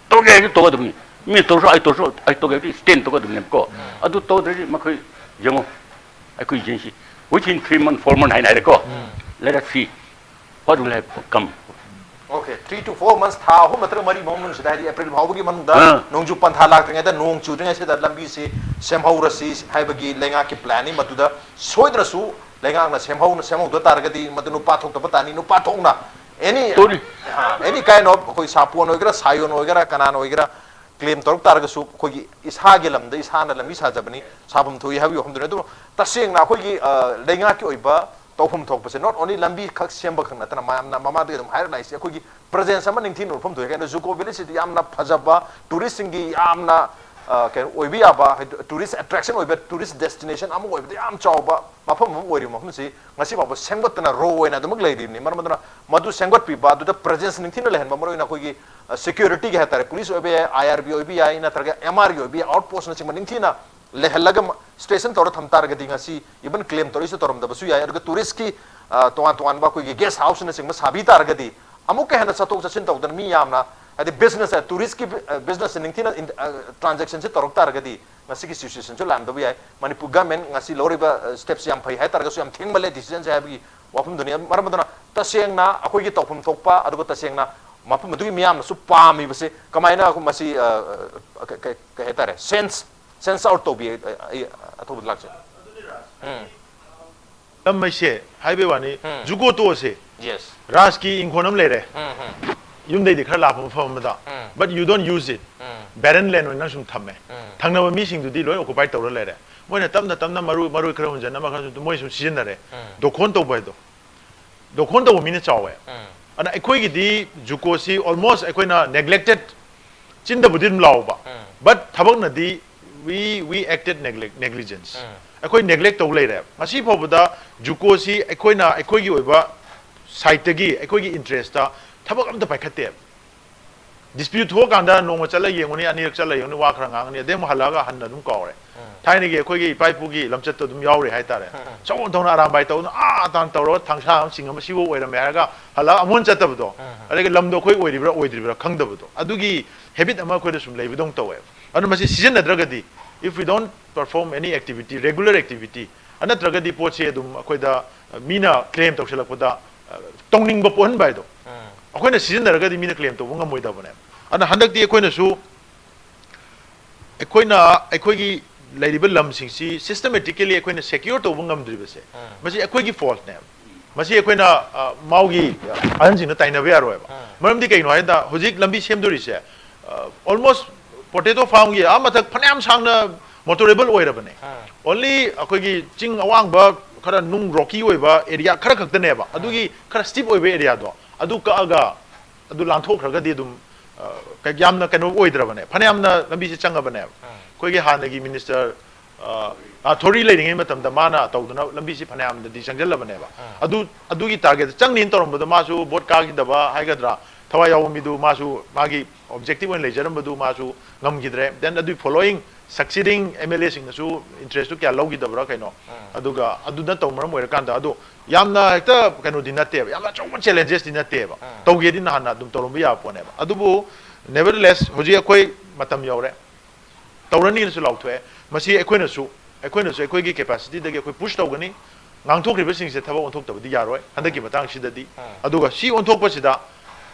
ꯇꯧꯒꯦ ꯍꯥꯏꯗꯤ ꯇꯧꯒꯗꯕꯅꯤ꯫ ꯃꯤ ꯇꯧꯔꯁꯨ ꯑꯩ ꯇꯧꯔꯁꯨ ꯑꯩ ꯇꯧꯒꯦ ꯍꯥꯏꯗꯤ stand ꯇꯧꯒꯗꯕꯅꯦꯕꯀꯣ꯫ ꯎꯝ꯫ ꯑꯗꯨ ꯇꯧꯗ꯭ꯔꯗꯤ ꯃꯈꯣꯏ ꯌꯦꯡꯉꯣ, ꯑꯩꯈꯣꯏ ꯌꯦꯡꯁꯤ, within three month, four month ꯍꯥꯏꯅ ꯍꯥꯏꯔꯦꯀꯣ꯫ ꯎꯝ꯫ Let us see what will have come꯫ Okay, three to four months, ꯊꯥ ꯑꯍꯨꯝ ꯅꯠꯇ꯭ꯔꯒ ꯃꯔꯤ ꯃꯅꯨꯡꯁꯤꯗ, ꯍꯥꯏꯗꯤ April ꯐꯥꯎꯕꯒꯤ ꯃꯅꯨꯡꯗ ꯑꯥ꯫ ꯅꯣꯡꯖꯨ ꯄꯟꯊꯥ ꯂꯥꯛꯇ꯭ꯔꯤꯉꯩꯗ, ꯅꯣꯡ ꯆꯨꯗ꯭ꯔꯤꯉꯩꯁꯤꯗ ꯂꯝꯕꯤꯁꯤ ꯁꯦꯝꯍꯧꯔꯁꯤ ꯍꯥꯏꯕꯒꯤ ꯂꯩꯉꯥꯛꯀꯤ plan ꯅꯤ꯫ ꯃꯗꯨꯗ ꯁꯣꯏꯗꯅꯁꯨ ꯂꯩꯉꯥꯛꯅ ꯁꯦꯝꯍꯧꯅ-, ꯁꯦꯝꯍꯧꯗ ꯇꯥꯔꯒꯗꯤ ꯃꯗꯨ ꯅꯨꯄꯥ ꯊꯣꯛꯇꯕ ꯇꯥꯅꯤ꯫ ꯅꯨꯄꯥ ꯊꯣꯛꯅ ꯑꯦꯅꯤ ꯑꯦꯅꯤ ꯀꯥꯏꯟ ꯑꯣꯐ ꯑꯩꯈꯣꯏ ꯁꯥꯄꯣꯟ ꯑꯣꯏꯒꯦꯔꯥ, ꯁꯥꯌꯣꯟ ꯑꯣꯏꯒꯦꯔꯥ, ꯀꯅꯥꯅ ꯑꯣꯏꯒꯦꯔꯥ, ꯀ꯭ꯂꯦꯝ ꯇꯧꯔꯛ ꯇꯥꯔꯒꯁꯨ ꯑꯩꯈꯣꯏꯒꯤ ꯏꯁꯥꯒꯤ ꯂꯝꯗ ꯏꯁꯥꯅ ꯂꯝꯕꯤ ꯁꯥꯖꯕꯅꯤ, ꯁꯥꯐꯝ ꯊꯣꯛꯏ ꯍꯥꯏꯕꯒꯤ ꯋꯥꯐꯝꯗꯨꯅꯤ꯫ ꯑꯗꯨꯕꯨ ꯇꯁꯦꯡꯅ ꯑꯩꯈꯣꯏꯒꯤ ꯂꯩꯉꯥꯛꯀꯤ ꯑꯣꯏꯕ ꯇꯧꯐꯝ ꯊꯣꯛꯄꯁꯦ not only ꯂꯝꯕꯤ ꯈꯛ ꯁꯦꯝꯕ ꯈꯛ ꯅꯠꯇꯅ, ꯃꯌꯥꯝꯅ ꯃꯃꯥꯡꯗꯒꯤ ꯑꯗꯨꯝ ꯍꯥꯏꯔꯛꯂꯤꯁꯦ, ꯑꯩꯈꯣꯏꯒꯤ ꯄ꯭ꯔꯖꯦꯟꯁ ꯑꯃ ꯅꯤꯡꯊꯤꯅ ꯎꯠꯐꯝ ꯊꯣꯛꯏ꯫ ꯀꯩꯅꯣ, ꯖꯨꯀꯣ ꯚꯤꯂꯦꯖꯁꯤꯗꯤ ꯌꯥꯝꯅ ꯐꯖꯕ, ꯇꯨꯔꯤꯁꯁꯤꯡꯒꯤ ꯌꯥꯝꯅ ꯀꯩꯅꯣ ꯑꯣꯏꯕ ꯌꯥꯕ, ꯇꯨꯔꯤꯁ ꯑꯦꯇ꯭ꯔꯦꯛꯁꯟ ꯑꯣꯏꯕ, ꯇꯨꯔꯤꯁ ꯗꯦꯁꯇꯤꯅꯦꯁꯟ ꯑꯃ ꯑꯣꯏꯕꯗ ꯌꯥꯝ ꯆꯥꯎꯕ ꯃꯐꯝ ꯑꯃ ꯑꯣꯏꯔꯤꯕ ꯃꯐꯝꯁꯤ ꯉꯁꯤ ꯐꯥꯎꯕ ꯁꯦꯝꯒꯠꯇꯅ ꯔꯣ ꯑꯣꯏꯅ ꯑꯗꯨꯃꯛ ꯂꯩꯔꯤꯕꯅꯤ꯫ ꯃꯔꯝ ꯑꯗꯨꯅ ꯃꯗꯨ ꯁꯦꯝꯒꯠꯄꯤꯕ, ꯑꯗꯨꯗ ꯄ꯭ꯔꯖꯦꯟꯁ ꯅꯤꯡꯊꯤꯅ ꯂꯩꯍꯟꯕ, ꯃꯔꯨꯑꯣꯏꯅ ꯑꯩꯈꯣꯏꯒꯤ ꯁꯦꯀ꯭ꯌꯨꯔꯤꯇꯤꯒꯤ ꯍꯥꯏꯇꯥꯔꯦ, ꯄꯨꯂꯤꯁ ꯑꯣꯏꯕ ꯌꯥꯏ, ꯑꯥꯏ ꯑꯥꯔ ꯕꯤ ꯑꯣꯏꯕ ꯌꯥꯏ, ꯅꯠꯇ꯭ꯔꯒ ꯑꯦꯝ ꯑꯥꯔꯒꯤ ꯑꯣꯏꯕ ꯌꯥꯏ, ꯑꯥꯎꯠ ꯄꯣꯁꯅꯆꯤꯡꯕ ꯅꯤꯡꯊꯤꯅ ꯂꯩꯍꯜꯂꯒ ꯁ꯭ꯇꯦꯁꯟ ꯇꯧꯔ ꯊꯝ ꯇꯥꯔꯒꯗꯤ ꯉꯁꯤ ꯏꯚꯟ ꯀ꯭ꯂꯦꯝ ꯇꯧꯔꯤꯁꯨ ꯇꯧꯔꯝꯗꯕꯁꯨ ꯌꯥꯏ꯫ ꯑꯗꯨꯒ ꯇꯨꯔꯤꯁꯀꯤ ꯇꯣꯉꯥꯟ ꯇꯣꯉꯥꯟꯕ ꯑꯩꯈꯣꯏꯒꯤ ꯒꯦꯁ ꯍꯥꯎꯁꯅꯆꯤꯡꯕ ꯁꯥꯕꯤ ꯇꯥꯔꯒꯗꯤ ꯑꯃꯨꯛꯀ ꯍꯦꯟꯅ ꯆꯠꯊꯣꯛ ꯆꯠꯁꯤꯟ ꯇꯧꯗꯅ ꯃꯤ ꯌꯥꯝꯅ, ꯍꯥꯏꯗꯤ ꯕꯤꯖꯤꯅꯦꯁ, ꯇꯨꯔꯤꯁꯀꯤ ꯕꯤꯖꯤꯅꯦꯁꯁꯦ ꯅꯤꯡꯊꯤꯅ ꯇ꯭ꯔꯥꯟꯖꯦꯛꯁꯟꯁꯦ ꯇꯧꯔꯛ ꯇꯥꯔꯒꯗꯤ ꯉꯁꯤꯒꯤ ꯁꯤꯆꯨꯋꯦꯁꯟꯁꯨ ꯂꯥꯛꯑꯝꯗꯕ ꯌꯥꯏ꯫ ꯃꯅꯤꯄꯨꯔ ꯒꯃꯦꯟ ꯉꯁꯤ ꯂꯧꯔꯤꯕ ꯁ꯭ꯇꯦꯞꯁꯦ ꯌꯥꯝ ꯐꯩ ꯍꯥꯏ ꯇꯥꯔꯒꯁꯨ ꯌꯥꯝ ꯊꯦꯡꯃꯜꯂꯦ ꯗꯤꯁꯤꯖꯟꯁꯦ ꯍꯥꯏꯕꯒꯤ ꯋꯥꯐꯝꯗꯨꯅꯤ꯫ ꯃꯔꯝ ꯑꯗꯨꯅ ꯇꯁꯦꯡꯅ ꯑꯩꯈꯣꯏꯒꯤ ꯇꯧꯐꯝ ꯊꯣꯛꯄ, ꯑꯗꯨꯒ ꯇꯁꯦꯡꯅ ꯃꯐꯝ ꯑꯗꯨꯒꯤ ꯃꯤꯌꯥꯝꯅꯁꯨ ꯄꯥꯝꯃꯤꯕꯁꯦ ꯀꯃꯥꯏꯅ ꯃꯁꯤ ꯀꯩ ꯍꯥꯏꯇꯥꯔꯦ, ꯁꯦꯟꯁ ꯁꯦꯟꯁ ꯑꯥꯎꯠ ꯇꯧꯕꯤ ꯑꯩ ꯑꯊꯧꯕꯗ ꯂꯥꯛꯆꯩ꯫ ꯎꯝ꯫ ꯂꯝ ꯍꯥꯏꯁꯦ ꯍꯥꯏꯕꯩ ꯋꯥꯅꯤ꯫ ꯎꯝ꯫ ꯖꯨꯀꯣ ꯇꯣꯛꯑꯁꯦ꯫ Yes. ꯔꯥꯖꯀꯤ ꯏꯪꯈꯣꯜ ꯑꯃ ꯂꯩꯔꯦ꯫ ꯎꯝ, ꯎꯝ, ꯌꯨꯝꯗꯩꯗꯤ ꯈꯔ ꯂꯥꯞꯄ ꯃꯐꯝ ꯑꯃꯗ꯫ ꯎꯝ꯫ But you don't use it. Um. Barren land ꯑꯣꯏꯅ ꯁꯨꯝ ꯊꯝꯃꯦ꯫ ꯎꯝ꯫ ꯊꯪꯅꯕ ꯃꯤꯁꯤꯡꯗꯨꯗꯤ ꯂꯣꯏ ꯑꯣꯀꯨꯄꯥꯏ ꯇꯧꯔ ꯂꯩꯔꯦ꯫ ꯃꯣꯏꯅ ꯇꯞꯅ ꯇꯞꯅ ꯃꯔꯨ ꯃꯔꯨ ꯈꯔ ꯍꯨꯟꯖꯟ ꯑꯃ ꯈꯔ ꯁꯨꯝ ꯃꯣꯏ ꯁꯨꯝ ꯁꯤꯖꯤꯟꯅꯔꯦ꯫ ꯎꯝ꯫ ꯗꯣꯈꯣꯟ ꯇꯧꯕ ꯍꯥꯏꯗꯣ꯫ ꯗꯣꯈꯣꯟ ꯇꯧꯕ ꯃꯤꯅ ꯆꯥꯎꯋꯦ꯫ ꯎꯝ꯫ ꯑꯗꯨꯅ ꯑꯩꯈꯣꯏꯒꯤꯗꯤ ꯖꯨꯀꯣꯁꯤ almost ꯑꯩꯈꯣꯏꯅ neglected, ꯆꯤꯟꯗꯕꯨꯗꯤ ꯑꯗꯨꯝ ꯂꯥꯎꯕ꯫ ꯎꯝ꯫ But ꯊꯕꯛꯅꯗꯤ we, we acted negli-, negligence. ꯎꯝ꯫ ꯑꯩꯈꯣꯏ neglect ꯇꯧ ꯂꯩꯔꯦ꯫ ꯉꯁꯤ ꯐꯥꯎꯕꯗ ꯖꯨꯀꯣꯁꯤ ꯑꯩꯈꯣꯏꯅ ꯑꯩꯈꯣꯏꯒꯤ ꯑꯣꯏꯕ ꯁꯥꯏꯠꯇꯒꯤ ꯑꯩꯈꯣꯏꯒꯤ ꯏꯟꯇꯔꯦꯁꯇ ꯊꯕꯛ ꯑꯝꯇ ꯄꯥꯏꯈꯠꯇꯦ꯫ Dispute ꯊꯣꯛꯑꯀꯥꯟꯗ ꯅꯣꯡꯃ ꯆꯠꯂ ꯌꯦꯡꯉꯨꯅꯤ, ꯑꯅꯤꯔꯛ ꯆꯠꯂ ꯌꯦꯡꯉꯨꯅꯤ, ꯋꯥ ꯈꯔ ꯉꯥꯡꯉꯅꯤ, ꯑꯗꯩ ꯑꯃꯨꯛ ꯍꯜꯂꯛꯑꯒ ꯍꯟꯅ ꯑꯗꯨꯝ ꯀꯥꯎꯔꯦ꯫ ꯎꯝ꯫ ꯊꯥꯏꯅꯒꯤ ꯑꯩꯈꯣꯏꯒꯤ ꯏꯄꯥ ꯏꯄꯨꯒꯤ ꯂꯝꯆꯠꯇꯣ ꯑꯗꯨꯝ ꯌꯥꯎꯔꯤ ꯍꯥꯏꯇꯥꯔꯦ꯫ ꯎꯝ꯫ ꯁꯒꯣꯜ ꯊꯧꯅ ꯑꯔꯥꯝꯕꯥꯏ ꯇꯧꯗꯅ ꯑꯥ ꯇꯥꯟ ꯇꯧꯔꯒ ꯊꯥꯡꯁꯥ ꯑꯃ ꯆꯤꯡ ꯑꯃ ꯁꯤꯐꯧ ꯑꯣꯏꯔꯝꯃꯦ ꯍꯥꯏꯔꯒ ꯍꯜꯂꯛꯑꯒ ꯑꯃꯨꯛ ꯍꯟꯅ ꯆꯠꯇꯕꯗꯣ꯫ ꯎꯝ꯫ ꯑꯗꯒꯤ ꯂꯝꯗꯣ ꯑꯩꯈꯣꯏ ꯑꯣꯏꯔꯤꯕ꯭ꯔꯥ ꯑꯣꯏꯗ꯭ꯔꯤꯕ꯭ꯔꯥ ꯈꯪꯗꯕꯗꯣ꯫ ꯑꯗꯨꯒꯤ habit ꯑꯃ ꯑꯩꯈꯣꯏꯗ ꯁꯨꯝ ꯂꯩꯕꯗꯧꯅ ꯇꯧꯋꯦꯕ꯫ ꯑꯗꯨꯅ ꯃꯁꯤ ꯁꯤꯖꯤꯟꯅꯗ꯭ꯔꯒꯗꯤ, if we don't perform any activity, regular activity, ꯅꯠꯇ꯭ꯔꯒꯗꯤ ꯄꯣꯠꯁꯦ ꯑꯗꯨꯝ ꯑꯩꯈꯣꯏꯗ ꯃꯤꯅ claim ꯇꯧꯁꯜꯂꯛꯄꯗ, ꯑ, ꯇꯧꯅꯤꯡꯕ ꯄꯣꯛꯍꯟꯕ ꯍꯥꯏꯗꯣ꯫ ꯎꯝ꯫ ꯑꯩꯈꯣꯏꯅ ꯁꯤꯖꯤꯟꯅꯔꯒꯗꯤ ꯃꯤꯅ claim ꯇꯧꯕ ꯉꯝꯃꯣꯏꯗꯕꯅꯦ꯫ ꯑꯗꯨꯅ ꯍꯟꯗꯛꯇꯤ ꯑꯩꯈꯣꯏꯅꯁꯨ ꯑꯩꯈꯣꯏꯅ ꯑꯩꯈꯣꯏꯒꯤ ꯂꯩꯔꯤꯕ ꯂꯝꯁꯤꯡꯁꯤ systematically ꯑꯩꯈꯣꯏꯅ secure ꯇꯧꯕ ꯉꯝꯗ꯭ꯔꯤꯕꯁꯦ, ꯎꯝ꯫ ꯃꯁꯤ ꯑꯩꯈꯣꯏꯒꯤ faultꯅꯦꯕ꯫ ꯃꯁꯤ ꯑꯩꯈꯣꯏꯅ, ꯑ, ꯃꯥꯎꯒꯤ ꯑꯍꯟꯁꯤꯡꯅ ꯇꯥꯏꯅꯕ ꯌꯥꯔꯣꯏꯕ꯫ ꯑꯥ꯫ ꯃꯔꯝꯗꯤ ꯀꯩꯅꯣ ꯍꯥꯏꯗ, ꯍꯧꯖꯤꯛ ꯂꯝꯕꯤ ꯁꯦꯝꯗꯣꯔꯤꯁꯦ, ꯑ, almost potato farmꯒꯤ ꯑꯥ ꯃꯊꯛ ꯐꯅꯌꯥꯝ ꯁꯥꯡꯅ motorable ꯑꯣꯏꯔꯕꯅꯦ꯫ ꯑꯥ꯫ Only ꯑꯩꯈꯣꯏꯒꯤ ꯆꯤꯡ ꯑꯋꯥꯡꯕ, ꯈꯔ ꯅꯨꯡ rocky ꯑꯣꯏꯕ area ꯈꯔ ꯈꯛꯇꯅꯦꯕ, ꯑꯥ꯫ ꯑꯗꯨꯒꯤ ꯈꯔ steep ꯑꯣꯏꯕ areaꯗꯣ ꯑꯗꯨ ꯀꯛꯑꯒ, ꯑꯗꯨ ꯂꯥꯟꯊꯣꯛꯈ꯭ꯔꯒꯗꯤ ꯑꯗꯨꯝ, ꯑ, ꯀ-, ꯌꯥꯝꯅ ꯀꯩꯅꯣ ꯑꯣꯏꯗ꯭ꯔꯕꯅꯦ, ꯐꯅꯌꯥꯝꯅ ꯂꯝꯕꯤꯁꯦ ꯆꯪꯉꯕꯅꯦꯕ꯫ ꯑꯥ꯫ ꯑꯩꯈꯣꯏꯒꯤ ꯍꯥꯟꯅꯒꯤ minister, ꯑ, ꯑ, ꯊꯣꯔꯤ ꯂꯩꯔꯤꯉꯩ ꯃꯇꯝꯗ ꯃꯥꯅ ꯇꯧꯗꯅ ꯂꯝꯕꯤꯁꯤ ꯐꯅꯌꯥꯝꯅꯗꯤ ꯆꯪꯁꯤꯜꯂꯕꯅꯦꯕ꯫ ꯑꯥ꯫ ꯑꯗꯨ, ꯑꯗꯨꯒꯤ target ꯆꯪꯅꯤꯅ ꯇꯧꯔꯝꯕꯗꯣ ꯃꯥꯁꯨ vote ꯀꯥꯈꯤꯗꯕ ꯍꯥꯏꯒꯗ꯭ꯔꯥ, ꯊꯋꯥꯏ ꯌꯥꯎꯕ ꯃꯤꯗꯨ ꯃꯥꯁꯨ ꯃꯥꯒꯤ objective ꯑꯣꯏꯅ ꯂꯩꯖꯔꯝꯕꯗꯨ ꯃꯥꯁꯨ ꯉꯝꯈꯤꯗ꯭ꯔꯦ꯫ Then ꯑꯗꯨꯒꯤ following succeeding MLAꯁꯤꯡꯅꯁꯨ interestꯇꯨ ꯀꯌꯥ ꯂꯧꯈꯤꯗꯕ꯭ꯔꯥ ꯀꯩꯅꯣ꯫ ꯑꯥ꯫ ꯑꯗꯨꯒ ꯑꯗꯨꯅ ꯇꯧꯕ ꯃꯔꯝ ꯑꯣꯏꯔꯀꯥꯟꯗ, ꯑꯗꯣ ꯌꯥꯝꯅ ꯍꯦꯛꯇ ꯀꯩꯅꯣꯗꯤ ꯅꯠꯇꯦꯕ, ꯌꯥꯝꯅ ꯑꯆꯧꯕ challengesꯇꯤ ꯅꯠꯇꯦꯕ꯫ ꯑꯥ꯫ ꯇꯧꯒꯦꯗꯤ ꯅꯍꯥꯟꯅ ꯑꯗꯨꯝ ꯇꯧꯔꯝꯕ ꯌꯥꯕ ꯄꯣꯠꯅꯦꯕ꯫ ꯑꯗꯨꯕꯨ nevertheless ꯍꯧꯖꯤꯛ ꯑꯩꯈꯣꯏ ꯃꯇꯝ ꯌꯧꯔꯦ, ꯇꯧꯔꯅꯤꯅꯁꯨ ꯂꯥꯎꯊꯣꯛꯑꯦ꯫ ꯃꯁꯤ ꯑꯩꯈꯣꯏꯅꯁꯨ, ꯑꯩꯈꯣꯏꯅꯁꯨ ꯑꯩꯈꯣꯏꯒꯤ capacityꯗꯒꯤ ꯑꯩꯈꯣꯏ push ꯇꯧꯒꯅꯤ꯫ ꯉꯥꯡꯊꯣꯛꯈ꯭ꯔꯤꯕꯁꯤꯡꯁꯦ ꯊꯕꯛ ꯑꯣꯟꯊꯣꯛꯇꯕꯗꯤ ꯌꯥꯔꯣꯏ ꯍꯟꯗꯛꯀꯤ ꯃꯇꯥꯡꯁꯤꯗꯗꯤ꯫ ꯑꯥ꯫ ꯑꯗꯨꯒ ꯁꯤ ꯑꯣꯟꯊꯣꯛꯄꯁꯤꯗ,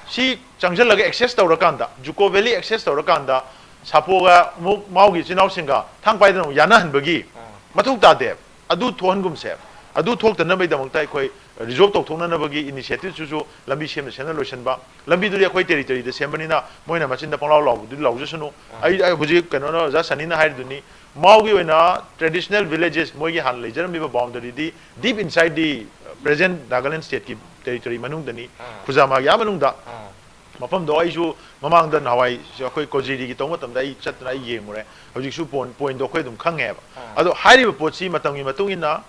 ꯁꯤ ꯆꯪꯁꯤꯜꯂꯒ access ꯇꯧꯔꯀꯥꯟꯗ, ꯖꯨꯀꯣ valley access ꯇꯧꯔꯀꯥꯟꯗ, ꯁꯥꯄꯣꯒ ꯑꯃꯨꯛ ꯃꯥꯎꯒꯤ ꯏꯆꯤꯟ ꯏꯅꯥꯎꯁꯤꯡꯒ ꯊꯥꯡ ꯄꯥꯏꯗꯅ ꯑꯃꯨꯛ ꯌꯥꯅꯍꯟꯕꯒꯤ ꯑꯥ꯫ ꯃꯊꯧ ꯇꯥꯗꯦ꯫ ꯑꯗꯨ ꯊꯣꯛꯍꯟꯒꯨꯝꯁꯦ꯫ ꯑꯗꯨ ꯊꯣꯛꯇꯅꯕꯒꯤꯗꯃꯛꯇ ꯑꯩꯈꯣꯏ resolve ꯇꯧꯊꯣꯛꯅꯅꯕꯒꯤ initiativeꯁꯤꯁꯨ ꯂꯝꯕꯤ ꯁꯦꯝꯅ ꯁꯦꯝꯅ ꯂꯣꯏꯁꯤꯟꯕ꯫ ꯂꯝꯕꯤꯗꯨꯗꯤ ꯑꯩꯈꯣꯏ territoryꯗ ꯁꯦꯝꯕꯅꯤꯅ ꯃꯣꯏꯅ ꯃꯆꯤꯟꯗ ꯄꯪꯂꯥꯎ ꯂꯥꯎꯕꯗꯨꯗꯤ ꯂꯥꯎꯖꯁꯅꯨ꯫ ꯑꯥ꯫ ꯑꯩ, ꯑꯩ ꯍꯧꯖꯤꯛ ꯀꯩꯅꯣꯅ ꯑꯣꯖꯥ ꯁꯅꯤꯅ ꯍꯥꯏꯔꯤꯗꯨꯅꯤ, ꯃꯥꯎꯒꯤ ꯑꯣꯏꯅ traditional villages, ꯃꯣꯏꯒꯤ ꯍꯥꯟꯅ ꯂꯩꯖꯔꯝꯃꯤꯕ boundaryꯗꯤ deep inside the present Nagaland stateꯀꯤ territory ꯃꯅꯨꯡꯗꯅꯤ, ꯑꯥ꯫ ꯈꯨꯖꯥꯃꯥꯒꯤ ꯑꯥ ꯃꯅꯨꯡꯗ꯫ ꯑꯥ꯫ ꯃꯐꯝꯗꯣ ꯑꯩꯁꯨ ꯃꯃꯥꯡꯗ ꯅꯍꯥꯟꯋꯥꯏ ꯑꯩꯈꯣꯏ ꯀꯣꯖꯤꯔꯤꯒꯤ ꯇꯧꯕ ꯃꯇꯝꯗ ꯑꯩ ꯆꯠꯇꯅ ꯑꯩ ꯌꯦꯡꯉꯨꯔꯦ꯫ ꯍꯧꯖꯤꯛꯁꯨ point, pointꯗꯣ ꯑꯩꯈꯣꯏ ꯑꯗꯨꯝ ꯈꯪꯉꯦꯕ꯫ ꯑꯥ꯫ ꯑꯗꯣ ꯍꯥꯏꯔꯤꯕ ꯄꯣꯠꯁꯤ ꯃꯇꯝꯒꯤ ꯃꯇꯨꯡ ꯏꯟꯅ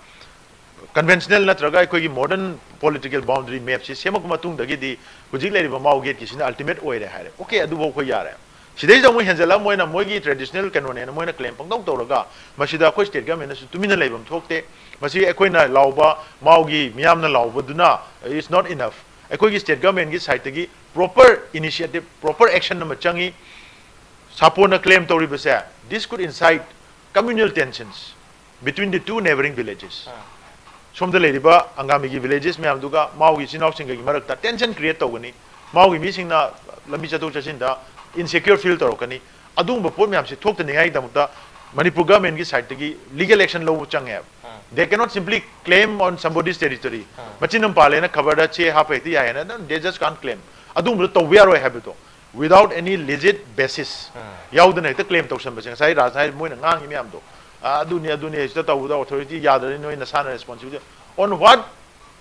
conventional ꯅꯠꯇ꯭ꯔꯒ ꯑꯩꯈꯣꯏꯒꯤ modern political boundary mapꯁꯤ ꯁꯦꯝꯃꯛꯄ ꯃꯇꯨꯡꯗꯒꯤꯗꯤ ꯍꯧꯖꯤꯛ ꯂꯩꯔꯤꯕ ꯃꯥꯎ gateꯀꯤꯁꯤꯅ ultimate ꯑꯣꯏꯔꯦ ꯍꯥꯏꯔꯦ꯫ Okay, ꯑꯗꯨꯐꯥꯎ ꯑꯩꯈꯣꯏ ꯌꯥꯔꯦ꯫ ꯁꯤꯗꯩꯁꯤꯗ ꯑꯃꯨꯛ ꯍꯦꯟꯖꯜꯂꯒ ꯃꯣꯏꯅ ꯃꯣꯏꯒꯤ traditional ꯀꯩꯅꯣꯅꯦꯅ ꯃꯣꯏꯅ claim ꯄꯪꯇꯧ ꯇꯧꯔꯒ ꯃꯁꯤꯗ ꯑꯩꯈꯣꯏ state governmentꯅꯁꯨ ꯇꯨꯃꯤꯟꯅ ꯂꯩꯐꯝ ꯊꯣꯛꯇꯦ꯫ ꯃꯁꯤ ꯑꯩꯈꯣꯏꯅ ꯂꯥꯎꯕ, ꯃꯥꯎꯒꯤ ꯃꯤꯌꯥꯝꯅ ꯂꯥꯎꯕꯗꯨꯅ is not enough꯫ ꯑꯩꯈꯣꯏꯒꯤ state governmentꯀꯤ sideꯇꯒꯤ proper initiative, proper action ꯑꯃ ꯆꯪꯉꯤ꯫ ꯁꯥꯄꯣꯅ claim ꯇꯧꯔꯤꯕꯁꯦ, this could incite communal tensions between the two neighboring villages꯫ ꯑꯥ꯫ ꯁꯣꯝꯗ ꯂꯩꯔꯤꯕ ꯑꯪꯒꯥꯃꯤꯒꯤ villages ꯃꯌꯥꯝꯗꯨꯒ ꯃꯥꯎꯒꯤ ꯏꯆꯤꯟ ꯏꯅꯥꯎꯁꯤꯡꯒꯒꯤ ꯃꯔꯛꯇ tension create ꯇꯧꯒꯅꯤ꯫ ꯃꯥꯎꯒꯤ ꯃꯤꯁꯤꯡꯅ ꯂꯝꯕꯤ ꯆꯠꯊꯣꯛ ꯆꯠꯁꯤꯟꯗ insecure feel ꯇꯧꯔꯛꯀꯅꯤ꯫ ꯑꯗꯨꯒꯨꯝꯕ ꯄꯣꯠ ꯃꯌꯥꯝꯁꯦ ꯊꯣꯛꯇꯅꯤꯡꯉꯥꯏꯒꯤꯗꯃꯛꯇ ꯃꯅꯤꯄꯨꯔ governmentꯀꯤ sideꯇꯒꯤ legal action ꯂꯧꯕ ꯆꯪꯉꯦꯕ꯫ ꯑꯥ꯫ They cannot simply claim on somebody's territory. ꯃꯆꯤꯟ ꯑꯃ ꯄꯥꯜꯂꯦꯅ ꯈꯕꯔꯗ ꯆꯦ ꯍꯥꯞꯄ ꯍꯦꯛꯇ ꯌꯥꯏ ꯍꯥꯏꯅ, ꯑꯗꯨꯝ they just can't claim. ꯑꯗꯨꯒꯨꯝꯕꯗꯣ ꯇꯧꯕ ꯌꯥꯔꯣꯏ ꯍꯥꯏꯕꯗꯣ, without any legit basis, ꯌꯥꯎꯗꯅ ꯍꯦꯛꯇ claim ꯇꯧꯁꯟꯕꯁꯦ, ꯉꯁꯥꯏ ꯔꯥꯖ ꯍꯥꯏ, ꯃꯣꯏꯅ ꯉꯥꯡꯉꯤ ꯃꯌꯥꯝꯗꯣ, "ꯑ, ꯑꯗꯨꯅꯤ, ꯑꯗꯨꯅꯤ, ꯍꯧꯖꯤꯛꯇ ꯇꯧꯕꯗ authority ꯌꯥꯗ꯭ꯔꯗꯤ ꯅꯣꯏ ꯅꯁꯥꯅ responsibility." On what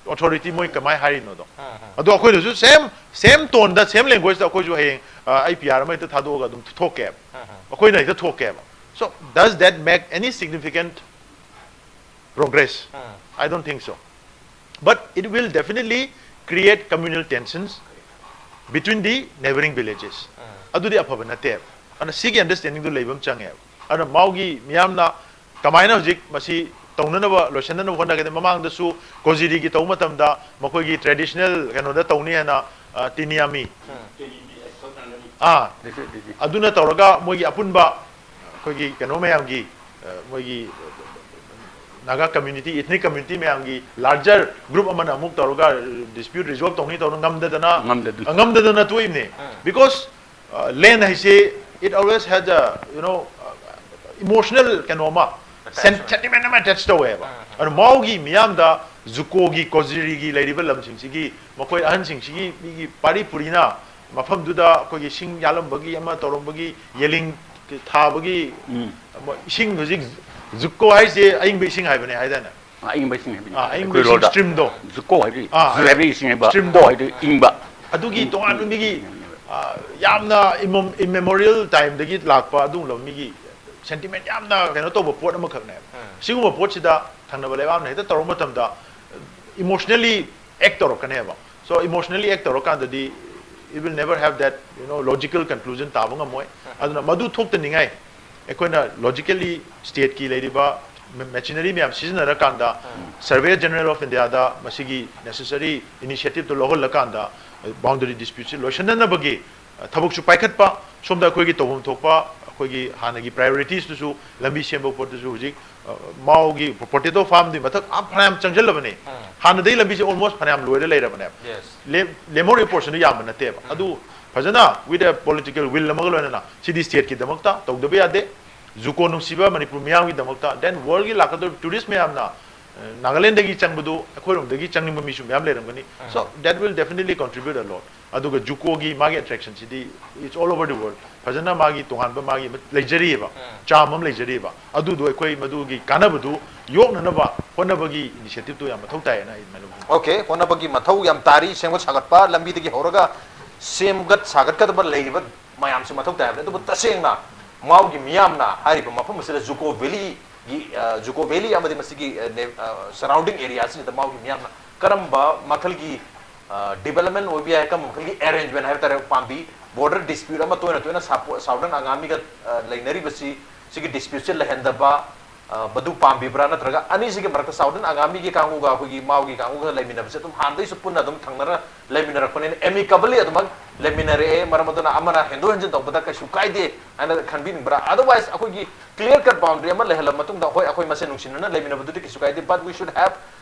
authority? ꯃꯣꯏ ꯀꯃꯥꯏ ꯍꯥꯏꯔꯤꯅꯣꯗꯣ? ꯑꯗꯣ ꯑꯩꯈꯣꯏꯗꯁꯨ same, same tone ꯗ, same language ꯇ ꯑꯩꯈꯣꯏꯁꯨ ꯍꯌꯦꯡ, ꯑ, ꯑꯩ P R ꯑꯃ ꯍꯦꯛꯇ ꯊꯥꯗꯣꯛꯑꯒ ꯑꯗꯨꯝ ꯊꯣꯛꯀꯦꯕ꯫ ꯑꯩꯈꯣꯏꯅ ꯍꯦꯛꯇ ꯊꯣꯛꯀꯦꯕ꯫ So, does that make any significant progress? I don't think so. But it will definitely create communal tensions between the neighboring villages. ꯑꯗꯨꯗꯤ ꯑꯐꯕ ꯅꯠꯇꯦꯕ꯫ ꯑꯗꯨꯅ ꯁꯤꯒꯤ understanding ꯗꯨ ꯂꯩꯕ ꯑꯃ ꯆꯪꯉꯦꯕ꯫ ꯑꯗꯨꯅ ꯃꯥꯎꯒꯤ ꯃꯤꯌꯥꯝꯅ ꯀꯃꯥꯏꯅ ꯍꯧꯖꯤꯛ ꯃꯁꯤ ꯇꯧꯅꯅꯕ, ꯂꯣꯏꯁꯤꯟꯅꯅꯕ ꯍꯣꯠꯅꯒꯅꯤ? ꯃꯃꯥꯡꯗꯁꯨ ꯀꯣꯖꯤꯔꯤꯒꯤ ꯇꯧꯕ ꯃꯇꯝꯗ ꯃꯈꯣꯏꯒꯤ traditional ꯀꯩꯅꯣꯗ ꯇꯧꯅꯤ ꯍꯥꯏꯅ, ꯑ, ꯇꯤꯅꯤꯌꯥꯃꯤ, ꯑꯥ, ꯑꯗꯨꯅ ꯇꯧꯔꯒ ꯃꯣꯏꯒꯤ ꯑꯄꯨꯟꯕ ꯑꯩꯈꯣꯏꯒꯤ ꯀꯩꯅꯣ ꯃꯌꯥꯝꯒꯤ, ꯑ, ꯃꯣꯏꯒꯤ Naga community, ethnic community ꯃꯌꯥꯝꯒꯤ larger group ꯑꯃꯅ ꯑꯃꯨꯛ ꯇꯧꯔꯒ dispute resolve ꯇꯧꯅꯤ ꯇꯧꯅ ꯉꯝꯗꯗꯅ, ꯉꯝꯗꯗꯅ꯫ ꯉꯝꯗꯗꯅ ꯇꯣꯛꯏꯕꯅꯦ꯫ Because, uh, land ꯍꯥꯏꯁꯦ, it always has a, you know, uh, emotional ꯀꯩꯅꯣ ꯑꯃ, sen-, sentiment ꯑꯃ attach ꯇꯧꯋꯦꯕ꯫ ꯑꯗꯨ ꯃꯥꯎꯒꯤ ꯃꯤꯌꯥꯝꯗ ꯖꯨꯀꯣꯒꯤ, ꯀꯣꯖꯤꯔꯤꯒꯤ ꯂꯩꯔꯤꯕ ꯂꯝꯁꯤꯡꯁꯤꯒꯤ ꯃꯈꯣꯏ ꯑꯍꯟꯁꯤꯡꯁꯤꯒꯤ ꯃꯤꯒꯤ ꯄꯥꯔꯤ ꯄꯨꯔꯤꯅ ꯃꯐꯝꯗꯨꯗ ꯑꯩꯈꯣꯏꯒꯤ ꯁꯤꯡ ꯌꯥꯜꯂꯝꯕꯒꯤ ꯑꯃ ꯇꯧꯔꯝꯕꯒꯤ ꯌꯦꯂꯤꯡ ꯊꯥꯕꯒꯤ ꯏꯁꯤꯡ ꯍꯧꯖꯤꯛ ꯖꯨꯀꯣ ꯍꯥꯏꯁꯦ ꯑꯏꯪꯕ ꯏꯁꯤꯡ ꯍꯥꯏꯕꯅꯦ ꯍꯥꯏꯗꯥꯏꯅꯦ? ꯑ, ꯑꯏꯪꯕ ꯏꯁꯤꯡ ꯍꯥꯏꯕꯅꯤ꯫ ꯑ, ꯑꯏꯪꯕ ꯑꯩꯈꯣꯏ ꯏꯁꯤꯡ, ꯂꯣꯜꯗ stream ꯗꯣ꯫ ꯖꯨꯀꯣ ꯍꯥꯏꯕꯗꯤ, ꯑ, ꯖꯨ ꯍꯥꯏꯕꯗꯤ ꯏꯁꯤꯡ ꯍꯥꯏꯕ, stream ꯀꯣ ꯗꯣ꯫ ꯍꯥꯏꯕꯗꯤ ꯏꯪꯕ꯫ ꯑꯗꯨꯒꯤ ꯇꯣꯉꯥꯟꯕ ꯃꯤꯒꯤ, ꯑ, ꯌꯥꯝꯅ ꯏꯃꯣ-, immemorial time ꯗꯒꯤ ꯂꯥꯛꯄ ꯑꯗꯨꯒꯨꯝꯂꯕ ꯃꯤꯒꯤ sentiment ꯌꯥꯝꯅ ꯀꯩꯅꯣ ꯇꯧꯕ ꯄꯣꯠ ꯑꯃꯈꯛꯅꯦꯕ꯫ ꯁꯤꯒꯨꯝꯕ ꯄꯣꯠꯁꯤꯗ ꯊꯪꯅꯕ ꯂꯩꯕꯥꯛꯅ ꯍꯦꯛꯇ ꯇꯧꯔꯛꯄ ꯃꯇꯝꯗ emotionally act ꯇꯧꯔꯛꯀꯅꯦꯕ꯫ So emotionally act ꯇꯧꯔꯀꯥꯟꯗꯗꯤ it will never have that, you know, logical conclusion ꯇꯥꯕ ꯉꯝꯃꯣꯏ꯫ ꯑꯗꯨꯅ ꯃꯗꯨ ꯊꯣꯛꯇꯅꯤꯡꯉꯥꯏ ꯑꯩꯈꯣꯏꯅ logically state ꯀꯤ ꯂꯩꯔꯤꯕ ma-, machinery ꯃꯌꯥꯝ ꯁꯤꯖꯤꯟꯅꯔꯀꯥꯟꯗ Surveyor General of India ꯗ ꯃꯁꯤꯒꯤ necessary initiative ꯇꯨ ꯂꯧꯍꯜꯂꯀꯥꯟꯗ boundary dispute ꯁꯤ ꯂꯣꯏꯁꯤꯟꯅꯅꯕꯒꯤ ꯊꯕꯛꯁꯨ ꯄꯥꯏꯈꯠꯄ, ꯁꯣꯝꯗ ꯑꯩꯈꯣꯏꯒꯤ ꯇꯧꯐꯝ ꯊꯣꯛꯄ ꯑꯩꯈꯣꯏꯒꯤ ꯍꯥꯟꯅꯒꯤ priorities ꯇꯨꯁꯨ, ꯂꯝꯕꯤ ꯁꯦꯝꯕ ꯄꯣꯠꯇꯨꯁꯨ ꯍꯧꯖꯤꯛ, ꯑ, ꯃꯥꯎꯒꯤ potato farm ꯗꯨꯒꯤ ꯃꯊꯛ ꯑꯥ ꯐꯅꯌꯥꯝ ꯆꯪꯁꯤꯜꯂꯕꯅꯦ꯫ ꯍꯥꯟꯅꯗꯩ ꯂꯝꯕꯤꯁꯦ almost ꯐꯅꯌꯥꯝ ꯂꯣꯏꯔ ꯂꯩꯔꯕꯅꯦꯕ꯫ ꯂꯦꯝ-, ꯂꯦꯝꯍꯧꯔꯤꯕ portion ꯗꯨ ꯌꯥꯝꯕ ꯅꯠꯇꯦꯕ꯫ ꯑꯗꯨ ꯐꯖꯅ with a political will ꯑꯃꯒ ꯂꯣꯏꯅꯅ ꯁꯤꯗꯤ state ꯀꯤꯗꯃꯛꯇ ꯇꯧꯗꯕ ꯌꯥꯗꯦ꯫ ꯖꯨꯀꯣ ꯅꯨꯡꯁꯤꯕ ꯃꯅꯤꯄꯨꯔ ꯃꯤꯌꯥꯝꯒꯤꯗꯃꯛꯇ, then worldꯒꯤ ꯂꯥꯛꯀꯗꯧꯔꯤꯕ tourist ꯃꯌꯥꯝꯅ, ꯑ, ꯅꯥꯒꯥꯂꯦꯟꯗꯒꯤ ꯆꯪꯕꯗꯨ ꯑꯩꯈꯣꯏꯔꯣꯝꯗꯒꯤ ꯆꯪꯅꯤꯡꯕ ꯃꯤꯁꯨ ꯃꯌꯥꯝ ꯂꯩꯔꯝꯒꯅꯤ꯫ So that will definitely contribute a lot. ꯑꯗꯨꯒ ꯖꯨꯀꯣꯒꯤ ꯃꯥꯒꯤ attractionꯁꯤꯗꯤ it's all over the world. ꯐꯖꯅ ꯃꯥꯒꯤ ꯇꯣꯉꯥꯟꯕ ꯃꯥꯒꯤ ꯑꯃ ꯂꯩꯖꯔꯤꯑꯕ, charm ꯑꯃ ꯂꯩꯖꯔꯤꯑꯕ꯫ ꯑꯗꯨꯗꯣ ꯑꯩꯈꯣꯏ ꯃꯗꯨꯒꯤ ꯀꯥꯟꯅꯕꯗꯨ ꯌꯣꯛꯅꯅꯕ ꯍꯣꯠꯅꯕꯒꯤ initiativeꯇꯨ ꯌꯥꯝ ꯃꯊꯧ ꯇꯥꯏꯌꯦꯅ ꯑꯩ ꯑꯗꯨꯃꯥꯏꯅ ꯂꯧꯖꯩ꯫ ꯑꯣꯀꯦ, ꯍꯣꯠꯅꯕꯒꯤ ꯃꯊꯧ ꯌꯥꯝ ꯇꯥꯔꯤ꯫ ꯁꯦꯝꯒꯠ ꯁꯥꯒꯠꯄ, ꯂꯝꯕꯤꯗꯒꯤ ꯍꯧꯔꯒ ꯁꯦꯝꯒꯠ ꯁꯥꯒꯠꯀꯗꯕ ꯂꯩꯔꯤꯕ ꯃꯌꯥꯝꯁꯤ ꯃꯊꯧ ꯇꯥꯏ ꯍꯥꯏꯕꯅꯤ꯫ ꯑꯗꯨꯕꯨ ꯇꯁꯦꯡꯅ ꯃꯥꯎꯒꯤ ꯃꯤꯌꯥꯝꯅ ꯍꯥꯏꯔꯤꯕ ꯃꯐꯝ ꯑꯁꯤꯗ ꯖꯨꯀꯣ ꯚꯦꯂꯤꯒꯤ, ꯑ, ꯖꯨꯀꯣ ꯚꯦꯂꯤ ꯑꯃꯗꯤ ꯃꯁꯤꯒꯤ, ꯑ, ꯅꯦ-, ꯑ, surrounding areaꯁꯤꯡꯁꯤꯗ ꯃꯥꯎꯒꯤ ꯃꯤꯌꯥꯝꯅ ꯀꯔꯝꯕ ꯃꯈꯜꯒꯤ, ꯑ, development ꯑꯣꯏꯕ ꯌꯥꯏ, ꯀꯔꯝꯕ ꯃꯈꯜꯒꯤ arrangement ꯍꯥꯏꯕ ꯇꯥꯔꯦ, ꯄꯥꯝꯕꯤ꯫ Border dispute ꯑꯃ ꯇꯣꯏꯅ ꯇꯣꯏꯅ ꯁꯥꯄꯣ-, Southern ꯑꯉꯥꯃꯤꯒ, ꯑ, ꯂꯩꯅꯔꯤꯕꯁꯤ, ꯁꯤꯒꯤ disputeꯁꯦ ꯂꯩꯍꯟꯗꯕ, ꯑ, ꯃꯗꯨ ꯄꯥꯝꯕꯤꯕ꯭ꯔꯥ? ꯅꯠꯇ꯭ꯔꯒ ꯑꯅꯤꯁꯤꯒꯤ ꯃꯔꯛꯇ Southern ꯑꯉꯥꯃꯤꯒꯤ ꯀꯥꯡꯕꯨꯒ ꯑꯩꯈꯣꯏꯒꯤ ꯃꯥꯎꯒꯤ ꯀꯥꯡꯕꯨꯒ ꯂꯩꯃꯤꯟꯅꯕꯁꯦ ꯑꯗꯨꯝ ꯍꯥꯟꯅꯗꯩꯁꯨ ꯄꯨꯟꯅ ꯑꯗꯨꯝ ꯊꯪꯅꯔ ꯂꯩꯃꯤꯟꯅꯔꯛꯄꯅꯤꯅ amicably ꯑꯗꯨꯃꯛ ꯂꯩꯃꯤꯟꯅꯔꯛꯑꯦ, ꯃꯔꯝ ꯑꯗꯨꯅ ꯑꯃꯅ ꯍꯦꯟꯗꯣꯛ ꯍꯦꯟꯖꯤꯟ ꯇꯧꯕꯗ ꯀꯩꯁꯨ ꯀꯥꯏꯗꯦ ꯍꯥꯏꯅ ꯈꯟꯕꯤꯅꯤꯡꯕ꯭ꯔꯥ? Otherwise ꯑꯩꯈꯣꯏꯒꯤ clear cut boundary ꯑꯃ ꯂꯩꯍꯜꯂꯕ ꯃꯇꯨꯡꯗ, ꯍꯣꯏ, ꯑꯩꯈꯣꯏ ꯃꯁꯦꯟ ꯅꯨꯡꯁꯤꯅꯅ ꯂꯩꯃꯤꯟꯅꯕꯗꯨꯗꯤ ꯀꯩꯁꯨ ꯀꯥꯏꯗꯦ, but we should have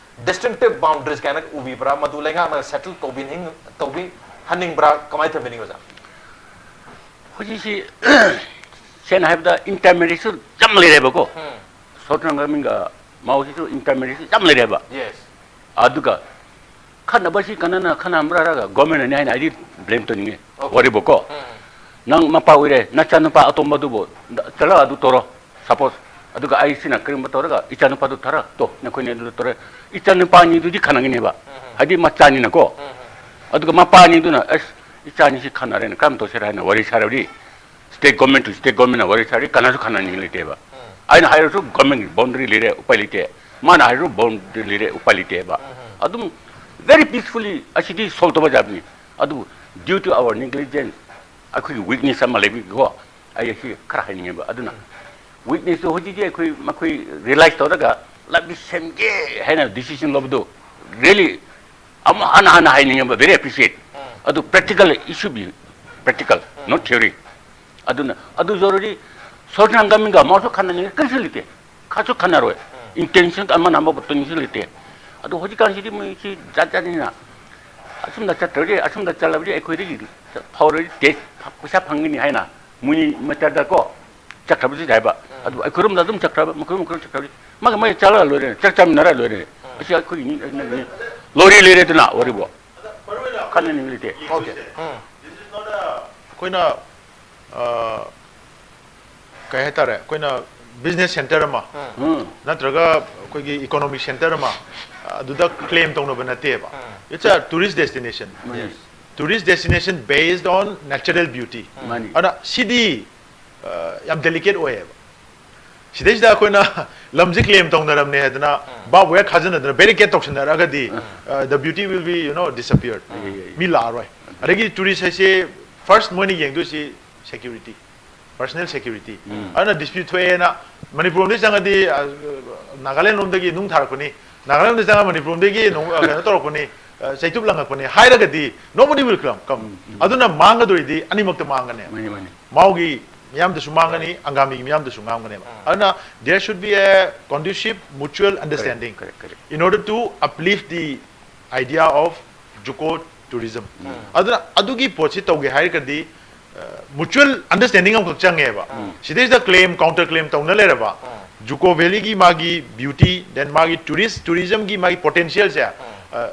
distinctive boundaries ꯀꯥꯏꯅ ꯎꯕꯤꯕ꯭ꯔꯥ? ꯃꯗꯨ ꯂꯩꯉꯥꯛꯅ settle ꯇꯧꯕꯤꯍꯟ-, ꯇꯧꯕꯤꯍꯟꯅꯤꯡꯕ꯭ꯔꯥ? ꯀꯃꯥꯏꯅ ꯊꯝꯕꯤꯅꯤꯡꯕ, ꯑꯣꯖꯥ? ꯍꯧꯖꯤꯛꯁꯤ ꯁꯦꯡꯅ ꯍꯥꯏꯕꯗ intermarriageꯁꯨ ꯌꯥꯝ ꯂꯩꯔꯦꯕꯀꯣ꯫ Southern ꯑꯉꯥꯃꯤꯒ ꯃꯥꯎꯁꯤꯁꯨ intermarriageꯁꯨ ꯌꯥꯝ ꯂꯩꯔꯦꯕ꯫ Yes. ꯑꯗꯨꯒ ꯈꯠꯅꯕꯁꯤ ꯀꯅꯥꯅ ꯈꯠꯅꯍꯟꯕ꯭ꯔꯥ ꯍꯥꯏꯔꯒ governmentꯅꯅꯤ ꯍꯥꯏꯅ ꯑꯩꯗꯤ blame ꯇꯧꯅꯤꯡꯉꯦ꯫ ꯋꯥꯔꯤꯕꯣꯀꯣ꯫ ꯅꯪ ꯃꯄꯥ ꯑꯣꯏꯔꯦ, ꯅꯆꯥꯅꯨꯄꯥ ꯑꯇꯣꯝꯕꯗꯨꯕꯨ ꯆꯠꯂꯒ ꯑꯗꯨ ꯇꯧꯔꯣ, suppose꯫ ꯑꯗꯨꯒ ꯑꯩꯁꯤꯅ ꯀꯔꯤꯒꯨꯝꯕ ꯇꯧꯔꯒ ꯏꯆꯥꯅꯨꯄꯥꯗꯨ ꯊꯥꯔ ꯇꯣ, ꯅꯈꯣꯏꯅꯤ ꯑꯗꯨ ꯇꯧꯔꯦ꯫ ꯏꯆꯥꯅꯨꯄꯥ ꯑꯅꯤꯗꯨꯗꯤ ꯈꯠꯅꯒꯅꯦꯕ꯫ ꯍꯥꯏꯗꯤ ꯃꯆꯥꯅꯤꯅꯀꯣ꯫ ꯑꯗꯨꯒ ꯃꯄꯥ ꯑꯅꯤꯗꯨꯅ ꯑꯁ, ꯏꯆꯥ ꯑꯅꯤꯁꯤ ꯈꯠꯅꯔꯦꯅ ꯀꯔꯝ ꯇꯧꯁꯤꯔ ꯍꯥꯏꯅ ꯋꯥꯔꯤ ꯁꯥꯔꯕꯗꯤ state government to state governmentꯅ ꯋꯥꯔꯤ ꯁꯥꯔꯤ, ꯀꯅꯥꯁꯨ ꯈꯠꯅꯅꯤꯡꯉꯥꯏ ꯂꯩꯇꯦꯕ꯫ ꯑꯩꯅ ꯍꯥꯏꯔꯁꯨ governmentꯒꯤ boundary ꯂꯩꯔꯦ, ꯎꯄꯥꯏ ꯂꯩꯇꯦ꯫ ꯃꯥꯅ ꯍꯥꯏꯔꯁꯨ boundary ꯂꯩꯔꯦ, ꯎꯄꯥꯏ ꯂꯩꯇꯦꯕ꯫ ꯑꯗꯨꯝ very peacefully ꯑꯁꯤꯗꯤ solve ꯇꯧꯕ ꯌꯥꯕꯅꯤ꯫ ꯑꯗꯨꯕꯨ due to our negligence, ꯑꯩꯈꯣꯏꯒꯤ weakness ꯑꯃ ꯂꯩꯕꯒꯤꯀꯣ, ꯑꯩ ꯑꯁꯤ ꯈꯔ ꯍꯥꯏꯅꯤꯡꯉꯦꯕ꯫ ꯑꯗꯨꯅ weaknessꯇꯨ ꯍꯧꯖꯤꯛꯇꯤ ꯑꯩꯈꯣꯏ ꯃꯈꯣꯏ realize ꯇꯧꯔꯒ ꯂꯝꯕꯤ ꯁꯦꯝꯒꯦ ꯍꯥꯏꯅ decision ꯂꯧꯕꯗꯨ really ꯑꯃꯨꯛ ꯍꯟꯅ ꯍꯟꯅ ꯍꯥꯏꯅꯤꯡꯉꯦꯕ, very appreciate꯫ ꯑꯗꯨ practical, it should be practical, not theory꯫ ꯑꯗꯨꯅ ꯑꯗꯨ ꯖꯔꯨꯔꯤ꯫ Southern ꯑꯉꯥꯃꯤꯒ ꯃꯥꯁꯨ ꯈꯟꯅꯅꯤꯡꯉꯥꯏ ꯀꯔꯤꯁꯨ ꯂꯩꯇꯦ, ꯈꯔꯁꯨ ꯈꯟꯅꯔꯣꯏ꯫ Intention ꯑꯃꯅ ꯑꯃꯕꯨ ꯇꯧꯅꯤꯡꯉꯥꯏꯁꯨ ꯂꯩꯇꯦ꯫ ꯑꯗꯨ ꯍꯧꯖꯤꯛꯀꯥꯟꯁꯤꯗꯤ ꯃꯣꯏꯁꯤ ꯖꯥꯠ ꯖꯥꯠꯅꯤꯅ, ꯑꯁꯨꯝꯅ ꯆꯠꯇ꯭ꯔꯗꯤ, ꯑꯁꯨꯝꯅ ꯆꯠꯂꯕꯗꯤ ꯑꯩꯈꯣꯏꯗꯒꯤ ꯐꯥꯎꯔꯗꯤ tax ꯄꯩꯁꯥ ꯐꯪꯒꯅꯤ ꯍꯥꯏꯅ ꯃꯣꯏꯅꯤ matter ꯗꯀꯣ ꯆꯠꯈ꯭ꯔꯕꯁꯨ ꯌꯥꯏꯕ꯫ ꯑꯗꯨ ꯑꯩꯈꯣꯏꯔꯣꯝꯗ ꯑꯗꯨꯝ ꯆꯠꯈ꯭ꯔꯕ, ꯃꯈꯣꯏꯔꯣꯝ ꯃꯈꯣꯏꯔꯣꯝ ꯆꯠꯈ꯭ꯔꯕꯗꯤ ꯃꯥꯒ ꯃꯥꯒ ꯆꯥꯔ ꯂꯣꯏꯔꯦ, ꯆꯥꯛ ꯆꯥꯃꯤꯟꯅꯔ ꯂꯣꯏꯔꯦ꯫ ꯑꯁꯤ ꯑꯩꯈꯣꯏꯒꯤ ꯅꯤ-, ꯅꯤ-, ꯂꯣꯏꯔꯦ, ꯂꯩꯔꯦꯗꯅ ꯋꯥꯔꯤꯕꯣ꯫ ꯈꯟꯅꯅꯤꯡ ꯂꯩꯇꯦ꯫ Okay. ꯎꯝ꯫ ꯑꯩꯈꯣꯏꯅ, ꯑ, ꯀꯩ ꯍꯥꯏꯇꯥꯔꯦ, ꯑꯩꯈꯣꯏꯅ business centre ꯑꯃ ꯎꯝ꯫ ꯅꯠꯇ꯭ꯔꯒ ꯑꯩꯈꯣꯏꯒꯤ economic centre ꯑꯃ ꯑꯗꯨꯗ claim ꯇꯧꯅꯕ ꯅꯠꯇꯦꯕ꯫ ꯎꯝ꯫ It's a tourist destination꯫ ꯃꯥꯅꯤ꯫ Tourist destination based on natural beauty꯫ ꯃꯥꯅꯤ꯫ ꯑꯗꯨꯅ ꯁꯤꯗꯤ, ꯑ, ꯌꯥꯝ delicate ꯑꯣꯏꯌꯦꯕ꯫ ꯁꯤꯗꯩꯁꯤꯗ ꯑꯩꯈꯣꯏꯅ ꯂꯝꯁꯤ claim ꯇꯧꯅꯔꯝꯅꯦ ꯍꯥꯏꯗꯅ ꯎꯝ꯫ Barbed wire ꯈꯥꯖꯤꯟꯅꯗꯅ barricade ꯇꯧꯁꯤꯟꯅꯔꯒꯗꯤ, ꯎꯝ꯫ ꯑ, the beauty will be, you know, disappeared꯫ ꯎꯝ꯫ ꯃꯤ ꯂꯥꯛꯑꯔꯣꯏ꯫ ꯑꯗꯒꯤ tourist ꯍꯥꯏꯁꯦ first ꯃꯣꯏꯅ ꯌꯦꯡꯗꯣꯏꯁꯤ security, personal security꯫ ꯎꯝ꯫ ꯑꯗꯨꯅ dispute ꯊꯣꯛꯑꯦꯅ ꯃꯅꯤꯄꯨꯔ ꯂꯣꯝꯗꯒꯤ ꯆꯪꯉꯗꯤ, ꯑ, ꯅꯥꯒꯥꯂꯦꯟ ꯂꯣꯝꯗꯒꯤ ꯅꯨꯡ ꯊꯥꯔꯛꯄꯅꯤ, ꯅꯥꯒꯥꯂꯦꯟ ꯂꯣꯝꯗꯒꯤ ꯆꯪꯉꯒ ꯃꯅꯤꯄꯨꯔ ꯂꯣꯝꯗꯒꯤ ꯅꯣꯡ, ꯑ, ꯀꯩꯅꯣ ꯇꯧꯔꯛꯄꯅꯤ, ꯑ, ꯆꯩꯇꯨꯞ ꯂꯪꯉꯛꯄꯅꯤ ꯍꯥꯏꯔꯒꯗꯤ nobody will come, come꯫ ꯎꯝ, ꯎꯝ꯫ ꯑꯗꯨꯅ ꯃꯥꯡꯒꯗꯣꯏꯗꯤ ꯑꯅꯤꯃꯛꯇ ꯃꯥꯡꯒꯅꯦꯕ꯫ ꯃꯥꯅꯤ, ꯃꯥꯅꯤ꯫ ꯃꯥꯎꯒꯤ ꯃꯤꯌꯥꯝꯗꯁꯨ ꯃꯥꯡꯒꯅꯤ, ꯑꯪꯒꯥꯃꯤꯒꯤ ꯃꯤꯌꯥꯝꯗꯁꯨ ꯉꯥꯡꯒꯅꯦꯕ꯫ ꯎꯝ꯫ ꯑꯗꯨꯅ there should be a conducive mutual understanding, correct, correct, correct, in order to uplift the idea of Dzukou tourism꯫ ꯎꯝ꯫ ꯑꯗꯨꯅ ꯑꯗꯨꯒꯤ ꯄꯣꯠꯁꯤ ꯇꯧꯒꯦ ꯍꯥꯏꯔꯒꯗꯤ, ꯑ, mutual understanding ꯑꯃꯈꯛ ꯆꯪꯉꯦꯕ꯫ ꯎꯝ꯫ ꯁꯤꯗꯩꯁꯤꯗ claim, counter claim ꯇꯧꯅ ꯂꯩꯔꯕ, ꯎꯝ꯫ ꯖꯨꯀꯣ ꯚꯦꯂꯤꯒꯤ ꯃꯥꯒꯤ beauty, then ꯃꯥꯒꯤ tourist, tourismꯒꯤ ꯃꯥꯒꯤ potentialꯁꯦ, ꯎꯝ꯫ ꯑ,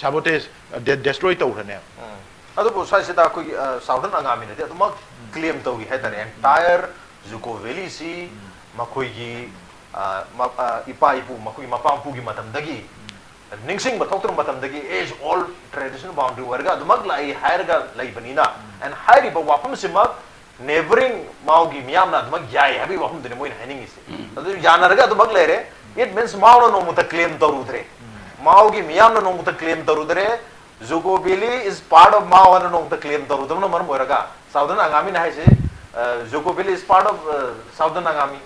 sabotage, ꯑ, de-, destroy ꯇꯧꯈ꯭ꯔꯅꯦꯕ꯫ ꯎꯝ꯫ ꯑꯗꯨꯕꯨ ꯁ꯭ꯋꯥꯏꯁꯤꯗ ꯑꯩꯈꯣꯏꯒꯤ, ꯑ, Southern ꯑꯪꯒꯥꯃꯤꯅꯗꯤ ꯑꯗꯨꯃꯛ claim ꯇꯧꯏ ꯍꯥꯏꯇꯥꯔꯦ꯫ Entire ꯖꯨꯀꯣ ꯚꯦꯂꯤꯁꯤ ꯃꯈꯣꯏꯒꯤ, ꯑ, ꯃ-, ꯑ, ꯏꯄꯥ ꯏꯄꯨ, ꯃꯈꯣꯏꯒꯤ ꯃꯄꯥ ꯃꯄꯨꯒꯤ ꯃꯇꯝꯗꯒꯤ ꯅꯤꯡꯁꯤꯡꯕ ꯊꯣꯛꯇ꯭ꯔꯕ ꯃꯇꯝꯗꯒꯤ age old traditional boundary ꯑꯣꯏꯔꯒ ꯑꯗꯨꯃꯛ ꯂꯥꯛꯏ ꯍꯥꯏꯔꯒ ꯂꯩꯕꯅꯤꯅ, and ꯍꯥꯏꯔꯤꯕ ꯋꯥꯐꯝꯁꯤꯃꯛ neighbouring ꯃꯥꯎꯒꯤ ꯃꯤꯌꯥꯝꯅ ꯑꯗꯨꯃꯛ ꯌꯥꯏ ꯍꯥꯏꯕꯒꯤ ꯋꯥꯐꯝꯗꯨꯅꯤ ꯃꯣꯏꯅ ꯍꯥꯏꯅꯤꯡꯉꯤꯁꯦ꯫ ꯎꯝ꯫ ꯑꯗꯨ ꯌꯥꯅꯔꯒ ꯑꯗꯨꯃꯛ ꯂꯩꯔꯦ꯫ It means ꯃꯥꯎꯅ ꯅꯣꯡꯃꯇ claim ꯇꯧꯔꯨꯗ꯭ꯔꯦ꯫ ꯎꯝ꯫ ꯃꯥꯎꯒꯤ ꯃꯤꯌꯥꯝꯅ ꯅꯣꯡꯃꯇ claim ꯇꯧꯔꯨꯗ꯭ꯔꯦ꯫ Zuko Valley is part of Mao ꯍꯥꯏꯅ ꯅꯣꯡꯃꯇ claim ꯇꯧꯔꯨꯗꯕꯅ ꯃꯔꯝ ꯑꯣꯏꯔꯒ Southern Angami ꯅ ꯍꯥꯏꯁꯦ, ꯑ, Zuko Valley is part of, ꯑ, Southern Angami꯫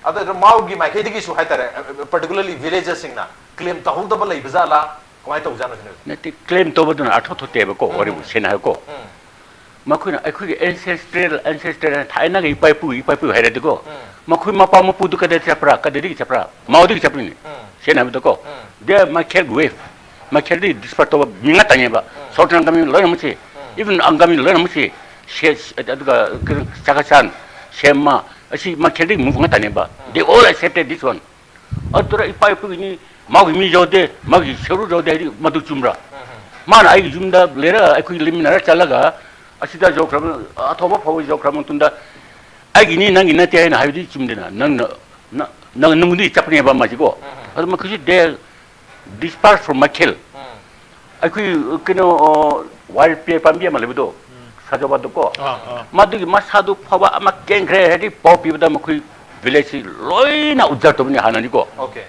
ꯑꯗꯨꯗ ꯃꯥꯎꯒꯤ ꯃꯥꯏꯀꯩꯗꯒꯤꯁꯨ ꯍꯥꯏꯇꯥꯔꯦ, ꯑ, particularly villages ꯁꯤꯡꯅ claim ꯇꯧꯍꯧꯗꯕ ꯂꯩꯕ ꯖꯥꯠꯂꯥ, ꯀꯃꯥꯏꯅ ꯇꯧꯖꯥꯠꯅꯣ ꯁꯤꯅꯦ? ꯅꯠꯇꯦ, claim ꯇꯧꯕꯗꯨꯅ ꯑꯥꯔꯊ ꯊꯣꯛꯇꯦꯕꯀꯣ, ꯎꯝ꯫ ꯋꯥꯔꯤꯕꯨ ꯁꯦꯡꯅ ꯍꯥꯏꯀꯣ꯫ ꯎꯝ꯫ ꯃꯈꯣꯏꯅ ꯑꯩꯈꯣꯏꯒꯤ ancestral, ancestral ꯍꯥꯏꯅ ꯊꯥꯏꯅꯒꯤ ꯏꯄꯥ ꯏꯄꯨ, ꯏꯄꯥ ꯏꯄꯨ ꯍꯥꯏꯔꯗꯤꯀꯣ, ꯎꯝ꯫ ꯃꯈꯣꯏ ꯃꯄꯥ ꯃꯄꯨꯗꯨ ꯀꯗꯥꯏ ꯆꯠꯄ꯭ꯔꯥ, ꯀꯗꯥꯏꯗꯒꯤ ꯆꯠꯄ꯭ꯔꯥ? ꯃꯥꯎꯗꯒꯤ ꯆꯠꯄꯅꯤꯅꯦ꯫ ꯎꯝ꯫ ꯁꯦꯡꯅ ꯍꯥꯏꯕꯗꯀꯣ, ꯎꯝ꯫ They are Maikher wave꯫ ꯃꯥꯏꯀꯩꯗꯒꯤ disperse ꯇꯧꯕ ꯃꯤ ꯉꯥꯛꯇꯅꯦꯕꯕ꯫ ꯎꯝ꯫ Southern Angami ꯂꯣꯏꯅꯃꯛꯁꯤ, ꯎꯝ꯫ Even Angami ꯂꯣꯏꯅꯃꯛꯁꯤ, ꯁꯦ-, ꯑꯗꯨꯒ ꯀꯩꯅꯣ, ꯆꯥꯒꯥꯆꯥꯟ, ꯁꯦꯝꯃ, ꯑꯁꯤ ꯃꯥꯏꯀꯩꯗꯒꯤ ꯃꯨꯚ ꯉꯥꯛꯇꯅꯦꯕ꯫ They all accepted this one. ꯑꯗꯨꯗ ꯏꯄꯥ ꯏꯄꯨꯒꯤꯅꯤ, ꯃꯥꯒꯤ ꯃꯤ ꯌꯥꯎꯗꯦ, ꯃꯥꯒꯤ ꯁꯔꯨꯛ ꯌꯥꯎꯗꯦ ꯍꯥꯏꯗꯤ ꯃꯗꯨ ꯆꯨꯝꯕ꯭ꯔꯥ? ꯃꯥꯅ ꯑꯩꯒꯤ ꯌꯨꯝꯗ ꯂꯩꯔꯒ ꯑꯩꯈꯣꯏ ꯂꯩꯃꯤꯟꯅꯔ ꯆꯠꯂꯒ ꯑꯁꯤꯗ ꯌꯧꯈ꯭ꯔꯕ, ꯑꯊꯧꯕ ꯐꯥꯎꯕ ꯌꯧꯈ꯭ꯔꯕ ꯃꯇꯨꯡꯗ ꯑꯩꯒꯤꯅꯤ ꯅꯪꯒꯤ ꯅꯠꯇꯦ ꯍꯥꯏꯅ ꯍꯥꯏꯕꯗꯤ ꯆꯨꯝꯗꯦꯅ꯫ ꯅꯪꯅ, ꯅ-, ꯅꯪ, ꯅꯪꯉꯣꯟꯗꯒꯤ ꯆꯠꯄꯅꯦꯕ ꯃꯥꯁꯤꯀꯣ꯫ ꯑꯗꯨ ꯃꯈꯣꯏꯁꯤ they dispersed from ꯃꯥꯏꯀꯩ꯫ ꯑꯩꯈꯣꯏ ꯀꯩꯅꯣ, ꯋꯥꯏꯜ ꯄꯦ ꯄꯥꯝꯕꯤ ꯑꯃ ꯂꯩꯕꯗꯣ, ꯁꯥꯖꯣꯕꯥꯗꯀꯣ, ꯑꯥ, ꯑꯥ꯫ ꯃꯗꯨꯒꯤ ꯃꯁꯥꯗꯨ ꯐꯥꯎꯕ ꯑꯃ ꯀꯦꯟꯈ꯭ꯔꯦ ꯍꯥꯏꯗꯤ ꯄꯥꯎ ꯄꯤꯕꯗ ꯃꯈꯣꯏ ꯚꯤꯂꯦꯖꯁꯤ ꯂꯣꯏꯅ ꯎꯖꯥꯔ ꯇꯧꯕꯅꯤ ꯍꯥꯟꯅꯅꯤꯀꯣ꯫ Okay꯫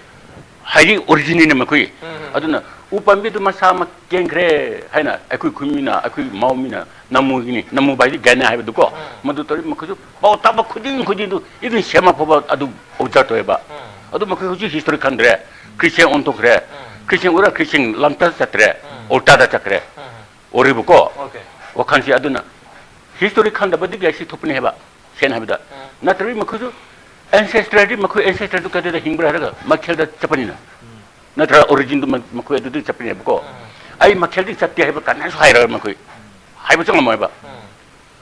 ꯍꯥꯏꯗꯤ ꯑꯣꯔꯤꯖꯤꯟꯅꯤꯅ ꯃꯈꯣꯏ꯫ ꯎꯝ, ꯎꯝ꯫ ꯑꯗꯨꯅ ꯎ ꯄꯥꯝꯕꯤꯗꯨ ꯃꯁꯥ ꯑꯃ ꯀꯦꯟꯈ꯭ꯔꯦ ꯍꯥꯏꯅ ꯑꯩꯈꯣꯏ ꯈꯨꯟꯃꯤꯅ, ꯑꯩꯈꯣꯏ ꯃꯥꯎ ꯃꯤꯅ ꯅꯝꯃꯨꯒꯤꯅꯤ, ꯅꯝꯃꯨꯕ ꯍꯥꯏꯗꯤ ꯒꯥꯏꯅ ꯍꯥꯏꯕꯗꯨꯀꯣ꯫ ꯎꯝ꯫ ꯃꯗꯨ ꯇꯧꯔꯤ ꯃꯈꯣꯏꯁꯨ ꯄꯥꯎ ꯇꯥꯕ ꯈꯨꯗꯤꯡ ꯈꯨꯗꯤꯡꯗꯨ even ꯁꯦꯝꯃ ꯐꯥꯎꯕ ꯑꯗꯨ ꯎꯖꯥꯔ ꯇꯧꯋꯦꯕ꯫ ꯎꯝ꯫ ꯑꯗꯨ ꯃꯈꯣꯏ ꯍꯧꯖꯤꯛ ꯍꯤꯁꯇꯣꯔꯤ ꯈꯪꯗ꯭ꯔꯦ, ꯈ꯭ꯔꯤꯁꯇꯤꯌꯥꯟ ꯑꯣꯟꯊꯣꯛꯈ꯭ꯔꯦ, ꯎꯝ꯫ ꯈ꯭ꯔꯤꯁꯇꯤꯌꯥꯟ ꯑꯣꯏꯔ ꯈ꯭ꯔꯤꯁꯇꯤꯌꯥꯟ ꯂꯝꯇ ꯆꯠꯇ꯭ꯔꯦ, ꯎꯝ꯫ ꯎꯜꯇꯥꯗ ꯆꯠꯈ꯭ꯔꯦ꯫ ꯎꯝ꯫ ꯑꯣꯏꯔꯤꯕꯀꯣ꯫ Okay꯫ ꯋꯥꯈꯜꯁꯤ ꯑꯗꯨꯅ ꯍꯤꯁꯇꯣꯔꯤ ꯈꯪꯗꯕꯗꯒꯤ ꯑꯁꯤ ꯊꯣꯛꯄꯅꯦ ꯍꯥꯏꯕ, ꯁꯦꯡꯅ ꯍꯥꯏꯕꯗ꯫ ꯎꯝ꯫ ꯅꯠꯇ꯭ꯔꯗꯤ ꯃꯈꯣꯏꯁꯨ ꯑꯦꯟꯁꯦꯁꯇ꯭ꯔꯗꯤ ꯃꯈꯣꯏ ꯑꯦꯟꯁꯦꯁꯇ꯭ꯔꯗꯨ ꯀꯗꯥꯏꯗ ꯍꯤꯡꯕ꯭ꯔꯥ ꯍꯥꯏꯔꯒ ꯃꯥꯏꯀꯩꯗ ꯆꯠꯄꯅꯤꯅ꯫ ꯎꯝ꯫ ꯅꯠꯇ꯭ꯔ ꯑꯣꯔꯤꯖꯤꯟꯗꯨ ꯃ-, ꯃꯈꯣꯏ ꯑꯗꯨꯗꯤ ꯆꯠꯄꯅꯦꯕꯀꯣ꯫ ꯎꯝ꯫ ꯑꯩ ꯃꯥꯏꯀꯩꯗꯤ ꯆꯠꯇꯦ ꯍꯥꯏꯕ ꯀꯅꯥꯁꯨ ꯍꯥꯏꯔꯣꯏ ꯃꯈꯣꯏ꯫ ꯎꯝ꯫ ꯍꯥꯏꯕꯁꯨ ꯉꯝꯃꯣꯏꯕ꯫ ꯎꯝ꯫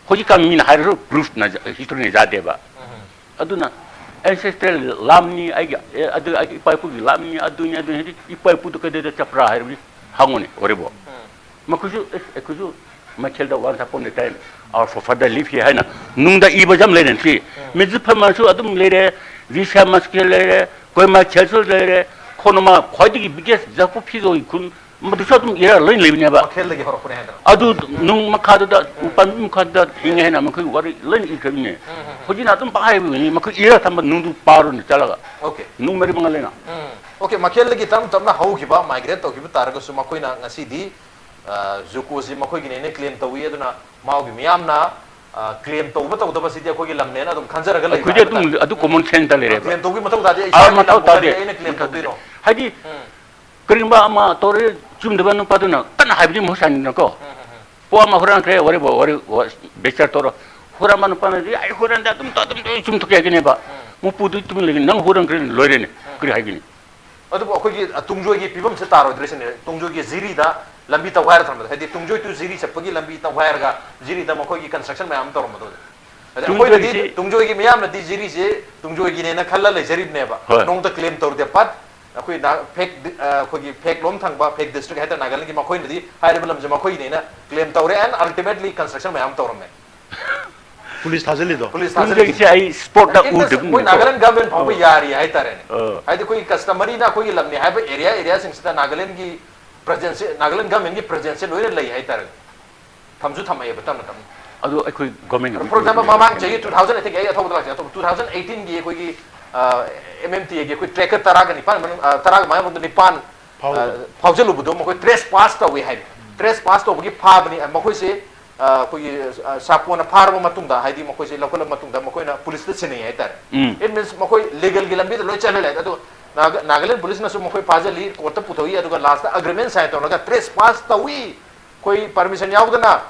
ꯍꯧꯖꯤꯛꯀꯥꯟ ꯃꯤꯅ ꯍꯥꯏꯔꯁꯨ ꯄ꯭ꯔꯨꯐꯅ ꯍꯤꯁꯇꯣꯔꯤꯅ ꯌꯥꯗꯦꯕ꯫ ꯎꯝ꯫ ꯑꯗꯨꯅ ꯑꯦꯟꯁꯦꯁꯇ꯭ꯔꯦꯜ ꯂꯥꯝꯅꯤ, ꯑꯩꯒꯤ, ꯑꯦ, ꯑꯗꯨ ꯑꯩꯒꯤ ꯏꯄꯥ ꯏꯄꯨꯒꯤ ꯂꯥꯝꯅꯤ, ꯑꯗꯨꯅꯤ, ꯑꯗꯨꯅꯤ ꯍꯥꯏꯗꯤ ꯏꯄꯥ ꯏꯄꯨꯗꯨ ꯀꯗꯥꯏꯗ ꯆꯠꯄ꯭ꯔꯥ ꯍꯥꯏꯔꯕꯗꯤ ꯍꯪꯉꯨꯅꯦ, ꯋꯥꯔꯤꯕꯣ꯫ ꯎꯝ꯫ ꯃꯈꯣꯏꯁꯨ, ꯑꯦꯁ, ꯑꯩꯈꯣꯏꯁꯨ ꯃꯥꯏꯀꯩꯗ once upon a time our forefather live here ꯍꯥꯏꯅ ꯅꯨꯡꯗ ꯏꯕ ꯌꯥꯝ ꯂꯩꯔꯦ ꯁꯤ꯫ ꯎꯝ꯫ ꯃ꯭ꯌꯨꯖꯤꯛ ꯐꯦꯃꯁꯁꯨ ꯑꯗꯨꯝ ꯂꯩꯔꯦ, ꯔꯤꯁꯥ ꯃꯁꯀꯦꯜ ꯂꯩꯔꯦ, ꯀꯣꯏꯃꯥ ꯈꯦꯜꯁꯨ ꯂꯩꯔꯦ, ꯈꯣꯅꯃꯥ ꯈ꯭ꯋꯥꯏꯗꯒꯤ biggest ꯖꯥꯀꯨ ꯐꯤꯖꯣꯒꯤ ꯈꯨꯟ ꯃꯗꯨꯁꯨ ꯑꯗꯨꯝ ꯏꯔ ꯂꯣꯏ ꯂꯩꯕꯅꯦꯕ꯫ ꯃꯥꯏꯀꯩꯗꯒꯤ ꯍꯧꯔꯛꯄꯅꯦ ꯍꯥꯏꯗꯅ꯫ ꯑꯗꯨ ꯎꯝ꯫ ꯅꯨꯡ ꯃꯈꯥꯗꯨꯗ, ꯎꯝ꯫ ꯎꯄꯥꯝꯕꯤ ꯃꯈꯥꯗ ꯍꯤꯡꯉꯦ ꯍꯥꯏꯅ ꯃꯈꯣꯏ ꯋꯥꯔꯤ ꯂꯣꯏꯅ ꯏꯈ꯭ꯔꯕꯅꯦ꯫ ꯎꯝ, ꯎꯝ, ꯎꯝ꯫ ꯍꯧꯖꯤꯛꯅ ꯑꯗꯨꯝ ꯄꯪꯍꯥꯏ ꯍꯥꯏꯕꯅꯤ, ꯃꯈꯣꯏ ꯏꯔ ꯊꯝꯕ ꯅꯨꯡꯗꯨ ꯄꯥꯔꯣꯅꯦ ꯆꯠꯂꯒ꯫ Okay꯫ ꯅꯨꯡ ꯃꯔꯤ ꯃꯉꯥ ꯂꯩꯅ꯫ ꯎꯝ꯫ Okay, ꯃꯥꯏꯀꯩꯗꯒꯤ ꯇꯞ ꯇꯞꯅ ꯍꯧꯈꯤꯕ, migrate ꯇꯧꯈꯤꯕ ꯇꯥꯔꯒꯁꯨ ꯃꯈꯣꯏꯅ ꯉꯁꯤꯗꯤ, ꯑ, ꯖꯨꯀꯣꯁꯤ ꯃꯈꯣꯏꯒꯤꯅꯦꯅ claim ꯇꯧꯏ꯫ ꯑꯗꯨꯅ ꯃꯥꯎꯒꯤ ꯃꯤꯌꯥꯝꯅ, ꯑ, claim ꯇꯧꯕ ꯇꯧꯗꯕꯁꯤꯗꯤ ꯑꯩꯈꯣꯏꯒꯤ ꯂꯝꯅꯦꯅ ꯑꯗꯨꯝ ꯈꯟꯖꯔꯒ ꯂꯩꯕ ꯑꯩꯈꯣꯏꯗꯤ ꯍꯥꯏꯕ ꯑꯗꯨꯝ ꯇꯥꯔꯦ꯫ ꯑꯗꯨ common sense ꯇ ꯑ, ꯂꯩꯔꯦꯕ꯫ Claim ꯇꯧꯕꯒꯤ ꯃꯊꯧ ꯇꯥꯗꯦ, ꯑꯩ ꯑꯥ, ꯏꯁꯥꯒꯤ ꯃꯊꯧ ꯂꯝꯕꯨ ꯇꯥꯗꯦ꯫ ꯈꯜꯂꯦ, ꯑꯩꯅ claim ꯃꯊꯧ ꯇꯥꯗꯦ꯫ ꯇꯧꯗꯣꯏꯅꯣ? ꯍꯥꯏꯗꯤ ꯎꯝ꯫ ꯀꯔꯤꯒꯨꯝꯕ ꯑꯃ ꯇꯧꯔꯦ, ꯆꯨꯝꯗꯕ ꯅꯨꯄꯥꯗꯨꯅ ꯀꯟꯅ ꯍꯥꯏꯕꯗꯤ ꯃꯍꯧꯁꯥꯅꯤꯅꯀꯣ꯫ ꯎꯝ, ꯎꯝ, ꯎꯝ꯫ ꯄꯣꯠ ꯑꯃ ꯍꯨꯔꯥꯟꯈ꯭ꯔꯦ, ꯋꯥꯔꯤꯕꯣ, ꯋꯥꯔꯤ, ꯋꯥ-, ꯕꯦꯆꯔ ꯇꯧꯔꯣ꯫ ꯍꯨꯔꯥꯟꯕ ꯅꯨꯄꯥꯅꯗꯤ, "ꯑꯩ ꯍꯨꯔꯥꯟꯗꯦ, ꯑꯗꯨꯝ ꯇꯧ, ꯑꯗꯨꯝ ꯇꯧ," ꯆꯨꯝꯊꯣꯛꯀꯦ ꯍꯥꯏꯒꯅꯦꯕ꯫ ꯎꯝ꯫ ꯃꯄꯨꯗꯨ ꯇꯨꯃꯤꯟ ꯂꯩꯒꯅꯤ, "ꯅꯪ ꯍꯨꯔꯥꯟꯈ꯭ꯔꯦ, ꯂꯣꯏꯔꯦꯅꯦ꯫ ꯎꯝ꯫ ꯀꯔꯤ ꯍꯥꯏꯒꯅꯤ?" ꯑꯗꯨꯕꯨ ꯑꯩꯈꯣꯏꯒꯤ, ꯑ, ꯇꯨꯡꯖꯣꯏꯒꯤ ꯐꯤꯕꯝꯁꯦ ꯇꯥꯔꯣꯏꯗ꯭ꯔꯦ ꯁꯤꯅꯦ꯫ ꯇꯨꯡꯖꯣꯏꯒꯤ ꯖꯤꯔꯤꯗ ꯂꯝꯕꯤ ꯇꯧꯈꯥꯏꯔ ꯊꯝꯕꯗ, ꯍꯥꯏꯗꯤ ꯇꯨꯡꯖꯣꯏ to ꯖꯤꯔꯤ ꯆꯠꯄꯒꯤ ꯂꯝꯕꯤ ꯇꯧꯈꯥꯏꯔꯒ ꯖꯤꯔꯤꯗ ꯃꯈꯣꯏꯒꯤ construction ꯃꯌꯥꯝ ꯑꯃ ꯇꯧꯔꯝꯕꯗꯣ꯫ ꯑꯗ ꯑꯩꯈꯣꯏꯅꯗꯤ ꯇꯨꯡꯖꯣꯏꯒꯤ ꯃꯤꯌꯥꯝꯅꯗꯤ ꯖꯤꯔꯤꯁꯦ ꯇꯨꯡꯖꯣꯏꯒꯤꯅꯦꯅ ꯈꯜꯂ ꯂꯩꯖꯔꯤꯕꯅꯦꯕ꯫ ꯍꯣꯏ꯫ ꯅꯣꯡꯃꯇ claim ꯇꯧꯗꯦ꯫ But ꯑꯩꯈꯣꯏ ꯅꯥ-, ꯐꯦꯛ ꯗꯤ-, ꯑ, ꯑꯩꯈꯣꯏꯒꯤ ꯐꯦꯛ ꯂꯣꯝ ꯊꯪꯕ, ꯐꯦꯛ district ꯍꯥꯏꯇꯥꯔꯦ, ꯅꯥꯒꯥꯂꯦꯟꯒꯤ, ꯃꯈꯣꯏꯅꯗꯤ ꯍꯥꯏꯔꯤꯕ ꯂꯝꯁꯦ ꯃꯈꯣꯏꯒꯤꯅꯦꯅ claim ꯇꯧꯔꯦ and ultimately construction ꯃꯌꯥꯝ ꯇꯧꯔꯝꯃꯦ꯫ ꯄꯨꯂꯤꯁ ꯊꯥꯖꯤꯜꯂꯤꯗꯣ꯫ ꯄꯨꯂꯤꯁ ꯇꯨꯡꯖꯣꯏꯁꯦ ꯑꯩ ꯁ꯭ꯄꯣꯔꯠꯇ ꯎꯗꯕ꯫ ꯃꯣꯏ ꯅꯥꯒꯥꯂꯦꯟ ꯒꯚꯔꯟꯃꯦꯟ ꯐꯥꯎꯕ ꯌꯥꯔꯤ ꯍꯥꯏꯇꯥꯔꯦꯅꯦ꯫ ꯑ, ꯍꯥꯏꯗꯤ ꯑꯩꯈꯣꯏ customary ꯅ ꯑꯩꯈꯣꯏꯒꯤ ꯂꯝꯅꯤ ꯍꯥꯏꯕ ꯑꯦꯔꯤꯌꯥ ꯑꯦꯔꯤꯌꯥꯁꯤꯡꯁꯤꯗ ꯅꯥꯒꯥꯂꯦꯟꯒꯤ presence ꯁꯦ, ꯅꯥꯒꯥꯂꯦꯟ ꯒꯚꯔꯟꯃꯦꯟꯒꯤ presence ꯁꯦ ꯂꯣꯏꯅ ꯂꯩ ꯍꯥꯏꯇꯥꯔꯦ꯫ ꯊꯝꯁꯨ ꯊꯝꯃꯛꯑꯦꯕ ꯇꯞꯅ ꯇꯞꯅ꯫ ꯑꯗꯨ ꯑꯩꯈꯣꯏ ꯒꯣꯔꯃꯦꯟꯒꯤ For example, ꯃꯃꯥꯡ ꯆꯍꯤ two thousand, I think, ꯑꯩ ꯑꯊꯧꯕꯗ ꯂꯥꯛꯆꯩ, two thousand eighteen ꯒꯤ ꯑꯩꯈꯣꯏꯒꯤ, ꯑ, M M T A ꯒꯤ ꯑꯩꯈꯣꯏ tracker ꯇꯔꯥꯒ ꯅꯤꯄꯥꯟ ꯃꯅꯨꯡ, ꯑ, ꯇꯔꯥꯒ ꯃꯉꯥ ꯃꯅꯨꯡꯗ ꯅꯤꯄꯥꯟ, ꯑ, ꯐꯥꯎꯕꯗꯣ꯫ ꯐꯥꯎꯖꯜꯂꯨꯕꯗꯣ ꯃꯈꯣꯏ trespass ꯇꯧꯏ ꯍꯥꯏꯕ꯫ Trespass ꯇꯧꯕꯒꯤ ꯐꯥꯕꯅꯤ, ꯑ, ꯃꯈꯣꯏꯁꯦ, ꯑ, ꯑꯩꯈꯣꯏꯒꯤ, ꯑ, ꯁꯥꯄꯣꯟꯅ ꯐꯥꯔꯕ ꯃꯇꯨꯡꯗ, ꯍꯥꯏꯗꯤ ꯃꯈꯣꯏꯁꯦ ꯂꯧꯈꯠꯂꯕ ꯃꯇꯨꯡꯗ ꯃꯈꯣꯏꯅ ꯄꯨꯂꯤꯁꯇ ꯁꯤꯟꯅꯩ ꯍꯥꯏꯇꯥꯔꯦ꯫ ꯎꯝ꯫ It means ꯃꯈꯣꯏ ꯂꯤꯒꯦꯜꯒꯤ ꯂꯝꯕꯤꯗ ꯂꯣꯏ ꯆꯠꯂ ꯂꯩ꯫ ꯑꯗꯣ ꯅꯥꯒ-, ꯅꯥꯒꯥꯂꯦꯟ ꯄꯨꯂꯤꯁꯅꯁꯨ ꯃꯈꯣꯏ ꯐꯥꯖꯤꯜꯂꯤ, ꯀꯣꯔꯠꯇ ꯄꯨꯊꯣꯛꯏ, ꯑꯗꯨꯒ ꯂꯥꯁꯇ ꯑꯦꯒ꯭ꯔꯤꯃꯦꯟ ꯁꯥꯏꯟ ꯇꯧꯔꯒ trespass ꯇꯧꯏ, ꯑꯩꯈꯣꯏ ꯄꯔꯃꯤꯁꯟ ꯌꯥꯎꯗꯅ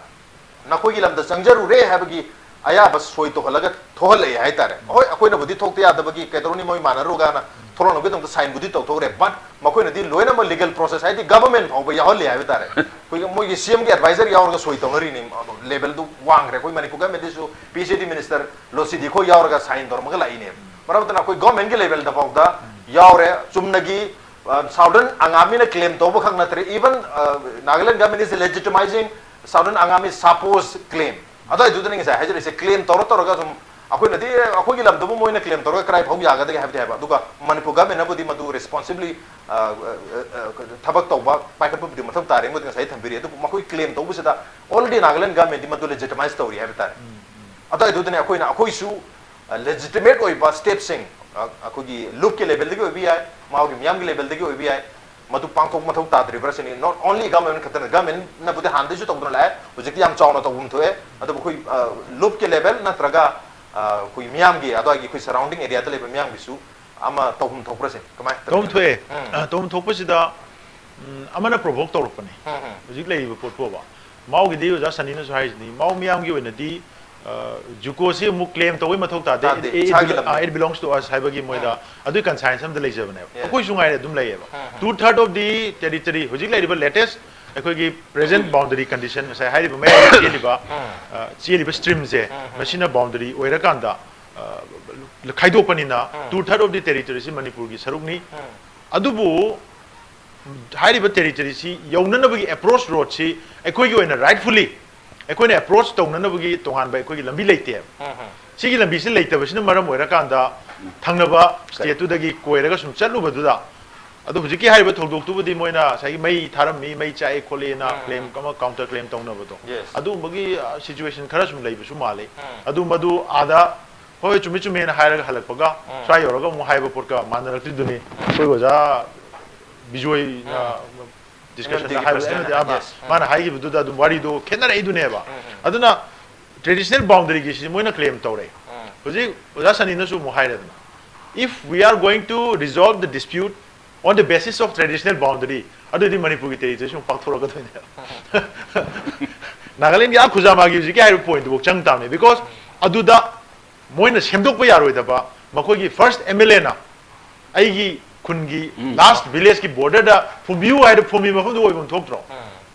ꯅꯈꯣꯏꯒꯤ ꯂꯝꯗ ꯆꯪꯖꯔꯨꯔꯦ ꯍꯥꯏꯕꯒꯤ ꯑꯌꯥꯕ ꯁꯣꯏ ꯇꯧꯍꯜꯂꯒ ꯊꯣꯛꯍꯜꯂꯛꯑꯦ ꯍꯥꯏꯇꯥꯔꯦ꯫ ꯍꯣꯏ, ꯑꯩꯈꯣꯏꯅꯕꯨꯗꯤ ꯊꯣꯛꯇ ꯌꯥꯗꯕꯒꯤ ꯀꯩꯗꯧꯔꯨꯅꯤ, ꯃꯣꯏ ꯃꯥꯟꯅꯔꯨꯒꯅ ꯊꯣꯛꯂꯛꯅꯕꯒꯤꯗꯃꯛꯇ ꯁꯥꯏꯟꯕꯨꯗꯤ ꯇꯧꯊꯣꯛꯈ꯭ꯔꯦ, but ꯃꯈꯣꯏꯅꯗꯤ ꯂꯣꯏꯅꯃꯛ ꯂꯤꯒꯦꯜ ꯄ꯭ꯔꯣꯁꯦꯁ, ꯍꯥꯏꯗꯤ ꯒꯚꯔꯟꯃꯦꯟ ꯐꯥꯎꯕ ꯌꯥꯎꯍꯜꯂꯦ ꯍꯥꯏꯕ ꯇꯥꯔꯦ꯫ ꯑꯩꯈꯣꯏꯒꯤ ꯃꯣꯏꯒꯤ C M ꯒꯤ ꯑꯦꯗꯚꯥꯏꯖꯔ ꯌꯥꯎꯔꯒ ꯁꯣꯏ ꯇꯧꯅꯔꯤꯅꯤ, ꯂꯦꯚꯦꯜꯗꯨ ꯋꯥꯡꯈ꯭ꯔꯦ꯫ ꯑꯩꯈꯣꯏ Manipur ꯒꯚꯔꯟꯃꯦꯟꯗꯁꯨ P H A D minister ꯂꯣꯁꯤꯗꯤ ꯈꯣꯏ ꯌꯥꯎꯔꯒ ꯁꯥꯏꯟ ꯇꯧꯔꯝꯃꯒ ꯂꯥꯛꯏꯅꯦꯕ꯫ ꯃꯔꯝ ꯑꯗꯨꯅ ꯑꯩꯈꯣꯏ ꯒꯚꯔꯟꯃꯦꯟꯒꯤ ꯂꯦꯚꯦꯜꯗ ꯐꯥꯎꯗ ꯌꯥꯎꯔꯦ꯫ ꯆꯨꯝꯅꯒꯤ, ꯑ, Southern Angami ꯅ claim ꯇꯧꯕ ꯈꯛ ꯅꯠꯇ꯭ꯔꯦ, even, ꯑ, Nagaland government is legitimizing Southern Angami Sapo's claim꯫ ꯑꯗꯨꯋꯥꯏꯗꯨꯗꯅꯤ ꯉꯁꯥꯏ ꯍꯥꯏꯖꯔꯤꯁꯦ, claim ꯇꯧꯔ ꯇꯧꯔꯒ ꯁꯨꯝ ꯑꯩꯈꯣꯏꯅꯗꯤ ꯑꯩꯈꯣꯏꯒꯤ ꯂꯝꯗꯨꯕꯨ ꯃꯣꯏꯅ claim ꯇꯧꯔꯒ ꯀꯗꯥꯏ ꯐꯥꯎ ꯌꯥꯒꯗꯒꯦ ꯍꯥꯏꯕꯗꯤ ꯍꯥꯏꯕ, ꯑꯗꯨꯒ ꯃꯅꯤꯄꯨꯔ ꯒꯚꯔꯟꯃꯦꯟꯅꯕꯨꯗꯤ ꯃꯗꯨ responsibly, ꯑ, ꯑ, ꯑ, ꯊꯕꯛ ꯇꯧꯕ, ꯄꯥꯏꯈꯠꯄꯕꯨꯗꯤ ꯃꯊꯧ ꯇꯥꯔꯦ, ꯑꯃꯗꯤ ꯉꯁꯥꯏ ꯊꯝꯕꯤꯔꯤ꯫ ꯑꯗꯨꯕꯨ ꯃꯈꯣꯏ claim ꯇꯧꯕꯁꯤꯗ already Nagaland government ꯗꯤ ꯃꯗꯨ legitimize ꯇꯧꯔꯤ ꯍꯥꯏꯕ ꯇꯥꯔꯦ꯫ ꯑꯗꯨꯋꯥꯏꯗꯨꯗꯅꯦ ꯑꯩꯈꯣꯏꯅ, ꯑꯩꯈꯣꯏꯁꯨ, ꯑ, legitimate ꯑꯣꯏꯕ step ꯁꯤꯡ, ꯑ, ꯑꯩꯈꯣꯏꯒꯤ ꯂꯨꯞꯀꯤ ꯂꯦꯚꯦꯜꯗꯒꯤ ꯑꯣꯏꯕ ꯌꯥꯏ, ꯃꯥꯒꯤ ꯃꯤꯌꯥꯝꯒꯤ ꯂꯦꯚꯦꯜꯗꯒꯤ ꯑꯣꯏꯕ ꯌꯥꯏ, ꯃꯗꯨ ꯄꯥꯡꯊꯣꯛ ꯃꯊꯧ ꯇꯥꯗ꯭ꯔꯤꯕ꯭ꯔꯥ ꯁꯤꯅꯤ꯫ Not only ꯒꯚꯔꯟꯃꯦꯟ ꯈꯛꯇꯅ, ꯒꯚꯔꯟꯃꯦꯟꯅꯕꯨꯗꯤ ꯍꯥꯟꯅꯗꯩꯁꯨ ꯇꯧꯗꯨꯅ ꯂꯥꯛꯑꯦ, ꯍꯧꯖꯤꯛꯇꯤ ꯌꯥꯝ ꯆꯥꯎꯅ ꯇꯧꯐꯝ ꯊꯣꯛꯑꯦ꯫ ꯑꯗꯨꯕꯨ ꯑꯩꯈꯣꯏ, ꯑ, ꯂꯨꯞꯀꯤ ꯂꯦꯚꯦꯜ ꯅꯠꯇ꯭ꯔꯒ, ꯑ, ꯑꯩꯈꯣꯏ ꯃꯤꯌꯥꯝꯒꯤ, ꯑꯗꯨꯋꯥꯏꯒꯤ ꯑꯩꯈꯣꯏ surrounding area ꯗ ꯂꯩꯕ ꯃꯤꯌꯥꯝꯒꯤꯁꯨ ꯑꯃ ꯇꯧꯐꯝ ꯊꯣꯛꯄ꯭ꯔꯥ ꯁꯤꯅꯤ꯫ ꯀꯃꯥꯏꯅ ꯇꯧꯒꯦ? ꯇꯧꯐꯝ ꯊꯣꯛꯑꯦ꯫ ꯎꯝ꯫ ꯑ, ꯇꯧꯐꯝ ꯊꯣꯛꯄꯁꯤꯗ, ꯎꯝ, ꯑꯃꯅ provoke ꯇꯧꯔꯛꯄꯅꯦ꯫ ꯎꯝ, ꯎꯝ꯫ ꯍꯧꯖꯤꯛ ꯂꯩꯔꯤꯕ ꯄꯣꯠꯄꯨꯕ꯫ ꯃꯥꯎꯒꯤꯗꯤ ꯑꯣꯖꯥ ꯁꯅꯤꯅꯁꯨ ꯍꯥꯏꯔꯤꯁꯤꯅꯤ, ꯃꯥꯎ ꯃꯤꯌꯥꯝꯒꯤ ꯑꯣꯏꯅꯗꯤ, ꯖꯨꯀꯣꯁꯤ ꯑꯃꯨꯛ ꯀ꯭ꯂꯦꯝ ꯇꯧꯕꯩ ꯃꯊꯧ ꯇꯥꯗꯦ꯫ ꯇꯥꯗꯦ, It- it- ꯏꯁꯥꯒꯤ it- ꯂꯝꯅꯤ꯫ It belongs to us ꯍꯥꯏꯕꯒꯤ ꯃꯣꯏꯗ ꯑꯗꯨꯒꯤ ꯀꯟꯁꯥꯏꯟꯁ ꯑꯃꯗ ꯂꯩꯖꯕꯅꯦꯕ꯫ Yes. ꯑꯩꯈꯣꯏꯁꯨ ꯉꯥꯏꯔꯦ ꯑꯗꯨꯝ ꯂꯩꯌꯦꯕ꯫ ꯎꯝ, ꯎꯝ꯫ Two third of the territory ꯍꯧꯖꯤꯛ ꯂꯩꯔꯤꯕ ꯂꯦꯇꯦꯁ ꯑꯩꯈꯣꯏꯒꯤ ꯄ꯭ꯔꯦꯖꯦꯟ ꯕꯥꯎꯟꯗꯔꯤ ꯀꯟꯗꯤꯁꯟ, ꯉꯁꯥꯏ ꯍꯥꯏꯔꯤꯕ ꯃꯌꯥꯏꯗ ꯆꯦꯜꯂꯤꯕ, ꯎꯝ꯫ ꯑ, ꯆꯦꯜꯂꯤꯕ ꯁ꯭ꯇ꯭ꯔꯤꯝꯁꯦ, ꯎꯝ, ꯎꯝ꯫ ꯃꯁꯤꯅ ꯕꯥꯎꯟꯗꯔꯤ ꯑꯣꯏꯔꯀꯥꯟꯗ, ꯑ, ꯈꯥꯏꯗꯣꯛꯄꯅꯤꯅ ꯎꯝ꯫ Two third of the territoryꯁꯤ ꯃꯅꯤꯄꯨꯔꯒꯤ ꯁꯔꯨꯛꯅꯤ꯫ ꯎꯝ꯫ ꯑꯗꯨꯕꯨ ꯍꯥꯏꯔꯤꯕ ꯇꯦꯔꯤꯇꯣꯔꯤꯁꯤ ꯌꯧꯅꯅꯕꯒꯤ ꯑꯦꯄ꯭ꯔꯣꯆ ꯔꯣꯗꯁꯤ ꯑꯩꯈꯣꯏꯒꯤ ꯑꯣꯏꯅ ꯔꯥꯏꯠꯐꯨꯜꯂꯤ ꯑꯩꯈꯣꯏꯅ ꯑꯦꯄ꯭ꯔꯣꯆ ꯇꯧꯅꯅꯕꯒꯤ ꯇꯣꯉꯥꯟꯕ ꯑꯩꯈꯣꯏꯒꯤ ꯂꯝꯕꯤ ꯂꯩꯇꯦꯕ꯫ ꯎꯝ, ꯎꯝ꯫ ꯁꯤꯒꯤ ꯂꯝꯕꯤꯁꯤ ꯂꯩꯇꯕꯁꯤꯅ ꯃꯔꯝ ꯑꯣꯏꯔꯀꯥꯟꯗ ꯊꯪꯅꯕ ꯁ꯭ꯇꯦꯠꯇꯨꯗꯒꯤ ꯀꯣꯏꯔꯒ ꯁꯨꯝ ꯆꯠꯂꯨꯕꯗꯨꯗ, ꯑꯗꯣ ꯍꯧꯖꯤꯛꯀꯤ ꯍꯥꯏꯔꯤꯕ ꯊꯧꯗꯣꯛꯇꯨꯕꯨꯗꯤ ꯃꯣꯏꯅ ꯉꯁꯥꯏꯒꯤ ꯃꯩ ꯊꯥꯔꯝꯃꯤ, ꯃꯩ ꯆꯥꯛꯑꯦ ꯈꯣꯠꯂꯦꯅ ꯎꯝ, ꯀ꯭ꯂꯦꯝ ꯑꯃ, ꯀꯥꯎꯟꯇꯔ ꯀ꯭ꯂꯦꯝ ꯇꯧꯅꯕꯗꯣ, Yes. ꯑꯗꯨꯒꯨꯝꯕꯒꯤ ꯁꯤꯆꯨꯋꯦꯁꯟ ꯈꯔ ꯁꯨꯝ ꯂꯩꯕꯁꯨ ꯃꯥꯜꯂꯤ꯫ ꯎꯝ꯫ ꯑꯗꯨ ꯃꯗꯨ ꯑꯥꯗ ꯍꯣꯏ, ꯆꯨꯝꯃꯤ ꯆꯨꯝꯃꯦꯅ ꯍꯥꯏꯔꯒ ꯍꯜꯂꯛꯄꯒ ꯎꯝ꯫ ꯁ꯭ꯋꯥꯏ ꯌꯧꯔꯒ ꯑꯃꯨꯛ ꯍꯥꯏꯕ ꯄꯣꯠꯀ ꯃꯥꯟꯅꯔꯛꯇ꯭ꯔꯤꯗꯨꯅꯤ꯫ ꯑꯩꯈꯣꯏ ꯑꯣꯖꯥ ꯕꯤꯖꯣꯏꯅ ꯎꯝ꯫ ꯗꯤꯁꯀꯁꯟꯗ ꯑꯦꯝ ꯑꯦꯜ ꯇꯤꯒꯤ ꯍꯥꯏꯕ, ꯄ꯭ꯔꯁꯤꯗꯦꯟꯠ, ꯑꯃꯗꯤ ꯑꯃ, Yes. ꯎꯝ꯫ ꯃꯥꯅ ꯍꯥꯏꯈꯤꯕꯗꯨꯗ ꯑꯗꯨꯝ ꯋꯥꯔꯤꯗꯣ ꯈꯦꯠꯅꯔꯛꯏꯗꯨꯅꯦꯕ꯫ ꯎꯝ, ꯎꯝ꯫ ꯑꯗꯨꯅ ꯇ꯭ꯔꯦꯗꯤꯁꯅꯦꯜ ꯕꯥꯎꯟꯗꯔꯤꯒꯤꯁꯤ ꯃꯣꯏꯅ ꯀ꯭ꯂꯦꯝ ꯇꯧꯔꯦ꯫ ꯎꯝ꯫ ꯍꯧꯖꯤꯛ ꯑꯣꯖꯥ ꯁꯅꯤꯅꯁꯨ ꯑꯃꯨꯛ ꯍꯥꯏꯔꯦꯗꯅ, "If we are going to resolve the dispute on the basis of traditional boundary", ꯑꯗꯨꯗꯤ ꯃꯅꯤꯄꯨꯔꯒꯤ ꯇꯦꯔꯤꯇꯣꯔꯤꯁꯤ ꯑꯃꯨꯛ ꯄꯥꯛꯊꯣꯔꯛꯀꯗꯣꯏꯅꯦꯕ꯫ ꯅꯥꯒꯥꯂꯦꯟꯒꯤ ꯑꯥ ꯈꯨꯖꯥꯃꯥꯒꯤ ꯍꯧꯖꯤꯛꯀꯤ ꯍꯥꯏꯔꯤꯕ ꯄꯣꯏꯟꯠꯇꯨꯐꯥꯎ ꯆꯪ ꯇꯥꯕꯅꯤ, ꯕꯤꯀꯣꯁ ꯑꯗꯨꯗ ꯃꯣꯏꯅ ꯁꯦꯝꯗꯣꯛꯄ ꯌꯥꯔꯣꯏꯗꯕ, ꯃꯈꯣꯏꯒꯤ ꯐꯥꯔꯁ ꯑꯦꯝ ꯑꯦꯜ ꯑꯦꯅ ꯑꯩꯒꯤ ꯈꯨꯟꯒꯤ ꯎꯝ꯫ ꯂꯥꯁ ꯚꯤꯂꯦꯖꯀꯤ ꯕꯣꯔꯗꯔꯗ ꯐꯨꯝꯕꯤꯌꯨ ꯍꯥꯏꯗ ꯐꯨꯝꯕꯤ ꯃꯐꯝꯗꯨ ꯑꯣꯏꯐꯝ ꯊꯣꯛꯇ꯭ꯔꯣ? ꯎꯝ꯫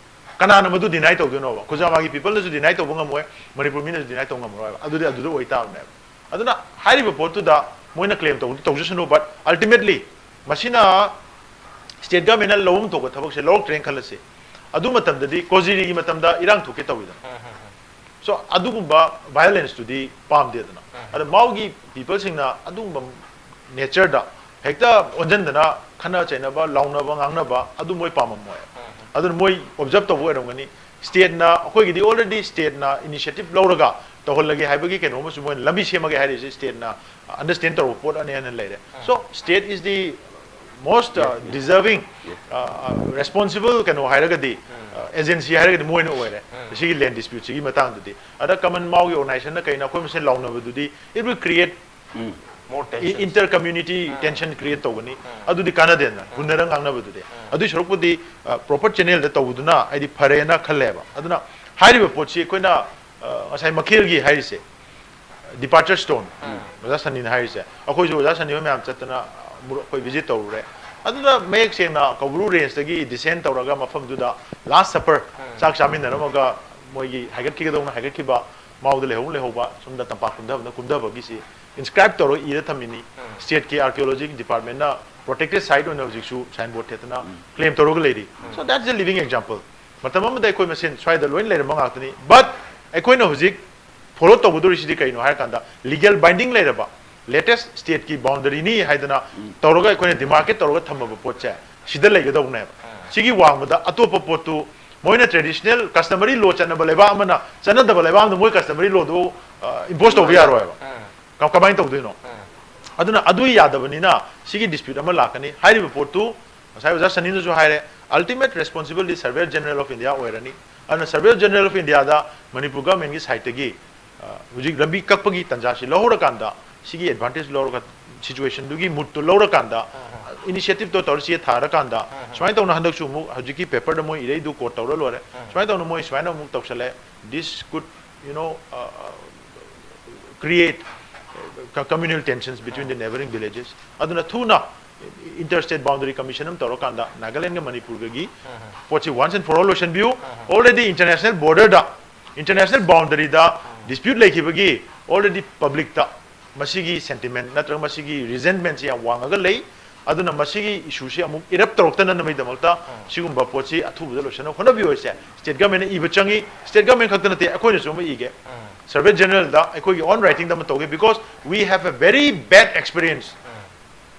ꯀꯅꯥꯅ ꯃꯗꯨ ꯗꯤꯅꯥꯏ ꯇꯧꯗꯣꯏꯅꯣꯕ? ꯈꯨꯖꯥꯃꯥꯒꯤ ꯄꯤꯄꯜꯅꯁꯨ ꯗꯤꯅꯥꯏ ꯇꯧꯕ ꯉꯝꯃꯣꯏ, ꯃꯅꯤꯄꯨꯔ ꯃꯤꯅꯁꯨ ꯗꯤꯅꯥꯏ ꯇꯧꯕ ꯉꯝꯃꯔꯣꯏꯕ꯫ ꯑꯗꯨꯗꯤ ꯑꯗꯨꯗ ꯑꯣꯏꯇꯥꯕꯅꯦꯕ꯫ ꯑꯗꯨꯅ ꯍꯥꯏꯔꯤꯕ ꯄꯣꯠꯇꯨꯗ ꯃꯣꯏꯅ ꯀ꯭ꯂꯦꯝ ꯇꯧꯕꯗꯨ ꯇꯧꯖꯁꯅꯨ, but ultimately ꯃꯁꯤꯅ ꯁ꯭ꯇꯦꯠ ꯒꯚꯔꯟꯃꯦꯟꯠꯅ ꯂꯧꯐꯝ ꯊꯣꯛꯄ ꯊꯕꯛꯁꯦ ꯂꯧꯔꯛꯇ꯭ꯔꯦꯅ ꯈꯜꯂꯁꯤ, ꯑꯗꯨ ꯃꯇꯝꯗꯗꯤ ꯀꯣꯖꯤꯔꯤꯒꯤ ꯃꯇꯝꯗ ꯏꯔꯥꯡ ꯊꯣꯛꯀꯦ ꯇꯧꯋꯤꯗꯅ꯫ ꯎꯝ, ꯎꯝ, ꯎꯝ꯫ So ꯑꯗꯨꯒꯨꯝꯕ ꯚꯥꯏꯑꯣꯂꯦꯟꯁꯇꯨꯗꯤ ꯄꯥꯝꯗꯦꯗꯅ꯫ ꯎꯝ꯫ ꯑꯗ ꯃꯥꯎꯒꯤ ꯄꯤꯄꯜꯁꯤꯡꯅ ꯑꯗꯨꯒꯨꯝꯕ ꯅꯦꯆꯔꯗ ꯍꯦꯛꯇ ꯑꯣꯟꯁꯤꯟꯗꯅ ꯈꯠꯅ ꯆꯩꯅꯕ, ꯂꯥꯎꯅꯕ, ꯉꯥꯡꯅꯕ ꯑꯗꯨ ꯃꯣꯏ ꯄꯥꯝꯃꯝꯃꯣꯏ꯫ ꯎꯝ꯫ ꯑꯗꯨꯅ ꯃꯣꯏ ꯑꯣꯕꯖꯔꯕ ꯇꯧꯕ ꯑꯣꯏꯔꯝꯒꯅꯤ꯫ ꯁ꯭ꯇꯦꯠꯅ, ꯑꯩꯈꯣꯏꯒꯤꯗꯤ already ꯁ꯭ꯇꯦꯠꯅ ꯏꯅꯤꯁꯤꯌꯦꯇꯤꯚ ꯂꯧꯔꯒ ꯇꯧꯍꯜꯂꯒꯦ ꯍꯥꯏꯕꯒꯤ ꯀꯩꯅꯣ ꯑꯃꯁꯨ, ꯃꯣꯏꯅ ꯂꯝꯕꯤ ꯁꯦꯝꯃꯒꯦ ꯍꯥꯏꯔꯤꯁꯦ ꯁ꯭ꯇꯦꯠꯅ ꯑꯟꯗꯔꯁ꯭ꯇꯦꯟ ꯇꯧꯔꯕ ꯄꯣꯠ ꯑꯅꯤ ꯍꯦꯟꯅ ꯂꯩꯔꯦ꯫ So state is the most, uh, Yes, yes. deserving, Yes. uh, uh, responsible ꯀꯩꯅꯣ ꯍꯥꯏꯔꯒꯗꯤ, uh, agency ꯍꯥꯏꯔꯒꯗꯤ ꯃꯣꯏꯅ ꯑꯣꯏꯔꯦ꯫ ꯎꯝ꯫ ꯁꯤꯒꯤ ꯂꯦꯟ ꯗꯤꯁꯄ꯭ꯌꯨꯠꯁꯤꯒꯤ ꯃꯇꯥꯡꯗꯗꯤ꯫ ꯑꯗ ꯀꯃꯟ ꯃꯥꯎꯒꯤ ꯑꯣꯔꯒꯅꯥꯏꯖꯦꯁꯟꯅ ꯀꯩꯅ ꯑꯩꯈꯣꯏ ꯃꯁꯦꯟ ꯂꯥꯎꯅꯕꯗꯨꯗꯤ, it will create um. More tensions. inter community um. tension create ꯇꯧꯒꯅꯤ꯫ ꯎꯝ꯫ ꯑꯗꯨꯗꯤ ꯀꯥꯟꯅꯗꯦꯗꯅ, ꯎꯝ꯫ ꯍꯨꯟꯅꯔ ꯉꯥꯡꯅꯕꯗꯨꯗꯤ꯫ ꯎꯝ꯫ ꯑꯗꯨꯏ ꯁꯔꯨꯛꯄꯨꯗꯤ, ꯑ, ꯄ꯭ꯔꯣꯄꯔ ꯆꯦꯅꯦꯜꯗ ꯇꯧꯕꯗꯨꯅ ꯑꯩꯗꯤ ꯐꯔꯦꯅ ꯈꯜꯂꯦꯕ꯫ ꯑꯗꯨꯅ ꯍꯥꯏꯔꯤꯕ ꯄꯣꯠꯁꯤ ꯑꯩꯈꯣꯏꯅ ꯉꯁꯥꯏ ꯃꯈꯦꯜꯒꯤ ꯍꯥꯏꯔꯤꯁꯦ departure stone, ꯑꯣꯖꯥ ꯁꯅꯤꯅ ꯍꯥꯏꯔꯤꯁꯦ, ꯑꯩꯈꯣꯏꯁꯨ ꯑꯣꯖꯥ ꯁꯅꯤ ꯍꯣꯏ ꯃꯌꯥꯝ ꯆꯠꯇꯅ ꯑꯩꯈꯣꯏ visit ꯇꯧꯔꯨꯔꯦ꯫ ꯑꯗꯨꯗ ꯃꯌꯦꯛ ꯁꯦꯡꯅ ꯀꯧꯕ꯭ꯔꯨ range ꯇꯒꯤ descend ꯇꯧꯔꯒ ꯃꯐꯝꯗꯨꯗ last supper, ꯆꯥꯛ ꯆꯥꯃꯤꯟꯅꯔꯝꯃꯒ ꯃꯣꯏꯒꯤ ꯍꯥꯏꯒꯠꯈꯤꯒꯗꯧꯅ ꯍꯥꯏꯒꯠꯈꯤꯕ, ꯃꯥꯎꯗ ꯂꯩꯍꯧ ꯂꯩꯍꯧꯕ, ꯁꯣꯝꯗ ꯇꯝꯄꯥꯛ ꯀꯨꯝꯊꯕꯅ ꯀꯨꯝꯊꯕꯒꯤꯁꯤ inscribe ꯇꯧꯔꯒ ꯏꯔ ꯊꯝꯃꯤꯅꯤ꯫ State ꯀꯤ archaeology department ꯅ protected site ꯑꯣꯏꯅ ꯍꯧꯖꯤꯛꯁꯨ signboard ꯊꯦꯠꯇꯅ claim ꯇꯧꯔꯒ ꯂꯩꯔꯤ꯫ So that's a living example. ꯃꯇꯝ ꯑꯃꯗ ꯑꯩꯈꯣꯏ ꯃꯁꯦꯟ ꯁ꯭ꯋꯥꯏꯗ ꯂꯣꯏꯅ ꯂꯩꯔꯝꯕ ꯉꯥꯛꯇꯅꯤ, but ꯑꯩꯈꯣꯏꯅ ꯍꯧꯖꯤꯛ follow ꯇꯧꯒꯗꯧꯔꯤꯁꯤꯗꯤ ꯀꯩꯅꯣ ꯍꯥꯏꯔꯀꯥꯟꯗ, legal binding ꯂꯩꯔꯕ, latest state ꯀꯤ boundary ꯅꯤ ꯍꯥꯏꯗꯅ ꯇꯧꯔꯒ ꯑꯩꯈꯣꯏꯅ demarcate ꯇꯧꯔꯒ ꯊꯝꯃꯕ ꯄꯣꯠꯁꯦ ꯁꯤꯗ ꯂꯩꯒꯗꯧꯕꯅꯦꯕ꯫ ꯁꯤꯒꯤ ꯋꯥꯡꯃꯗ ꯑꯇꯣꯞꯄ ꯄꯣꯠꯇꯨ ꯃꯣꯏꯅ traditional customary law ꯆꯠꯅꯕ ꯂꯩꯕꯥꯛ ꯑꯃꯅ ꯆꯠꯅꯗꯕ ꯂꯩꯕꯥꯛ ꯑꯃꯗ ꯃꯣꯏ customary law ꯗꯨ impose ꯇꯧꯕ ꯌꯥꯔꯣꯏꯕ꯫ ꯀ- ꯀꯃꯥꯏꯅ ꯇꯧꯗꯣꯏꯅꯣ? ꯑꯗꯨꯅ ꯑꯗꯨ ꯌꯥꯗꯕꯅꯤꯅ ꯁꯤꯒꯤ dispute ꯑꯃ ꯂꯥꯛꯀꯅꯤ꯫ ꯍꯥꯏꯔꯤꯕ ꯄꯣꯠꯇꯨ ꯉꯁꯥꯏ ꯑꯣꯖꯥ ꯁꯅꯤꯅꯁꯨ ꯍꯥꯏꯔꯦ, ultimate responsibility Surveyor General of India ꯑꯣꯏꯔꯅꯤ꯫ ꯑꯗꯨꯅ Surveyor General of India the Manipur government ꯀꯤ side ꯇꯒꯤ, ꯑ, ꯍꯧꯖꯤꯛ ꯂꯝꯕꯤ ꯀꯛꯄꯒꯤ ꯇꯥꯟꯖꯥꯁꯤ ꯂꯧꯍꯧꯔꯀꯥꯟꯗ, ꯁꯤꯒꯤ advantage ꯂꯧꯔꯒ, situation ꯗꯨꯒꯤ mood ꯇꯨ ꯂꯧꯔꯀꯥꯟꯗ, initiative ꯇꯣ ꯇꯧꯔ ꯆꯦ ꯊꯥꯔꯀꯥꯟꯗ, ꯁꯨꯃꯥꯏꯅ ꯇꯧꯅ ꯍꯟꯗꯛꯁꯨ ꯑꯃꯨꯛ ꯍꯧꯖꯤꯛꯀꯤ paper ꯗ ꯃꯣꯏ ꯏꯔꯩꯗꯨ quote ꯇꯧꯔ ꯂꯣꯏꯔꯦ꯫ ꯁꯨꯃꯥꯏꯅ ꯇꯧꯅ ꯃꯣꯏ ꯁꯨꯃꯥꯏꯅ ꯑꯃꯨꯛ ꯇꯧꯁꯜꯂꯦ, this could, you know, uh, uh, create, uh, communal tensions between the neighboring villages. ꯑꯗꯨꯅ ꯊꯨꯅ inter state boundary commission ꯑꯃ ꯇꯧꯔꯀꯥꯟꯗ ꯅꯥꯒꯥꯂꯦꯟꯒ ꯃꯅꯤꯄꯨꯔꯒꯒꯤ ꯄꯣꯠꯁꯤ once and for all ꯂꯣꯏꯁꯤꯟꯕꯤꯌꯨ꯫ Already international border the, international boundary the dispute ꯂꯩꯈꯤꯕꯒꯤ already public ꯇ ꯃꯁꯤꯒꯤ sentiment ꯅꯠꯇ꯭ꯔꯒ ꯃꯁꯤꯒꯤ resentment ꯁꯤ ꯌꯥꯝ ꯋꯥꯡꯉꯒ ꯂꯩ꯫ ꯑꯗꯨꯅ ꯃꯁꯤꯒꯤ issue ꯁꯤ ꯑꯃꯨꯛ erupt ꯇꯧꯔꯛꯇꯅꯕꯒꯤꯗꯃꯛꯇ ꯁꯤꯒꯨꯝꯕ ꯄꯣꯠꯁꯤ ꯑꯊꯨꯕꯗ ꯂꯣꯏꯁꯤꯟꯅꯕ ꯍꯣꯠꯅꯕꯤꯌꯨ ꯍꯥꯏꯁꯦ state government ꯅ ꯏꯕ ꯆꯪꯉꯤ꯫ State government ꯈꯛꯇ ꯅꯠꯇꯦ, ꯑꯩꯈꯣꯏꯅꯁꯨ ꯑꯃ ꯏꯒꯦ꯫ Surveyor General ꯗ ꯑꯩꯈꯣꯏꯒꯤ own writing ꯗ ꯑꯃ ꯇꯧꯒꯦ, because we have a very bad experience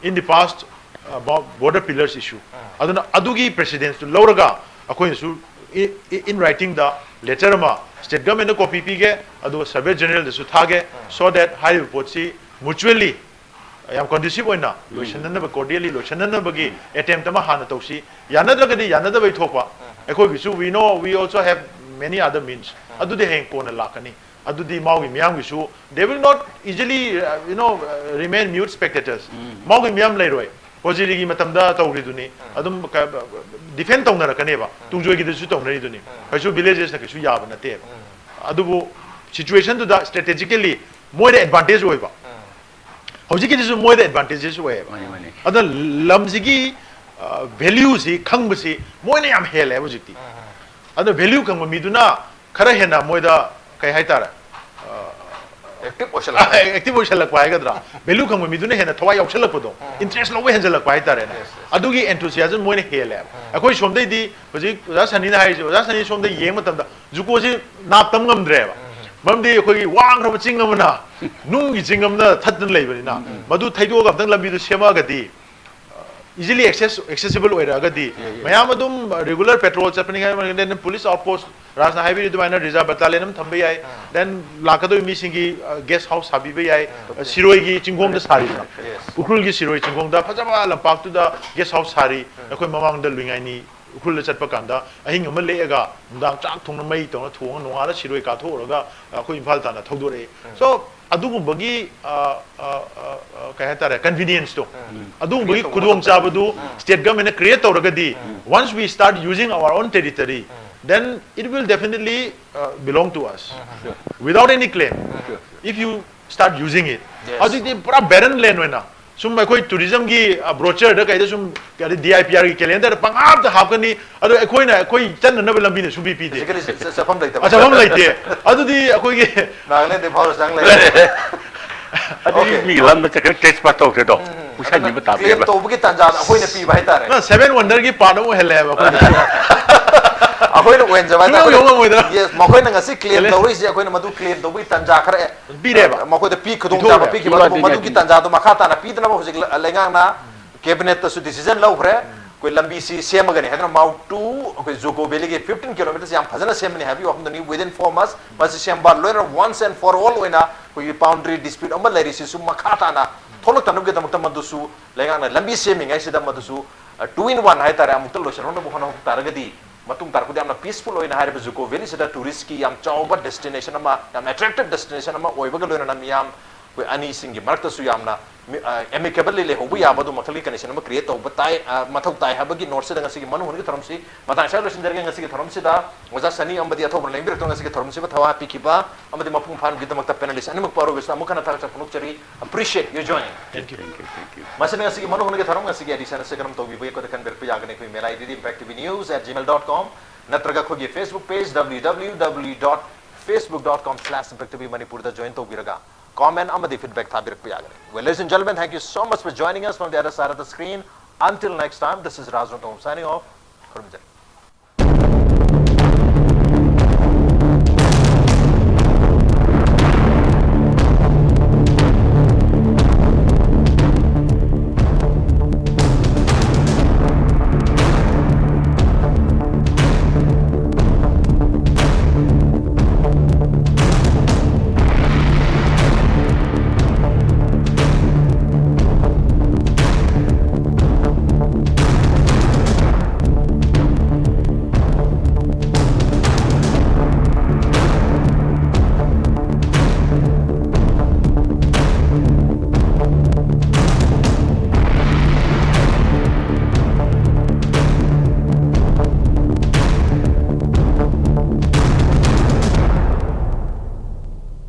in the past about border pillars issue. ꯑꯗꯨꯅ ꯑꯗꯨꯒꯤ precedence ꯇꯨ ꯂꯧꯔꯒ ꯑꯩꯈꯣꯏꯅꯁꯨ i- i- in writing the letter ꯑꯃ state government ꯗ copy ꯄꯤꯒꯦ, ꯑꯗꯨꯒ Surveyor General ꯗꯁꯨ ꯊꯥꯒꯦ, so that ꯍꯥꯏꯔꯤꯕ ꯄꯣꯠꯁꯤ mutually ꯌꯥꯝ conducive ꯑꯣꯏꯅ ꯂꯣꯏꯁꯤꯟꯅꯅꯕ, cordially ꯂꯣꯏꯁꯤꯟꯅꯅꯕꯒꯤ attempt ꯑꯃ ꯍꯥꯟꯅ ꯇꯧꯁꯤ꯫ ꯌꯥꯅꯗ꯭ꯔꯒꯗꯤ ꯌꯥꯅꯗꯕꯩ ꯊꯣꯛꯄ, ꯑꯩꯈꯣꯏꯒꯤꯁꯨ, we know, we also have many other means. ꯑꯗꯨꯗꯤ ꯍꯌꯦꯡ ꯀꯣꯟꯅ ꯂꯥꯛꯀꯅꯤ꯫ ꯑꯗꯨꯗꯤ ꯃꯥꯎꯒꯤ ꯃꯤꯌꯥꯝꯒꯤꯁꯨ, they will not easily, uh, you know, uh, remain mute spectators. ꯃꯥꯎꯒꯤ ꯃꯤꯌꯥꯝ ꯂꯩꯔꯣꯏ꯫ ꯍꯣꯖꯤꯔꯤꯒꯤ ꯃꯇꯝꯗ ꯇꯧꯔꯤꯗꯨꯅꯤ꯫ ꯑꯗꯨꯝ ꯀ- defend ꯇꯧꯅꯔꯛꯀꯅꯦꯕ꯫ ꯇꯨꯡꯖꯣꯏꯒꯤꯗꯁꯨ ꯇꯧꯅꯔꯤꯗꯨꯅꯤ꯫ ꯀꯩꯁꯨ villages ꯅ ꯀꯩꯁꯨ ꯌꯥꯕ ꯅꯠꯇꯦꯕ꯫ ꯑꯗꯨꯕꯨ situationꯗꯨꯗ strategically ꯃꯣꯏꯗ advantage ꯑꯣꯏꯕ꯫ ꯍꯧꯖꯤꯛꯀꯤꯗꯨꯁꯨ ꯃꯣꯏꯗ advantages ꯑꯣꯏꯌꯦꯕ꯫ ꯃꯥꯅꯤ, ꯃꯥꯅꯤ꯫ ꯑꯗꯨꯅ ꯂꯝꯁꯤꯒꯤ valueꯁꯤ ꯈꯪꯕꯁꯤ ꯃꯣꯏꯅ ꯌꯥꯝ ꯍꯦꯜꯂꯦꯕ ꯍꯧꯖꯤꯛꯇꯤ꯫ ꯑꯗꯨꯅ value ꯈꯪꯕ ꯃꯤꯗꯨꯅ ꯈꯔ ꯍꯦꯟꯅ ꯃꯣꯏꯗ ꯀꯩ ꯍꯥꯏꯇꯥꯔꯦ, ꯑꯦꯛꯇꯤꯚ ꯑꯣꯏꯁꯜꯂꯛꯄ active ꯑꯣꯏꯁꯜꯂꯛꯄ ꯍꯥꯏꯒꯗ꯭ꯔꯥ, value ꯈꯪꯕ ꯃꯤꯗꯨꯅ ꯍꯦꯟꯅ ꯊꯋꯥꯏ ꯌꯥꯎꯁꯜꯂꯛꯄꯗꯣ, interest ꯂꯧꯕ ꯍꯦꯟꯖꯜꯂꯛꯄ ꯍꯥꯏꯇꯥꯔꯦꯅꯦ꯫ ꯑꯗꯨꯒꯤ enthusiasm ꯃꯣꯏꯅ ꯍꯦꯜꯂꯦꯕ꯫ ꯑꯩꯈꯣꯏ ꯁꯣꯝꯗꯩꯗꯤ ꯍꯧꯖꯤꯛ ꯑꯣꯖꯥ ꯁꯅꯤꯅ ꯍꯥꯏꯔꯤꯁꯦ, ꯑꯣꯖꯥ ꯁꯅꯤ ꯁꯣꯝꯗ ꯌꯦꯡꯕ ꯃꯇꯝꯗ JUCOꯁꯤ ꯅꯥꯞ ꯇꯝ ꯉꯝꯗ꯭ꯔꯦꯕ꯫ ꯃꯔꯝꯗꯤ ꯑꯩꯈꯣꯏꯒꯤ ꯋꯥꯡꯈ꯭ꯔꯕ ꯆꯤꯡ ꯑꯃꯅ, ꯅꯨꯡꯒꯤ ꯆꯤꯡ ꯑꯃꯅ ꯊꯠꯇꯅ ꯂꯩꯕꯅꯤꯅ, ꯃꯗꯨ ꯊꯩꯗꯣꯛꯑꯒ ꯑꯝꯇꯪ ꯂꯝꯕꯤꯗꯣ ꯁꯦꯝꯃꯛꯑꯒꯗꯤ, easily access, accessible ꯑꯣꯏꯔꯛꯑꯒꯗꯤ, ꯃꯌꯥꯝ ꯑꯗꯨꯝ regular patrol ꯆꯠꯄꯅꯤ ꯍꯥꯏꯕ, then police outpost, ꯔꯥꯖꯅ ꯍꯥꯏꯕꯤꯔꯤ ꯑꯗꯨꯃꯥꯏꯅ reserve battalion ꯑꯃ ꯊꯝꯕ ꯌꯥꯏ, then ꯂꯥꯛꯀꯗꯧꯔꯤꯕ ꯃꯤꯁꯤꯡꯒꯤ guest house ꯁꯥꯕꯤꯕ ꯌꯥꯏ꯫ ꯁꯤꯔꯣꯏꯒꯤ ꯆꯤꯡꯈꯣꯡꯗ ꯁꯥꯔꯤꯗꯅ, ꯎꯈ꯭ꯔꯨꯜꯒꯤ ꯁꯤꯔꯣꯏ ꯆꯤꯡꯈꯣꯡꯗ ꯐꯖꯕ ꯂꯝꯄꯥꯛꯇꯨꯗ guest house ꯁꯥꯔꯤ꯫ ꯑꯩꯈꯣꯏ ꯃꯃꯥꯡꯗ ꯂꯨꯏꯉꯥꯏꯅꯤ ꯎꯈ꯭ꯔꯨꯜꯗ ꯆꯠꯄ ꯀꯥꯟꯗ ꯑꯍꯤꯡ ꯑꯃ ꯂꯦꯛꯑꯒ ꯅꯨꯡꯗꯥꯡ ꯆꯥꯛ ꯊꯣꯡꯅ ꯃꯩ ꯇꯧꯅ ꯊꯣꯡꯉ ꯅꯣꯡꯉꯥꯜꯂ ꯁꯤꯔꯣꯏ ꯀꯥꯊꯣꯛꯎꯔꯒ ꯑꯩꯈꯣꯏ ꯏꯝꯐꯥꯜ ꯇꯥꯟꯅ ꯊꯧꯗꯣꯔꯛꯑꯦ꯫ So ꯑꯗꯨꯒꯨꯝꯕꯒꯤ ꯑ, ꯑ, ꯑ, ꯑ, ꯀꯩ ꯍꯥꯏꯇꯥꯔꯦ, convenienceꯇꯣ, ꯑꯗꯨꯒꯨꯝꯕꯒꯤ ꯈꯨꯗꯣꯡꯆꯥꯕꯗꯨ state governmentꯅ create ꯇꯧꯔꯒꯗꯤ, once we start using our own territory, then it will definitely uh, belong to us without any claim. If you start using it, Yes. ꯍꯧꯖꯤꯛꯇꯤ ꯄꯨꯔꯥ barren land ꯑꯣꯏꯅ ꯁꯨꯝ ꯑꯩꯈꯣꯏ tourismꯒꯤ brochureꯗ ꯀꯩꯗ ꯁꯨꯝ DIPRꯒꯤ calendarꯗ ꯄꯪꯍꯥꯞꯇ ꯍꯥꯞꯀꯅꯤ, ꯑꯗꯣ ꯑꯩꯈꯣꯏꯅ ꯑꯩꯈꯣꯏ ꯆꯠꯅꯅꯕ ꯂꯝꯕꯤꯅ ꯁꯨꯡꯄꯤ ꯄꯤꯗꯦ꯫ Physically ꯆꯠ- ꯆꯠꯐꯝ ꯂꯩꯇꯕ ꯑ, ꯆꯠꯐꯝ ꯂꯩꯇꯦ꯫ ꯑꯗꯨꯗꯤ ꯑꯩꯈꯣꯏꯒꯤ ꯅꯥꯒꯥꯂꯦꯟꯗ ꯐꯥꯎꯔ ꯆꯪ ꯂꯩꯔꯦ꯫ ꯑꯗꯨꯗꯤ Okay. ꯃꯤ ꯂꯝꯗ ꯆꯠꯈ꯭ꯔꯦ, ꯇ꯭ꯔꯦꯁ ꯄꯥꯁ ꯇꯧꯈ꯭ꯔꯦꯗꯣ, ꯄꯩꯁꯥ ꯅꯤꯕ Claim ꯇꯥꯕꯅꯦꯕ꯫ ꯇꯧꯕꯒꯤ ꯇꯥꯟꯖꯥꯗꯣ ꯑꯩꯈꯣꯏꯅ ꯄꯤꯕ ꯍꯥꯏꯇꯥꯔꯦ꯫ ꯅ Seven Wonderꯒꯤ part ꯑꯃ ꯑꯣꯏꯍꯜꯂꯦ ꯍꯥꯏꯕ ꯑꯩꯈꯣꯏꯅ꯫ ꯑꯩꯈꯣꯏꯅ ꯑꯣꯏꯍꯟꯖꯕ ꯁꯨꯡꯌꯧ ꯌꯧ ꯉꯝꯃꯣꯏꯗꯕ꯫ Yes, ꯃꯈꯣꯏꯅ ꯉꯁꯤ claim ꯀꯩ ꯂꯩ? ꯇꯧꯔꯛꯏꯁꯦ ꯑꯩꯈꯣꯏꯅ ꯃꯗꯨ claim ꯇꯧꯕꯒꯤ ꯇꯥꯟꯖꯥ ꯈꯔ ꯄꯤꯔꯦꯕ꯫ ꯃꯈꯣꯏꯗ ꯄꯤ ꯈꯨꯗꯣꯡꯆꯥꯕ ꯄꯤꯊꯣꯛꯈ꯭ꯔꯦ꯫ ꯄꯤꯈꯤꯕ, ꯑꯗꯨꯕꯨ ꯄꯤꯊꯣꯛꯈ꯭ꯔꯦ꯫ ꯃꯗꯨꯒꯤ ꯇꯥꯟꯖꯥꯗꯣ ꯃꯈꯥ ꯇꯥꯅ ꯄꯤꯗꯅꯕ ꯍꯧꯖꯤꯛ ꯂ- ꯂꯩꯉꯥꯛꯅ cabinetꯇꯁꯨ decision ꯂꯧꯈ꯭ꯔꯦ꯫ ꯑꯩꯈꯣꯏ ꯂꯝꯕꯤꯁꯤ ꯁꯦꯝꯃꯒꯅꯤ ꯍꯥꯏꯗꯅ Mount to ꯑꯩꯈꯣꯏ JUCO valleyꯒꯤ fifteen kilometers ꯌꯥꯝ ꯐꯖꯅ ꯁꯦꯝꯃꯅꯤ ꯍꯥꯏꯕꯒꯤ ꯋꯥꯐꯝꯗꯨꯅꯤ꯫ Within four months ꯃꯁꯤ ꯁꯦꯝꯕ ꯂꯣꯏꯅ once and for all ꯑꯣꯏꯅ ꯑꯩꯈꯣꯏꯒꯤ boundary dispute ꯑꯃ ꯂꯩꯔꯤꯁꯤꯁꯨ ꯃꯈꯥ ꯇꯥꯅ ꯊꯣꯛꯂꯛꯇꯅꯕꯒꯤꯗꯃꯛꯇ ꯃꯗꯨꯁꯨ ꯂꯩꯉꯥꯛꯅ ꯂꯝꯕꯤ ꯁꯦꯝꯃꯤꯉꯩꯁꯤꯗ ꯃꯗꯨꯁꯨ two in one ꯍꯥꯏꯇꯥꯔꯦ ꯑꯃꯨꯛꯇ ꯂꯣꯏꯁꯤꯜꯍꯧꯅꯕ ꯍꯣꯠꯅꯍꯧ ꯇꯥꯔꯒꯗꯤ ꯃꯇꯨꯡ ꯇꯥꯔꯛꯄꯗ ꯌꯥꯝꯅ peaceful ꯑꯣꯏꯅ ꯍꯥꯏꯔꯤꯕ JUCO valleyꯁꯤꯗ touristꯀꯤ ꯌꯥꯝ ꯆꯥꯎꯕ destination ꯑꯃ, ꯌꯥꯝ attractive destination ꯑꯃ ꯑꯣꯏꯕꯒ ꯂꯣꯏꯅꯅ ꯃꯤꯌꯥꯝ ꯑꯩꯈꯣꯏ ꯑꯅꯤꯁꯤꯡꯒꯤ ꯃꯔꯛꯇꯁꯨ ꯌꯥꯝꯅ ꯑꯦꯃꯤꯀꯦꯕꯜꯂꯤ ꯂꯩꯍꯧꯕ ꯌꯥꯕ ꯑꯗꯨ ꯃꯈꯜꯒꯤ ꯀꯟꯗꯤꯁꯟ ꯑꯃ ꯀ꯭ꯔꯤꯌꯦꯠ ꯇꯧꯕ ꯇꯥꯏ, ꯑ, ꯃꯊꯧ ꯇꯥꯏ ꯍꯥꯏꯕꯒꯤ ꯅꯣꯠꯁꯤꯗ ꯉꯁꯤꯒꯤ ꯃꯅꯨꯡ ꯍꯨꯠꯅꯒꯤ ꯊꯧꯔꯝꯁꯤ ꯃꯇꯥꯡ ꯑꯁꯤꯗ ꯂꯣꯏꯁꯤꯟꯖꯔꯒꯦ꯫ ꯉꯁꯤꯒꯤ ꯊꯧꯔꯝꯁꯤꯗ ꯑꯣꯖꯥ ꯁꯅꯤ ꯑꯃꯗꯤ ꯑꯊꯧꯕꯅ ꯂꯦꯡꯕꯤꯔꯛꯇꯨꯅ ꯉꯁꯤꯒꯤ ꯊꯧꯔꯝꯁꯤꯕꯨ ꯊꯧ ꯍꯥꯞꯄꯤꯈꯤꯕ ꯑꯃꯗꯤ ꯃꯄꯨꯡ ꯐꯥꯍꯟꯕꯒꯤꯗꯃꯛꯇ ꯄꯦꯅꯦꯂꯤꯁ ꯑꯅꯤꯃꯛꯄꯨ ꯑꯔꯣꯏꯕꯁꯤꯗ ꯑꯃꯨꯛ ꯍꯟꯅ ꯊꯥꯒꯠꯆꯕ ꯐꯣꯡꯗꯣꯛꯆꯔꯤ꯫ Appreciate your joining. Thank you, thank you, thank you. ꯃꯁꯤꯅ ꯉꯁꯤꯒꯤ ꯃꯅꯨꯡ ꯍꯨꯠꯅꯒꯤ ꯊꯧꯔꯝ, ꯉꯁꯤꯒꯤ ꯑꯦꯗꯤꯁꯟ ꯑꯁꯤ ꯀꯔꯝ ꯇꯧꯕꯤꯕꯒꯦ ꯑꯩꯈꯣꯏꯗ ꯈꯟꯕꯤꯔꯛꯄ ꯌꯥꯒꯅꯤ꯫ ꯑꯩꯈꯣꯏ email ID D impact T V news at gmail dot com ꯅꯠꯇ꯭ꯔꯒ ꯑꯩꯈꯣꯏꯒꯤ Facebook page W W W dot facebook dot com slash impact T V ꯃꯅꯤꯄꯨꯔꯗ join ꯇꯧꯕꯤꯔꯒ comment ꯑꯃꯗꯤ feedback ꯊꯥꯕꯤꯔꯛꯄ ꯌꯥꯒꯅꯤ꯫ Well, ladies and gentlemen, thank you so much for joining us from the other side of the screen. Until next time, this is Raj Rongthong signing off. ꯈꯨꯔꯨꯝꯖꯔꯤ꯫